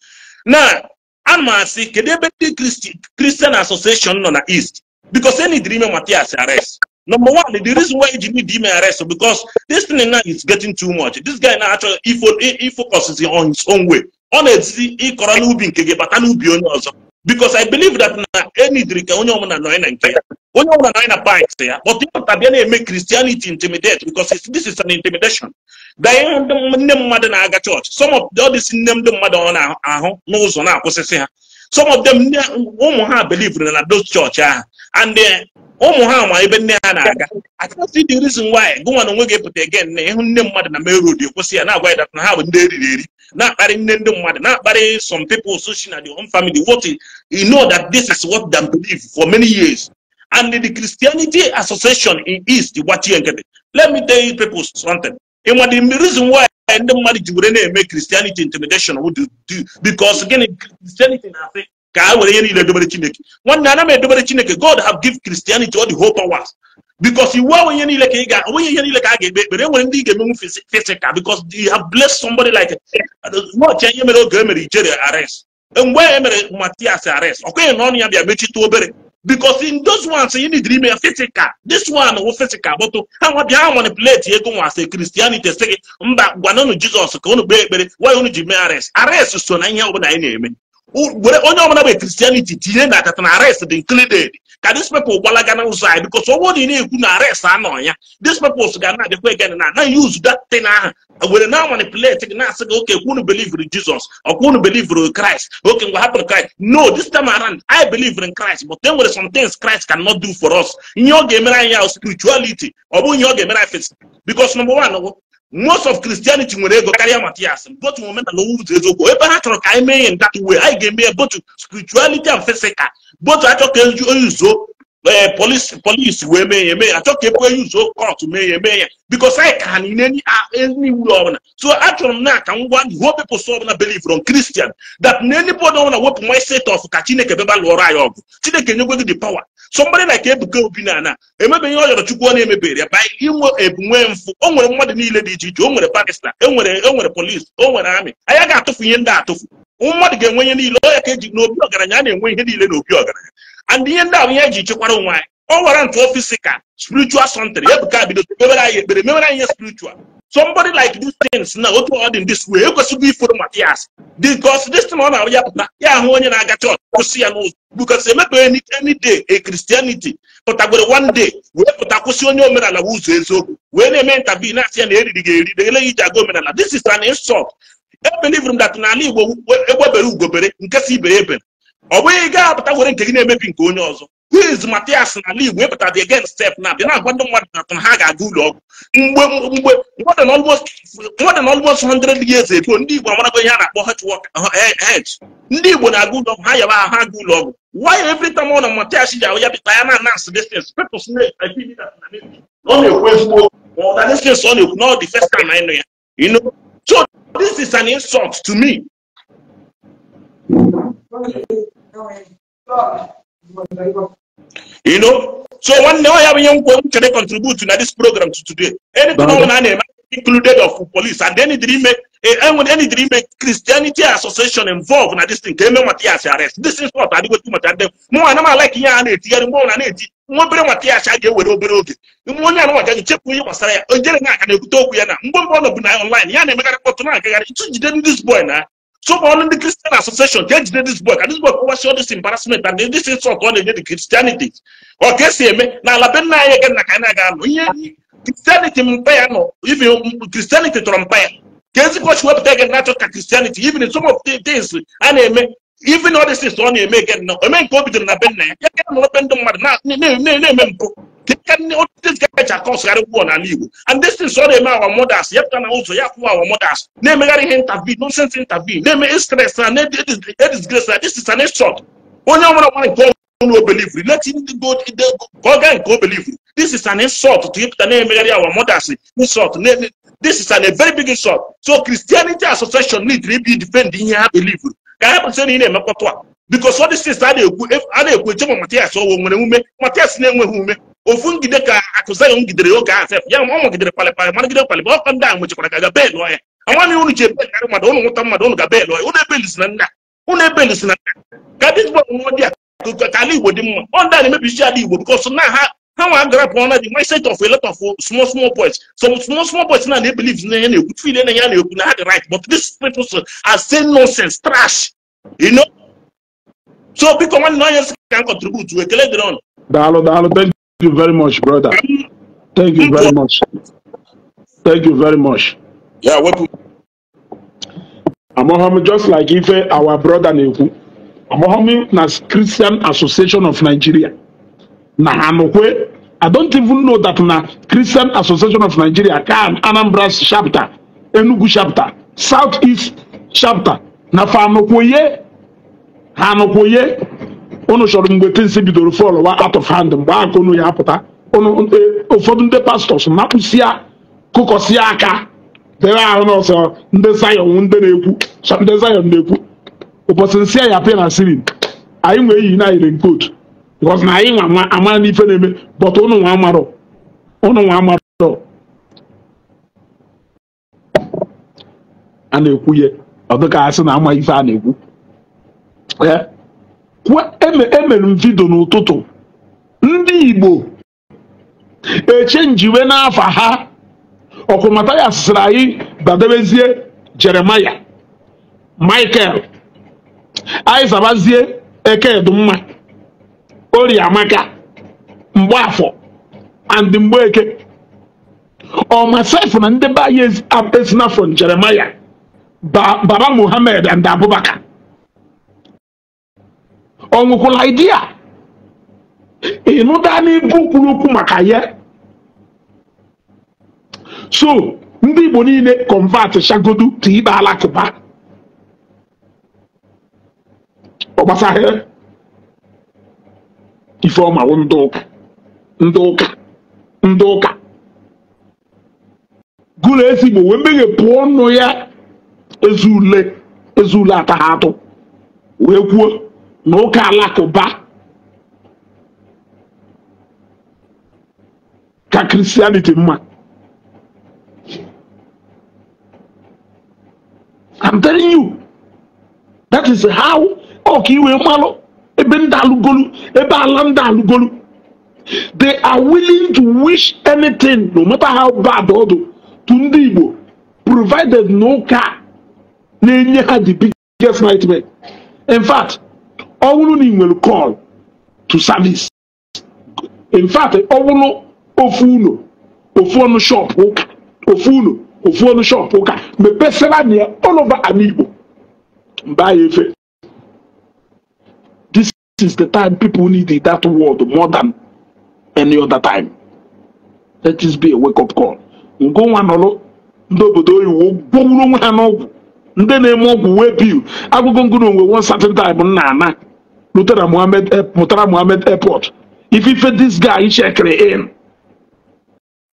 Na ana m asị kedu ebe ndị Christian Association nọ na East, because they need ime Matthias arrest. Number one, the reason why you need ime arrest, because this thing now is getting too much. This guy now actually he focuses on his own way. Ọ na-etizi ịkọrọ n'ubi nke gị bata n'ubi onye ọzọ, because I believe that na enidiri ka onye ọbụla nọ na nke ya, onye ọbụla nọ na bikes ya, but ịpụta bịa na-eme Christianity intimidate, because this is an intimidation. Ihe nne mmadụ na-aga chọọchị, some of all these nne ndị mmadụ ọ na-ahụ n'ụzọ na-akwụsịsị ha, some of them ụmụ ha believe na those church ahụ, and ụmụ ha ma ebe nne ha na-aga. I can't see the reason why gụnwa na onwe gị pụta again na ịhụ nne mmadụ na main road ekwesị ya na-agwa ya that na ha bụ ndị eriri eri, na-akparị nne ndị mmadụ, na-akparị some people so na their own family. What you know that this is what they believe for many years. And the Christianity Association in East gbachie nkịtị. Let me tell you people something. Ịma the reason why ndị mmadụ ji were na-eme Christianity intimidation because gịnị? Christianity na-asị ka a were ihe niile dobere Chineke. Nwanne, ana m edobere Chineke. God have give Christianity all the whole powers, because iwu ahụ ihe niile ka ị ga onwe ihe niile ka a ga-ekpe ekpere, enwere ndị ị ga-emenwu physical, because you have blessed somebody like nọọchị ihe mere oge emere Ijere arrest, mgbe e mere Matthias arrest, ọ kweghị na ọnụ ya bịa mechite obere, because in those ones you need ime ya physical. This one wụ physical, but ha nwa bịa ha manipulate ego nwa sị Christianity sị gị mba gwanụnụ Jizọs ka unu kpee ekpere, why unu ji mee arrest? Arrest so na ihe ọbụla anyị na-eme. Were onye ọbụla bụ Christianity tinye na akata na arrest dị included, ka these people gbalaga n'ụzọ anyị, because ọ bụrụ na ị na-ekwu na arrest anọ ya, these people ga na-adịkwa again na use that thing ahụ were na manipulate gị na-asị gị okay, kwunu believe in Jesus or kwunu believe in Christ, okay, what happened to Christ? No, this time around I believe in Christ, but then there some things Christ cannot do for us. Ihe ọ ga-emere anyị ya spirituality, ọ bụghị ihe ọ ga-emere anyị physical, because number one, most of Christianity nwere ego karịa Matthias, both omenala ụzọ eziokwu ebe ha chọrọ ka anyị mee in that way, anyị ga-eme both spirituality and physical, both achọ ka eyuzo police wee mee ya eme ya, achọ ka ekwe eyuzo court mee ya eme ya, because anyị ka ha niile any uru ọbụla. So achọrọ m na ka m gwa the whole people so ọbụla believe from Christian that na anybody ọbụla wepụ mindset of ka Chineke bịaba lụọrọ anyị ọgụ, Chineke nyegwe gị the power. Somebody like Ebuka Obi na ana emebe ihe ọ yọrọ Chukwu ọ na-emebere ya by inwe ebunwe mfụ. O nwere mmadụ niile dị iche iche, o nwere barrister, enwere police, o nwere army. Anyị ga-atụfu ihe ndị atụfu, mmadụ ga-enwe ihe niile. Ọ ya ka eji n'obi ọgaranya a na-enwe ihe niile n'obi ọgaranya, and ihe ndị ahụ ihe eji chekwara onwe anyị. Ọ wara ntụ physical spiritual something. Ebuka bido mewere anyị ekpere, mewere anyị ihe spiritual. Somebody like these things na otu ọ dị in this way ekwesịghị iforo Matthias, because this thing ọ na-arụ ya pụta ya ahụ onye na-aga chọọchị kwụsị ya n'ụzọ, because emepeghị any day a Christianity pụtagwere one day wee pụta kwụsị onye omenala bụ ụzọ eziokwu wee na-eme interview na-asị ya na eriri ga-eri na eleghị iji aga omenala. This is an insult. E believe m that n'ala Igbo egbebere ugobere nke si ibe ebere, ọ bụghị ị ga-apụta were nke gị na-emebi nke onye ọzọ. Who is Matthias na Igbo wepụta the against step na bịa na-agwa ndị mmadụ na ha ga-aga ụlọ ọgwụ mgbe more than almost 100 years ago ndị Igbo amarago ihe a na-akpọ H ndị Igbo na-aga ụlọ ọgwụ ha yaba ha aga ụlọ ọgwụ. Why every time ọ na Matthias ji ahụ ya bịta ya na announce this thing, people say I feel that na ọ na-ekwu ezigbo ọ na this thing ọ na-ekwu not the first time I know ya, you know. So this is an insult to me. You know, so one day I have young to contribute to this program to today. Anything on included of police and any dream, any dream Christianity Association involved in this thing. Came Matthias arrest. This is what I do too much. More and I'm like here and it, more and it. More Matthias I get with Oberoge. One and what I check with you was online. This boy now. So on the Christian Association, get this boy. And this boy was all this embarrassment and this insult on the Christianity. Okay, see me now. Christianity no, even Christianity to empire. Christianity, even in some of the things, and even all this is on the make no. I mean, go na ben na. Ya kan no ben and this is all our mothers. Yep, also our mothers. Name intervene, nonsense intervene. Name stress and disgrace. This is an insult. Only one go no believe. Let him go go go believe. This is an insult to the name our mothers. Insult. This is a very big insult. So Christianity Association need to be defending here belief. Because all these things are the Matthias or Matthias name ofungide ka akuzayo ngidere oge asef ya ma ọ pale pale managide pale ọ kan down nwechekwara ka ga bel ya amami unu che bel karị mmadụ unu nwụta mmadụ unu ga bel ya unu ebelis na nna unu ebelis na ka this boy nwa dị ka ala Igbo dị mma ọ ndị a na-emebi ala Igbo because na ha nwa grab on the mindset of a lot of small small boys. Some small small boys now they believe na ya na-ekwu feel na ya na-ekwu na ha the right, but these people are saying nonsense trash, you know. So biko nwanne onye can contribute to ekele dịrị ọnụ. Daalụ daalụ. Thank you very much, brother. Thank you very much. Thank you very much. Yeah, what? Amoham, just like if our brother Neku, Amoham na Christian Association of Nigeria. Na Hanokwe, I don't even know that na Christian Association of Nigeria can Anambra chapter, Enugu chapter, Southeast chapter. Na Fanokwe, Hanokwe. Unu chọrọ mgbe things bidoro fall out of hand mgbe aka unu ya apụta unu ụfọdụ ndị pastors napụsịa kụkọsịa aka dere ahụ n'ọsọ ndị Zion ndị na-ekwu ndị Zion na-ekwu ụbọchị nsị ya pịa na sirin anyị nwee yi na yiri coat because na anyị nwa ama n'ife na-eme but unu nwa amarọ a na-ekwu ya ọ dịka asị na ama ife a na-ekwu. Emere m vidio n'ụtụtụ ndị Igbo echenjiwe n'afa ha ọkụ Mathias sịrị anyị badebezie Jeremiah Michael anyị zabazie Ekedumma Oriamaka Mgbafọ and Mgbeke ọ masef na ndị be anyị esina from Jeremiah Baba Muhammad and Abubakar. Ọ nwekwara idea ịnụda n'ibu kwuru okwu maka ya. So ndị Igbo niile convert shagodu to ikpe alakụba ọ gbasaghị ife ọma ndị ụka ndị ụka ndị ụka gụrụ ezigbo wee meghepụ ọnụ ya ezule ata ha atụ wee kwuo na ụka alakụba ka Christianity mma. I'm telling you, that is how okay we malo ebe ndị alugolu ebe ala ndị alugolu. They are willing to wish anything, no matter how bad or do, to ndị Igbo, provided no car na-enye ha the biggest nightmare. In fact, ọ bụrụ na ị nwere call to service, in fact, ọ bụrụ ofu ụlọ ofu ọnụ shop ụka ofu ụlọ ofu ọnụ shop ụka mepesara na ya all over ala Igbo mba ya efe. This is the time people need that word more than any other time. Let this be a wake-up call. Ngụnwa nọrọ ndị obodo oyibo gwọgburu onwe ha n'ọgwụ, ndị na-eme ọgwụ wee bill agụgụ ngụ na onwe. One certain time m na-ana Lutera Mohammed Murtala Mohammed Airport, if ife this guy checkere in,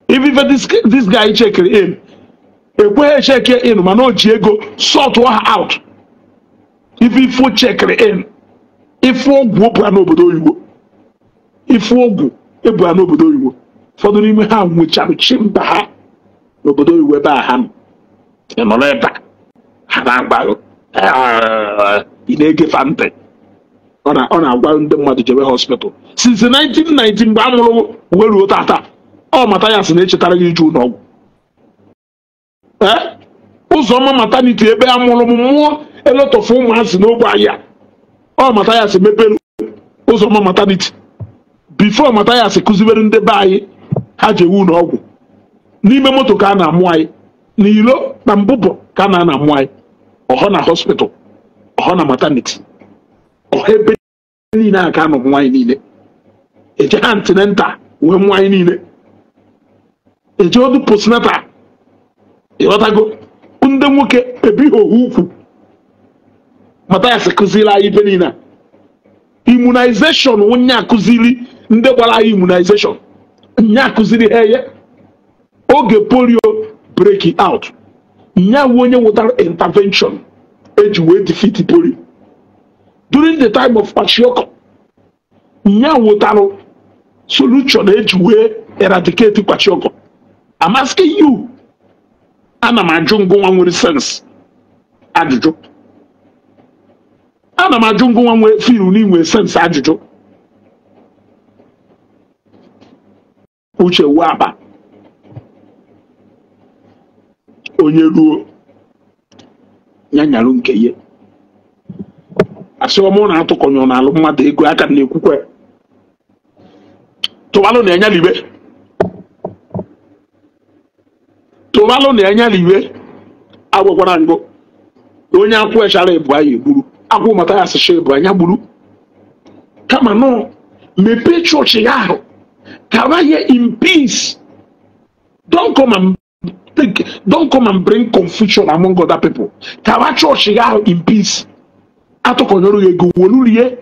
if ife this guy checkere in, ekweghị check in, mana o ji ego sort ha out. If ifo checkere in, ife ọgwụ ebu n'obodo oyibo, ife ọgwụ ebu n'obodo oyibo, ụfọdụ n'ime ha nwechara chimba ha n'obodo oyibo ebe a ha nọ. Ị nọrọ ebe a ha na-agba, ị na-egefa ntị. Ọ na-agwa ndị mmadụ jebe hospital since 1990 mgbe a mụrụ wee ruo tata. Ọ Mathias na-echetara gị ije ụlọọgwụ. Ee, Ụzọma Maternity ebe a mụrụ m mụọ elotọfụ ụmụazị n'ogbe ahịa, ọ Mathias mepere Ụzọma Maternity. Before Mathias kụziwere ndị be anyị ha ji ewu ụlọọgwụ, n'ime moto ka a na-amụ anyị, n'ilo na mbụbọ ka a na-amụ anyị. Ọhọ na hospital, ọhọ na maternity, ọha ebe niile a ka anọ mụ anyị niile. Eje ha antenatal wee mụọ anyị niile, eje ọdụ postnatal. Ịghọtago? Ndị nwoke ebighị ohu ukwu. Mathias kụziri anyị ibe niile a. Immunization, onye akụziri ndị gbara anyị immunization, nya akụziri ha eye oge polio break out, nya wu onye wetara intervention eji wee defeat polio. During the time of kwashiorkor, nya wetara solution eji wee eradicate kwashiorkor. I'm asking you, ana m ajụ ngụnwa nwere sense ajụjụ, ana m ajụ ngụnwa nwere feel na inwe sense ajụjụ. Uche wu akpa onye ruo ya nyarụ nke ya, asị ọmụ na-atụkọnyụ n'alụ mmadụ ego aka na-ekwukwe tụwalụ na enyaliwe, tụwalụ na enyaliwe. Agwakwara ngụ onye akwụ echara ebu anyị egburu akwụ Mathias sha ebu anya gburu, kama nọ mepee chọọchị ya ahụ kara ya in peace. Don't come and think, don't come and bring confusion among other people. Kara chọọchị ya ahụ in peace. Atụkọnyere ya ego wolu rie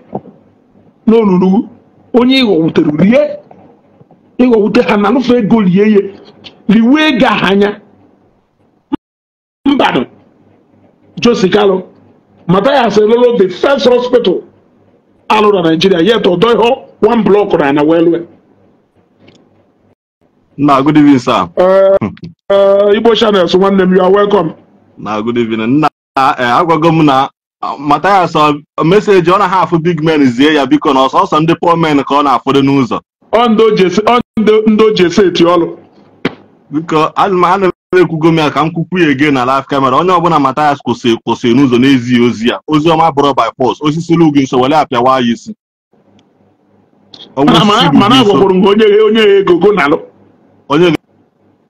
n'olulu onye ịghọwutere rie, ịghọwute ha na alụfe ego lie ya, liwe ego ahụ anya mbanụ. Josikalụ Mathias elolo the first hospital alụ na Nigeria, yet ọdọ ihe one block na ana wee. Nna, good evening, sir. Igbo Channels, nwanne m, you are welcome. Na, good evening. Nna, agwago m na Mathias message ọ na ha afụ big men zie ya, biko, na ọsọsọ ndị poor men ka ọ na-afọdụ n'ụzọ. Ọ ndị o ji ese eti ọlụ. Biko, ana m ekwugo m ya ka m kwukwu ya ege na live camera. Onye ọbụla Mathias kwụsị n'ụzọ n'ezighị ozi ya, ozi ọma bụrụ by force, osisi lu gị nso were apịawa ya isi. Mana agwakwuru m onye onye ego go nalụ. Onye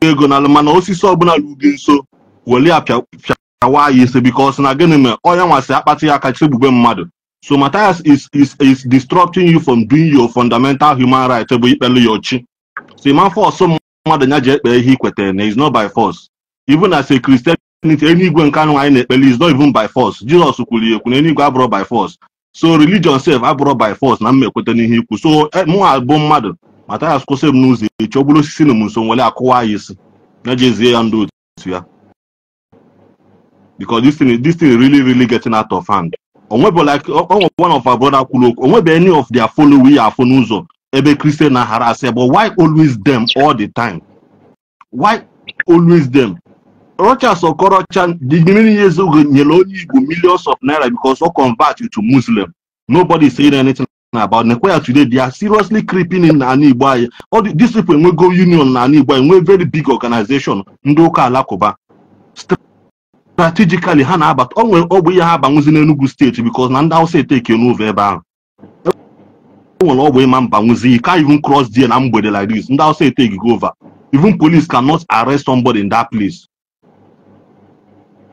ego n'alụ, mana osisi ọbụla lu gị nso were apịawa ya isi, because na gịnị mere onye nwasị akpati ya aka chegbube mmadụ. So Mathias is disrupting you from doing your fundamental human right bụ ikpelu ya ọchị. So ịma force mmadụ ya ji ekpe ihe ikwetara na is not by force. Even as a Christianity, eluigwe nke anụ anyị na-ekpeli is not even by force. Jizọs kwuru ya ekwu na eluigwe abụrụ by force. So religion sef abụrụ by force na m ekweta n'ihe ikwu. So mụ abụ mmadụ, Mathias kwụsị m n'ụzọ echi, ọ bụrụ osisi na m nso nwere akụwa ya isi na jezie ya ndị otu ya, because this thing really really getting out of hand. Onwebe like onwe one of our brother kwuru okwu, onwebe any of their follow ya afụ n'ụzọ ebe Christian na harass ya, but why always them all the time? Why always them? Rochas Okorocha the many years ago nyere onye Igbo millions of naira because ọ convert you to Muslim. Nobody is saying anything about Nekwaya today. They are seriously creeping in na Igbo anyị. All these people enwego union na Igbo anyị, nwee very big organization ndị ụka alakụba. Strategically ha na-abata onwe ọgbụ ihe ha abanwụzi n'Enugu steeti, because na ndị Hausa eteke n'ụzọ ebe ahụ. O nwere ọgbụ ịma mbanwụzi, you can't even cross there na mgbede like this. Ndị Hausa etake go over. Even police cannot arrest somebody in that place.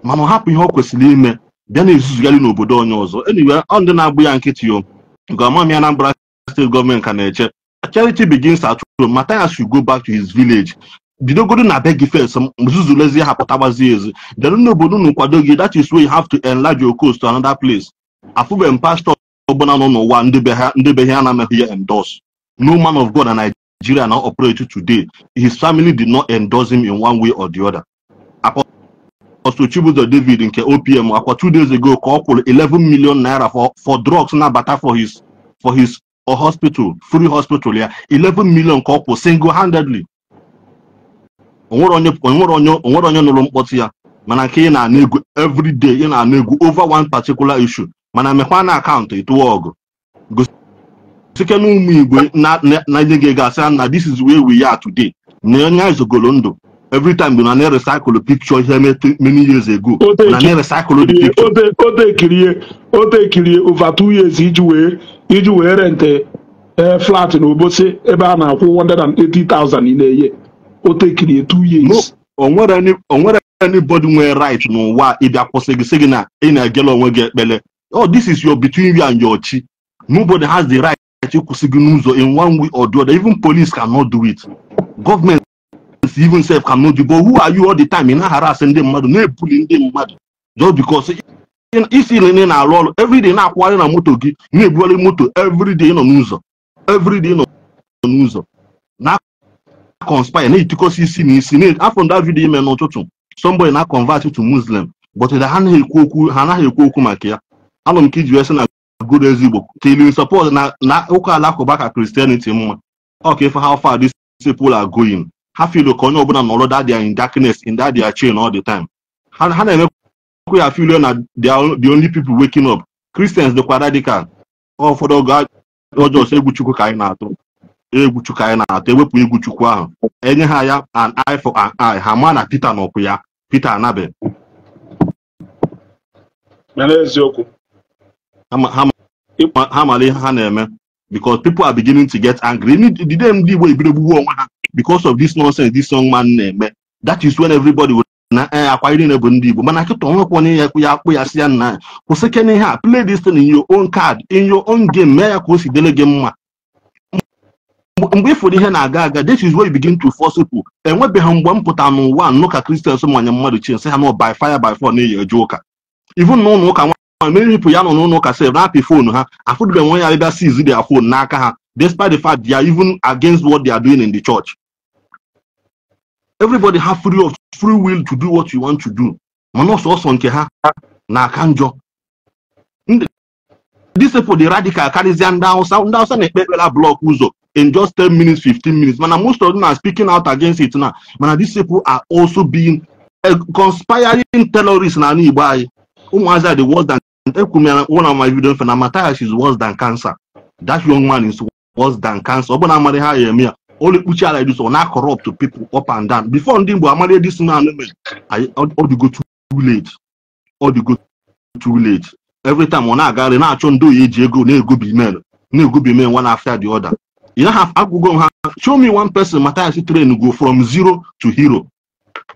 Mana ọ hapụ ihe ọ kwesịrị ime bịa na-ezuzugharị n'obodo onye ọzọ. Anyway, ọ ndị na-agbụ ya nkịtị o. Gọọmenti Anambra State government ka na-eche. Charity begins at home. Matthias should go back to his village. Bidogodu na beg gị first, zuzulezi ha pụtabazi ezi. Then n'obodo unu kwado gị, that is where you have to enlarge your coast to another place. Afụbe m pastor ọbụla nọ n'ụwa ndị be ha anaghị ya endorse. No man of God in Nigeria now operate today. His family did not endorse him in one way or the other. Apostle Chibuzo David nke OPM akwa 2 days ago ka ọ kwụrụ 11 million naira for drugs na-abata for his hospital, free hospital ya. 11 million ka ọ kwụ single handedly. Onwere onye nụrụ mkpọtụ ya, mana nke ị na-ana ego every day, ị na-ana ego over one particular issue, mana mekwa na akaụntụ ịtụwa ọgụ gosike na ụmụ Igbo na-enye gị ego asị na this is where we are today, na onye izogolo ndụ every time na na-recycle picture ihe many years ago, na na-recycle the picture. O tekirie over 2 years iji wee rent flat na Obosi ebe a na-akwụ 180,000 in a year. O tekirie 2 years. No, onwere anybody nwere right n'ụwa ịbịa kwụsị gị sị gị na ị na-egele onwe gị ekpele. Oh, this is your between you and your chi. Nobody has the right ịkwụsị gị n'ụzọ in one way or the other. Even police cannot do it. Government even self cannot do. But who are you all the time? Ị na-harass ndị mmadụ, na-ebuli ndị mmadụ just because isi ile na-arụ ọrụ everyday, na-akwụgharị na moto gị, na-ebugharị moto everyday nọ n'ụzọ, everyday nọ n'ụzọ, na conspire, na-etikọsi isi na isi. Afọ that video ime n'ụtụtụ, somebody na convert to Muslim, but ha anaghị ekwu okwu maka ya. Anọ m ka iji wee sị na good ezigbo till support na ụka alakụba ka Christianity mma. Okay, for how far these people are going, ha feel ka onye ọbụla nọrọ that they are in darkness, in that their chain all the time. Ha na-emekwa ya feel na they are the only people waking up. Christians dịkwa radical. Ụfọdụ oge ọjọọ egwu Chukwu ka anyị na-atụ, egwu Chukwu anyị na-atụ, ewepụ egwu Chukwu ahụ, enye ha ya an eye for an eye, ha ma na Peter n'ọkụ ya, Peter anabe. Ha mara ihe ha na-eme because people are beginning to get angry. The day ndị Igbo ebido gbuwe onwe ha because of this nonsense this young man na-eme. That is when everybody will na akwa iri na bụ ndị Igbo, mana kịta onwekwa onye ya ya akpụ ya si ya nna kwụsị kene ihe a, play this thing in your own card, in your own game, mee ya ka o si dele gị mma. Mgbe ịfụrụ ihe na-aga aga, this is where you begin to force people. Enwebeghị mgbe m pụtara n'ụwa nnụ ka Christians manye mmadụ chi nsị ha nọ by fire by force na-eyi eje ụka. Even n'ụlọ ụka nwa many people ya nọ n'ụlọ ụka sef na-apị phone ha, afụdube nwe ya bịa seize their phone n'aka ha, despite the fact they are even against what they are doing in the church. Everybody have free will to do what you want to do. Mana ọsọsọ nke ha na-aka njọ. These people, the radical karịzịa ndị Hausa, ndị Hausa na-ekpe ekpere block ụzọ in just 10 minutes, 15 minutes. Mana most of them are speaking out against it now. Mana these people are also being conspiring terrorists na Igbo anyị. Ụmụazị are the worse than one of my videos na Matthias is worse than cancer. That young man is worse than cancer. Ọ bụ na amarị ha ya eme ya, only kpuchi ala this or na corrupt to people up and down. Before ndị Igbo amarị this man ọ dị go too late. Ọ dị go too late. Every time ọ na-agagharị na-achọ ndị oyi eji ego na-egobi men, na-egobi men one after the other. You don't have agụgụ ha. Show me one person Matthias train go from zero to hero.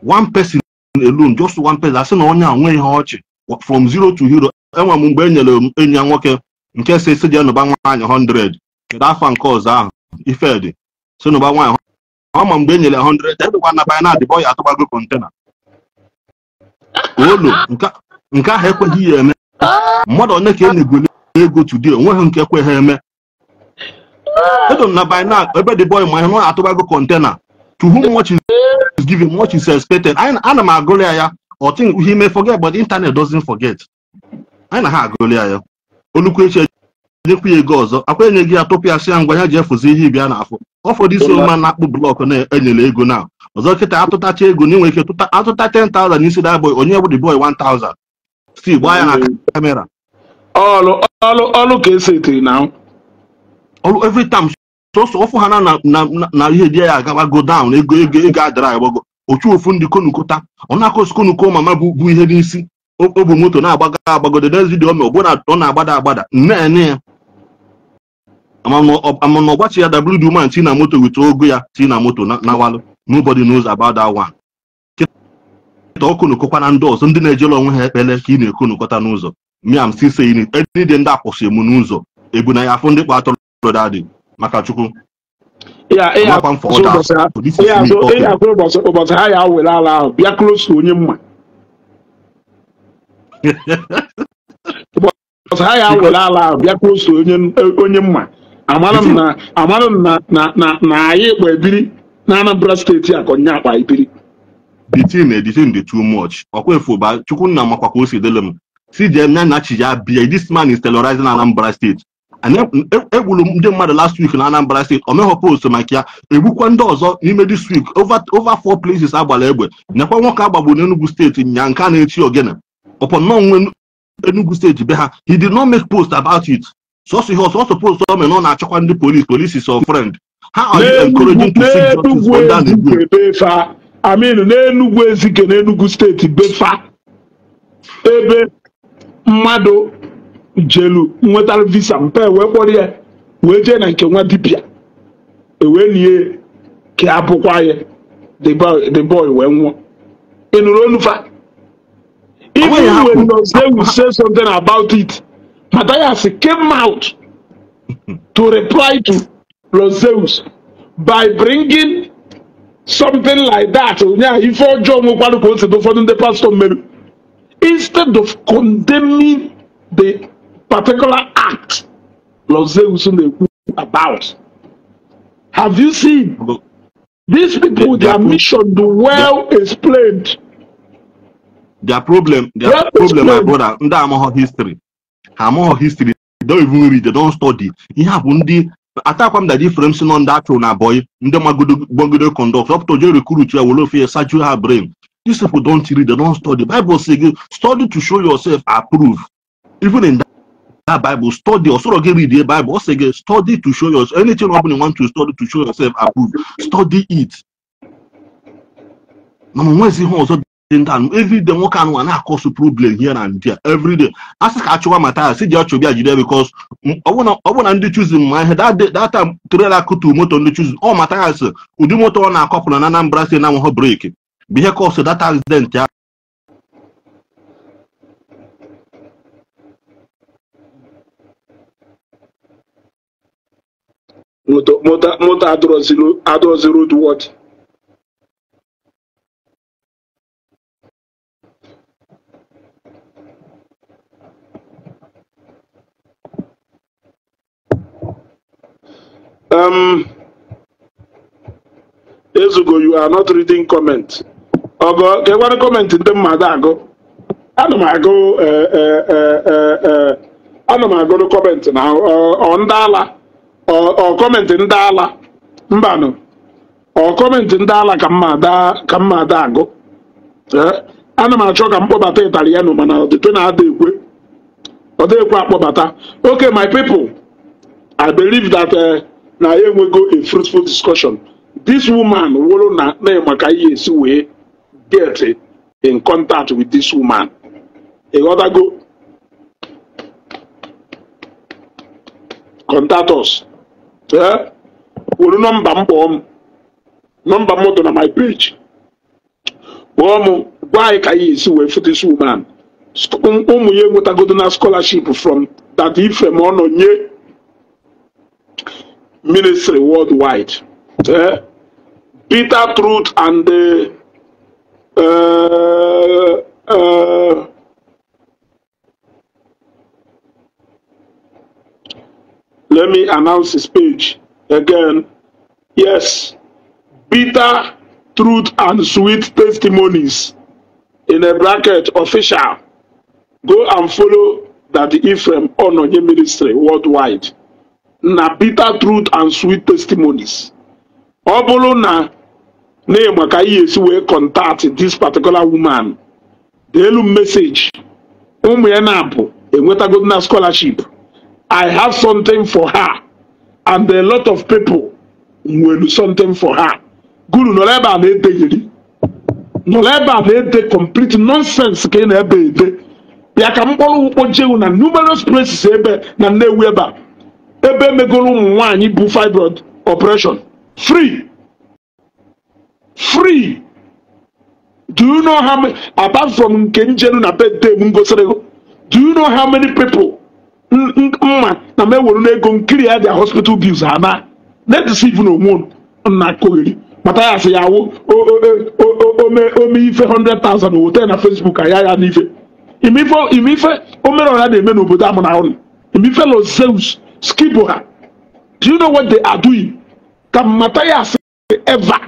One person alone, just one person. Asị na onye a nwee ihe ọchị from zero to hero. Enwe m mgbe e nyere m enyi ya nwoke nke si si jee nụba nwaanyị 100. Kedu afa nke ọzọ ahụ? Ifedị si nụba nwaanyị ọ ma mgbe e nyere 100 edekwa na banye na adịbọ ya atụbago kontena olu nke ahụ ekweghị ya eme. Mmadụ one ka e nyegolo ego today, onweghị nke ekweghị eme. Edo na by now ebe the boy ma ihe ọ atụbago kontena. To whom much is given, much is expected. Ana m agụlị ya, or think he may forget, but the internet doesn't forget. Anyị na ha agụlị ya. Olukwu echi enyekwu ya ego ọzọ, akwa enye gị ya tụpụ ya sị ya ngwa ya ji efuzi ihe ịbịa n'afọ. Ụfọdụ isi ụma na-akpụ blọkụ na-enyere ego na ọzọ kịta atụtacha ego na inwe ike atụta 10,000 n'isi that boy, onye bụ the boy 1,000. Still gbaa ya na kamera. Ọlụ ka esi etiri na ọlụ every time. Sọsọ ọfụ ha na ihe dị ya agawa go down, ego ego ego adara agbago. Ochu ofu ndị konukota, ọ na-akọsi konuko mama bụ ihe n'isi. O bụ moto na-agbago agbago. The next video ọ bụ na ọ na-agbada agbada. Nne ya ama na ọgbachi ya WD man ti na moto with ogo ya ti na moto na walụ. Nobody knows about that one. Kịta ọ konukokwa na ndị ọzọ ndị na-ejela onwe ha ekpele ka ị na-ekonukọta n'ụzọ. Me, I'm still saying it. Any day ndị akwụsị m n'ụzọ, Ebu na ya afụ ndị kpa atụrụ daddy maka Chukwu. Ụbọchị ha ya were ala ahụ bịa close to onye mma. Ụbọchị ha ya were ala ahụ bịa close to onye mma. Amara m na anyị kpa ebiri na Anambra steeti a ka onye akpa ebiri. The thing dị too much. Ọkwa efu ba Chukwunna makwa ka o si dịlụ m. Si jee nya na chi ya bịa, this man is terrorizing Anambra State. Egburu ndị mmadụ last week na Anambra State, o meghọ post maka ya, egbukwa ndị ọzọ n'ime this week, over 4 places agbara egbe. Nekwa nwoke agbagbu n'Enugu steeti nya nke a na-echi ogene. Upon nọ nwe Enugu steeti be ha, he did not make post about it. Sọsọ ihe ọsọ post o mere na ọ na-achọkwa ndị police, police is your friend. How are you encouraging to seek justice for that Igbo? Aminu n'Enugu Ezike n'Enugu steeti befa ebe mmadụ jelu nwetara visa mpe wee kpọrọ ya wee jee na nke nwa dibịa ewee nie ka abụkwa ya the boy wee nwụọ. Ị nụrụ olu fa? Even when they will say something about it, Matthias came out to reply to Roseus by bringing something like that. If instead of condemning the particular act Roseus about, have you seen these people? Their mission well explained. Their problem, my brother, ndị amaghọ history. Ha amaghọ history. They don't even read, they don't study. Ihe a bụ ndị atakwa m that difference nọ ndị achụrụ na boy, ndị magodo conduct up to je recruit ya wolo fear sachu her brain. These people don't read, they don't study. Bible say study to show yourself approved. Even in that Bible, study also get read the Bible say study to show yourself. Anything open you want to study to show yourself approved. Study it. Na mo nwezi ihe ọzọ. Every day nwoke anụ na cause problem here and there every day. Asị ka achụwa Matthias si ji achụbịa jide because ọ bụ na ndị choosing ma ihe that time trailer kutu moto ndị choosing ọ Matthias ụdị moto ọ na-akọpụrụ na Anambra si na anwụghọ breki bụ ihe cause that accident ya. Moto adọrọzi road what? Ezugo, you are not reading comment. Ogo, ke one comment ndị mmadụ agụ. Ana m agụ ana m agụ comment na ọ ndị ala ọ comment ndị ala mbanụ ọ comment ndị ala ka mma ada agụ. Ana m achọ ka m kpọbata Italiano mana ọdịtụ na-ada ekwe. Ọ dị ekwe akpọbata. Okay, my people, I believe that na we go a fruitful discussion. This woman will na maka ihe we get in contact with this woman. A other go contact us. Wuru number m number moto na my page. Kpọọ gwa anyị ka ihe esi wee fụ this woman. Ụmụ ya enwetagodo na scholarship from that Ifrem ọ nọ nye ministry worldwide. Bitter truth and let me announce his page again. Yes, bitter truth and sweet testimonies in a bracket official. Go and follow that Ifrem Ononye ministry worldwide. Na bitter truth and sweet testimonies. Ọ bụrụ na na maka ihe esi wee contact this particular woman, the elu message ụmụ ya na-apụ enwetago na scholarship. I have something for her and a lot of people nwere something for her. Guru nọrọ ebe a na-ede yiri nọrọ ebe a na-ede complete nonsense ka ị na-ebe ede ya ka mkpọrọ ụkpọ jewu na numerous places ebe na Nnewi ebe a ebe emegoro ụmụ nwaanyị bụ fibroid operation free. Free. Do you know how many, apart from nke njenu na birthday m gosiri, do you know how many people Mma na m ewere n'ego nkiri ya their hospital bills ha na na-edeceive na onwe na kogheri. Mathias ya wụ ome ife 100,000 wote na Facebook aya ya n'ife. Imife omere ọra na-eme n'obodo amụ na ụlọ. Imife lo Zeus skibo ha. Do you know what they are doing? Ka Mathias ever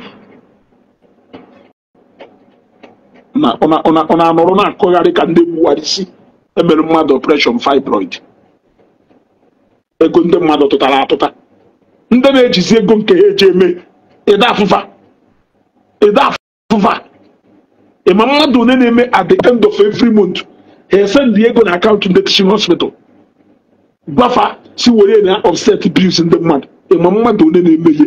na ọ na-anọrọ na-akọgharị ka ndị gbuwarisi emere mmadụ operation fibroid. Ego ndị mmadụ tụtara atụta. Ndị na-ejizi ego nke ha eji eme ịda afụfa. Ịma mmadụ one na-eme at the end of every month ha send ego na akaụntụ ndị teaching hospital gwafa si were na offset bills ndị mmadụ. Ịma mmadụ one na-eme ihe.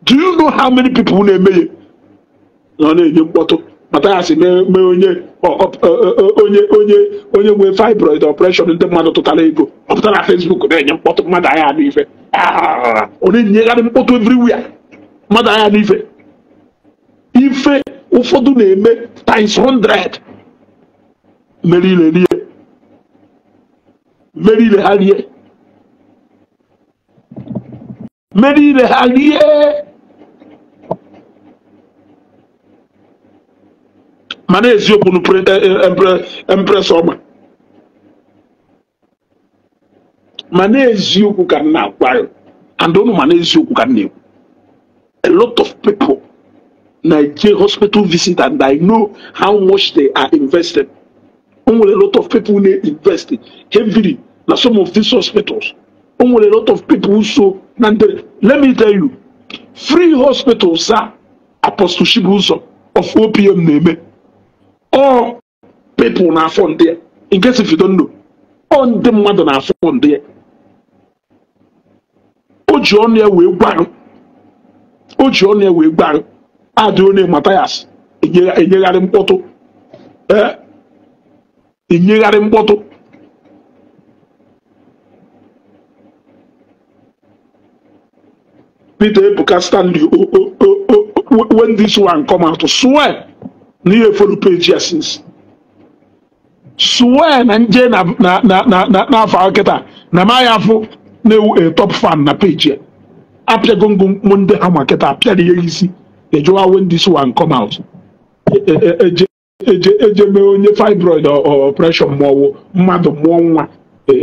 Do you know how many people na-eme ihe? Na ọ na-enye mkpọtụ. Mathias mee onye onye nwe fibroid operation ndị mmadụ tụtara ego ọ pụtara na Facebook na-enye mkpọtụ mmadụ agha anụ ife. Ọ na-enyegharị mkpọtụ everywhere mmadụ agha anụ ife. Ife ụfọdụ na-eme times 100 mere ile rie mere ile ha rie mere ile ha rie. Mana eziokwu nu Empress ọma. Mana eziokwu ka m na-agwa ya. And unu mana eziokwu ka m na-ekwu. A lot of people na-eje hospital visit and I know how much they are invested. O nwere a lot of people na-invest heavily na some of these hospitals. O nwere a lot of people so na ndị. Let me tell you, free hospitals a Apostle Chibuzo of OPM na-eme. All people na-afọ ndị ya. In case if you don't know, all ndị mmadụ na-afọ ndị ya. O ji ọnụ ya wee gwarụ. O ji ọnụ ya wee gwarụ. Adị onye Mathias enyegharị mkpọtụ. Enyegharị mkpọtụ. Peter Ebuka Stanley when this one come out, swear na ihe follow page ya since. Swear na nje na na na na n'afọ akịta na ma ya afụ na-ewu a top fan na page ya. Apịago ngụ ndị ha ma kịta apịara ihe isi ejuwa when this one come out. Eje mee onye fibroid operation ma ọwụ mmadụ mụọ nwa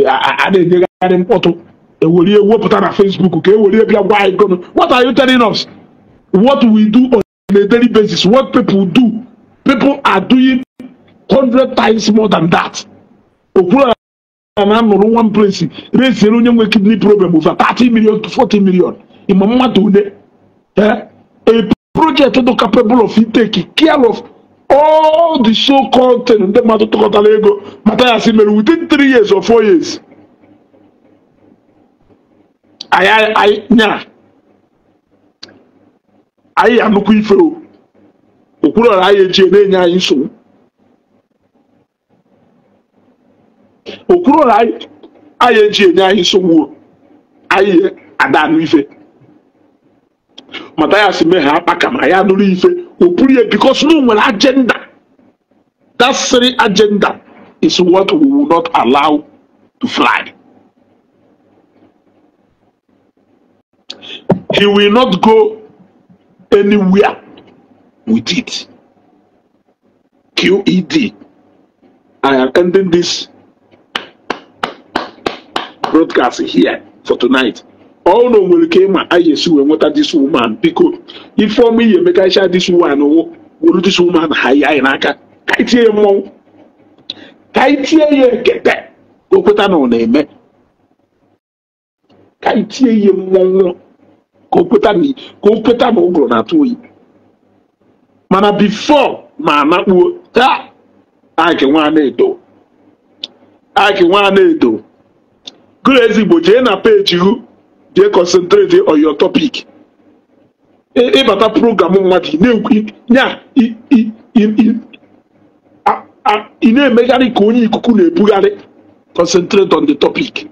a na-enyegharị mkpọtụ ewerie wepụta na Facebook ka ewerie bịa gwa anyị gụnụ. What are you telling us? What we do on a daily basis, what people do, people are doing 100 times more than that. Okwuru na anọrọ one place raise onye nwe kidney problem over 30 million to 40 million. Ịma mmadụ one. A project do capable of taking care of all the so-called thing ndị mmadụ tụkọtara ego Mathias mere within 3 years or 4 years. Anyị anụkwu ife o. Okwuru ọra anyị eji na-enye anyị nsogbu. Okwuru ọra anyị eji enye anyị nsogbu. Anyị ada anụ ife. Mathias mee ha akpa ma ya nụrụ ife okwuru ya because no nwere agenda. That three agenda is what we will not allow to fly. He will not go anywhere with it. QED. I am ending this broadcast here for tonight. All no will came I wee nweta this woman biko ife ọma ihe emekacha this woman wụ were this woman ha ya anyị n'aka ka anyị tie ya mmọnwụ ka anyị tie ya ekete ka o kweta na ọ na-eme ka anyị tie ya mmọnwụ ka o kweta na ụgụrụ na-atụ oyi. Mana before ma anakpuo taa Ike nwa na-edo gụrụ ezigbo jee na peji hụ jee concentrate on your topic. Ịbata program mmadụ ị na-emegharị ka onye ikuku na-ebugharị. Concentrate on the topic.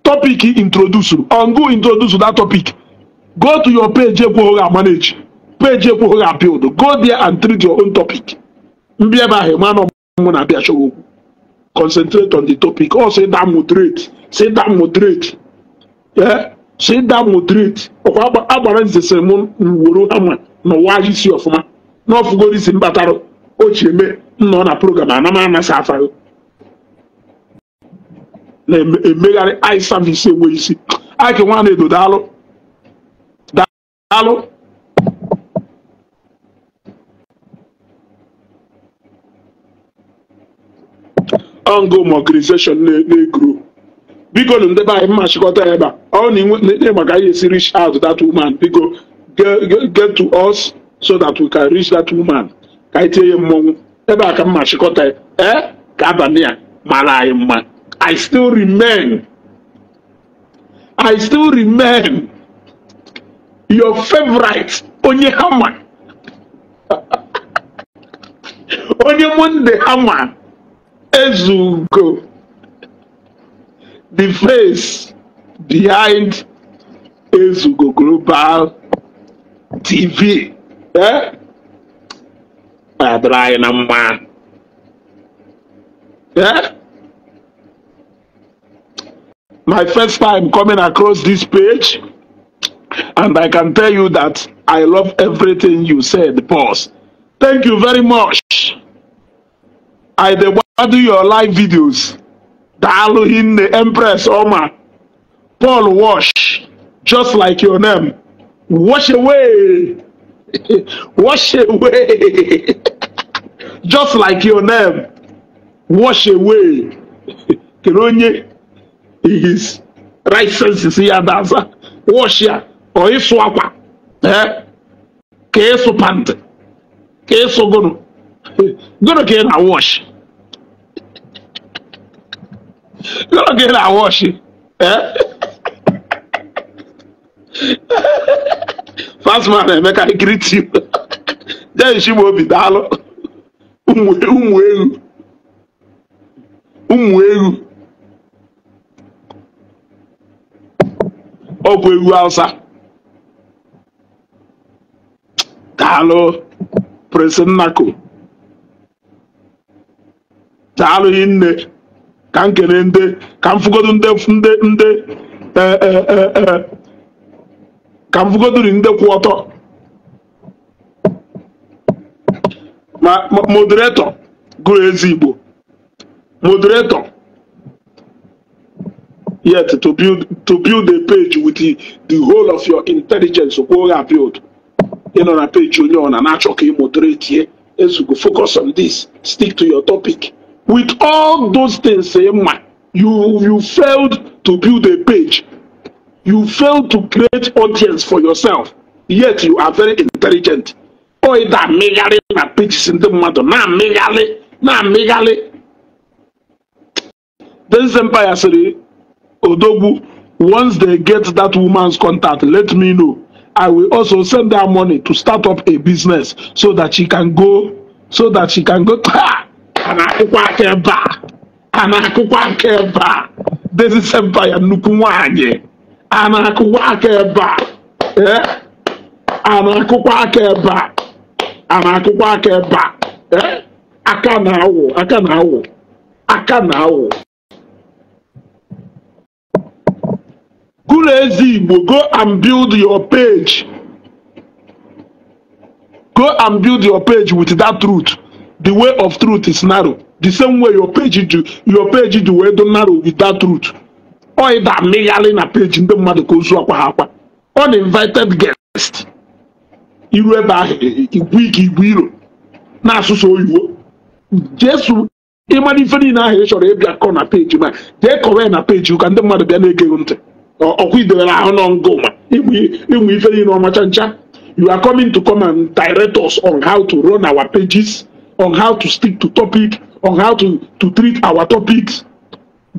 Topic introduce on go introduce that topic. Go to your page ekweghị manage page ekweghị appeal. Go there and treat your own topic. Mbịa ebe ahụ ma na ọmụmụ na-abịa chọrọ okwu. Concentrate on the topic. Oh, say that moderate. Say that moderate. Yeah? Say that moderate. Ọkwa agbara nze sịrị m woro hama n'ụwa isi ọfụma. N'ọfụgoro isi mbatara ochie eme nọ na program anama anasa afaghị. Na-emegharị eye service enwe isi. Ake nwa na-edo daalụ. Daalụ. Ongo mobilization na-egro. Biko nu ndebe anyị mma chịkọta ya ebe a. Ọ na maka anyị esi reach out to that woman. Biko get to us so that we can reach that woman. Ka anyị tinye mmọnwụ ebe a ka mma chịkọta ya. Ka abalị a mara anyị mma. I still remain your favorite onye hama. Onye Monday hama. Ezugo, the face behind Ezugo Global TV. Eh? Eh? My first time coming across this page, and I can tell you that I love everything you said, boss. Thank you very much. I do your live videos. Daalụ hinne Empress Oma. Paul Wash, just like your name. Wash away. Wash away. Just like your name. Wash away. Kenonye his right sense ya dansa. Wash ya. Or isu akwa. Eh? Ke pant. Ke isu gono. Gono ke na wash. Gono ke na wash. Eh? Fast man, make I greet you. Then she will be dalo. Umu ewu. Ọbụ ewu Hausa. Daalụ Prince Nnako. Daalụ hinne. Ka m kene ndị, ka m fụgodu ndị ka m fụgodu ndị kwụ ọtọ. Ma moderator gụrụ ezi Igbo. Moderator. Yet to build a page with the whole of your intelligence, build. You know, a page you know, and actually moderate here. As you focus on this, stick to your topic. With all those things, you failed to build a page. You failed to create audience for yourself. Yet you are very intelligent. Oh, that megale na pages in the mother. Na megale, na megale. This empire said, Odogwu, once they get that woman's contact, let me know. I will also send her money to start up a business so that she can go. This is empire nnukwu Aka na-awụ. Igbo, go and build your page. Go and build your page with that truth. The way of truth is narrow. The same way your page do the way do narrow with that truth. Or that megale na page ndị mmadụ ka ozu akwa ha akwa. Uninvited guest. Iru ebe ahụ igwe ike igwe iro na-asụsụ oyibo. Jesu ịmara ife niile ahụ ị chọrọ ịbịa kọ na page ma jee kọrọ na page ka ndị mmadụ bịa na-ege ntị. Ọkwa idewere ahụ nọ ngụ ma ịmụ ife niile ọmacha ncha. You are coming to come and direct us on how to run our pages, on how to stick to topic, on how to treat our topics.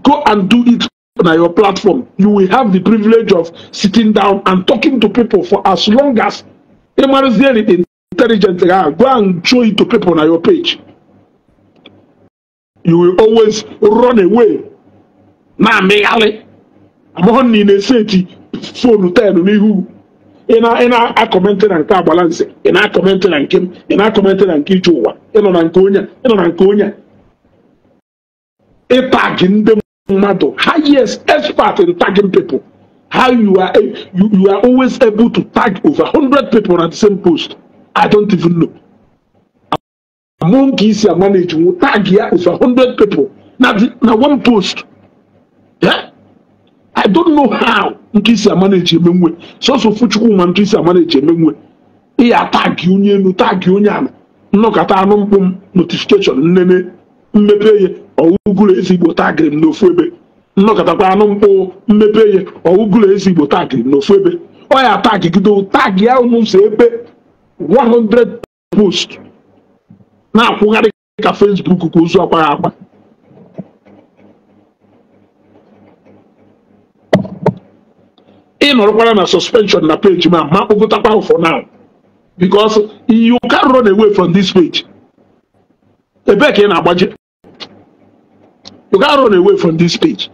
Go and do it on your platform. You will have the privilege of sitting down and talking to people for as long as intelligent. Go and show it to people on your page. You will always run away. Na megale. I'm only in a city phone ten n'ihu. Ị na-akọmentị na nke agbalanze, ị na-akọmentị na nke m, ị na-akọmentị na nke ije ụwa, ị nọ na nke onye, ị nọ na nke onye. Ịtag ndị mmadụ, highest expert in tagging people. How you are you are always able to tag over 100 people on the same post. I don't even know. Among isi manage will tag here over 100 people. Now one post. Yeah? I don't know how Nkisi manage emenwe. So fuchukwu ma Nkisi manage emenwe. Iya tag onye enu tag onye ana. Nnọkọta anụ mkpụ notification nnene mmepe ye ọwụgụrụ ezigbo tagịrị m n'ofu ebe. Nnọkọtakwa anụ mkpụ mmepe ye ọwụgụrụ ezigbo tagịrị m n'ofu ebe. Ọ ya taggido tag ya unu si ebe 100 post. Na-akwụgharị ka Facebook ka ozu akwa akwa. Ị nọrọkwara na suspension na page ma kpọgotakwa for now. Because you can't run away from this page. Ebee ka ị na-agbaje? You can't run away from this page.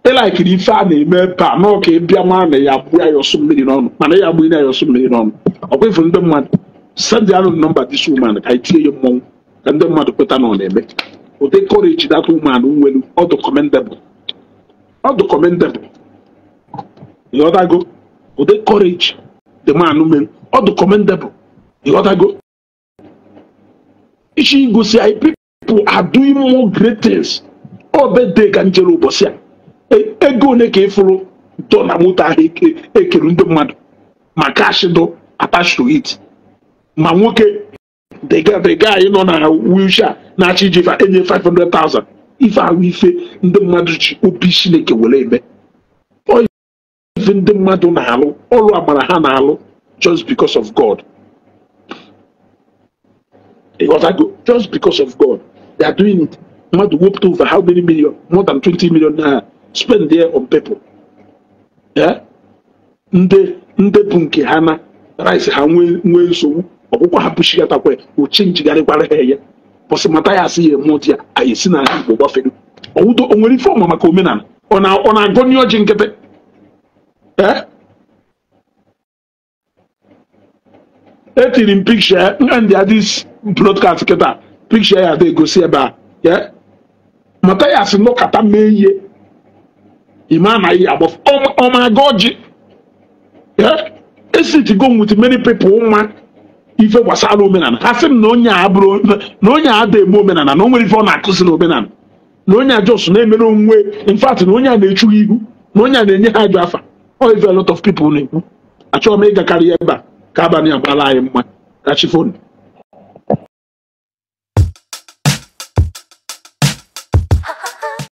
Ị laikiri ife a na-eme ebe a nọ ka ị bịa ma na ya abụ ya ọsụ mmiri n'ọnụ mana ya agbụ ya ọsụ mmiri n'ọnụ. Ọkwa ifu ndị mmadụ send the number this woman ka itinye ya mmọnwụ ka ndị mmadụ kweta na ọ na-eme. Ụdị courage that woman nwere ọ dị commendable. Ọ dị commendable. Ịghọtago? Ụdị courage the man nwere ọ dị commendable. Ịghọtago? Ichi gosi anyị people are doing more great things. Ọ birthday ka njere ụbọchị a. Ego ole ka ịfụrụ dọ na moto ahụ ekere ndị mmadụ ma cash dọ attached to it. Ma nwoke the guy nọ na wheelchair na-achọ iji enye 500,000. Ife ahụ ife ndị mmadụ ji obi Chineke were eme. Ọ ife ndị mmadụ na-alụ ọrụ agbara ha na-alụ just because of God. Ịghọtago? Just because of God. They are doing it. Mmadụ wepụta over how many million? More than 20 million naira spend there on people. Yeah? Ndị bụ nke ha na rice ha nwee nsogbu. Ọkwụkwọ ha pụchigatakwa oche njigharịkwara ha ya. Bọsị mata ya asị ya eme ụdị ya anyị esi n'ala Igbo gbafere. Ọwụdo o nwere ife ọma maka omenala. Ọ na-agọ n'ọjị nkịtị. Etiri m picture ndị a this broadcast kịta picture ya ada egosi ebe a. Mata ya asị nọkata mee ihe ime anaghị agbafe. Ọ ma-agọ ọjị. Esiti go with many people nwa ife gbasara omenala. Ha sị m na onye a bụrụ na onye a ada eme omenala na o nwere ife ọ na-akụzi na omenala na onye a jos na-emere onwe in fact na onye a na-echu ihu na onye a na-enye ha ajọ afa. Ọ ife a lot of people na-ekwu. Achọghị m ịgakarị ebe a ka abalị agbala anyị mma. Ka chi fonu.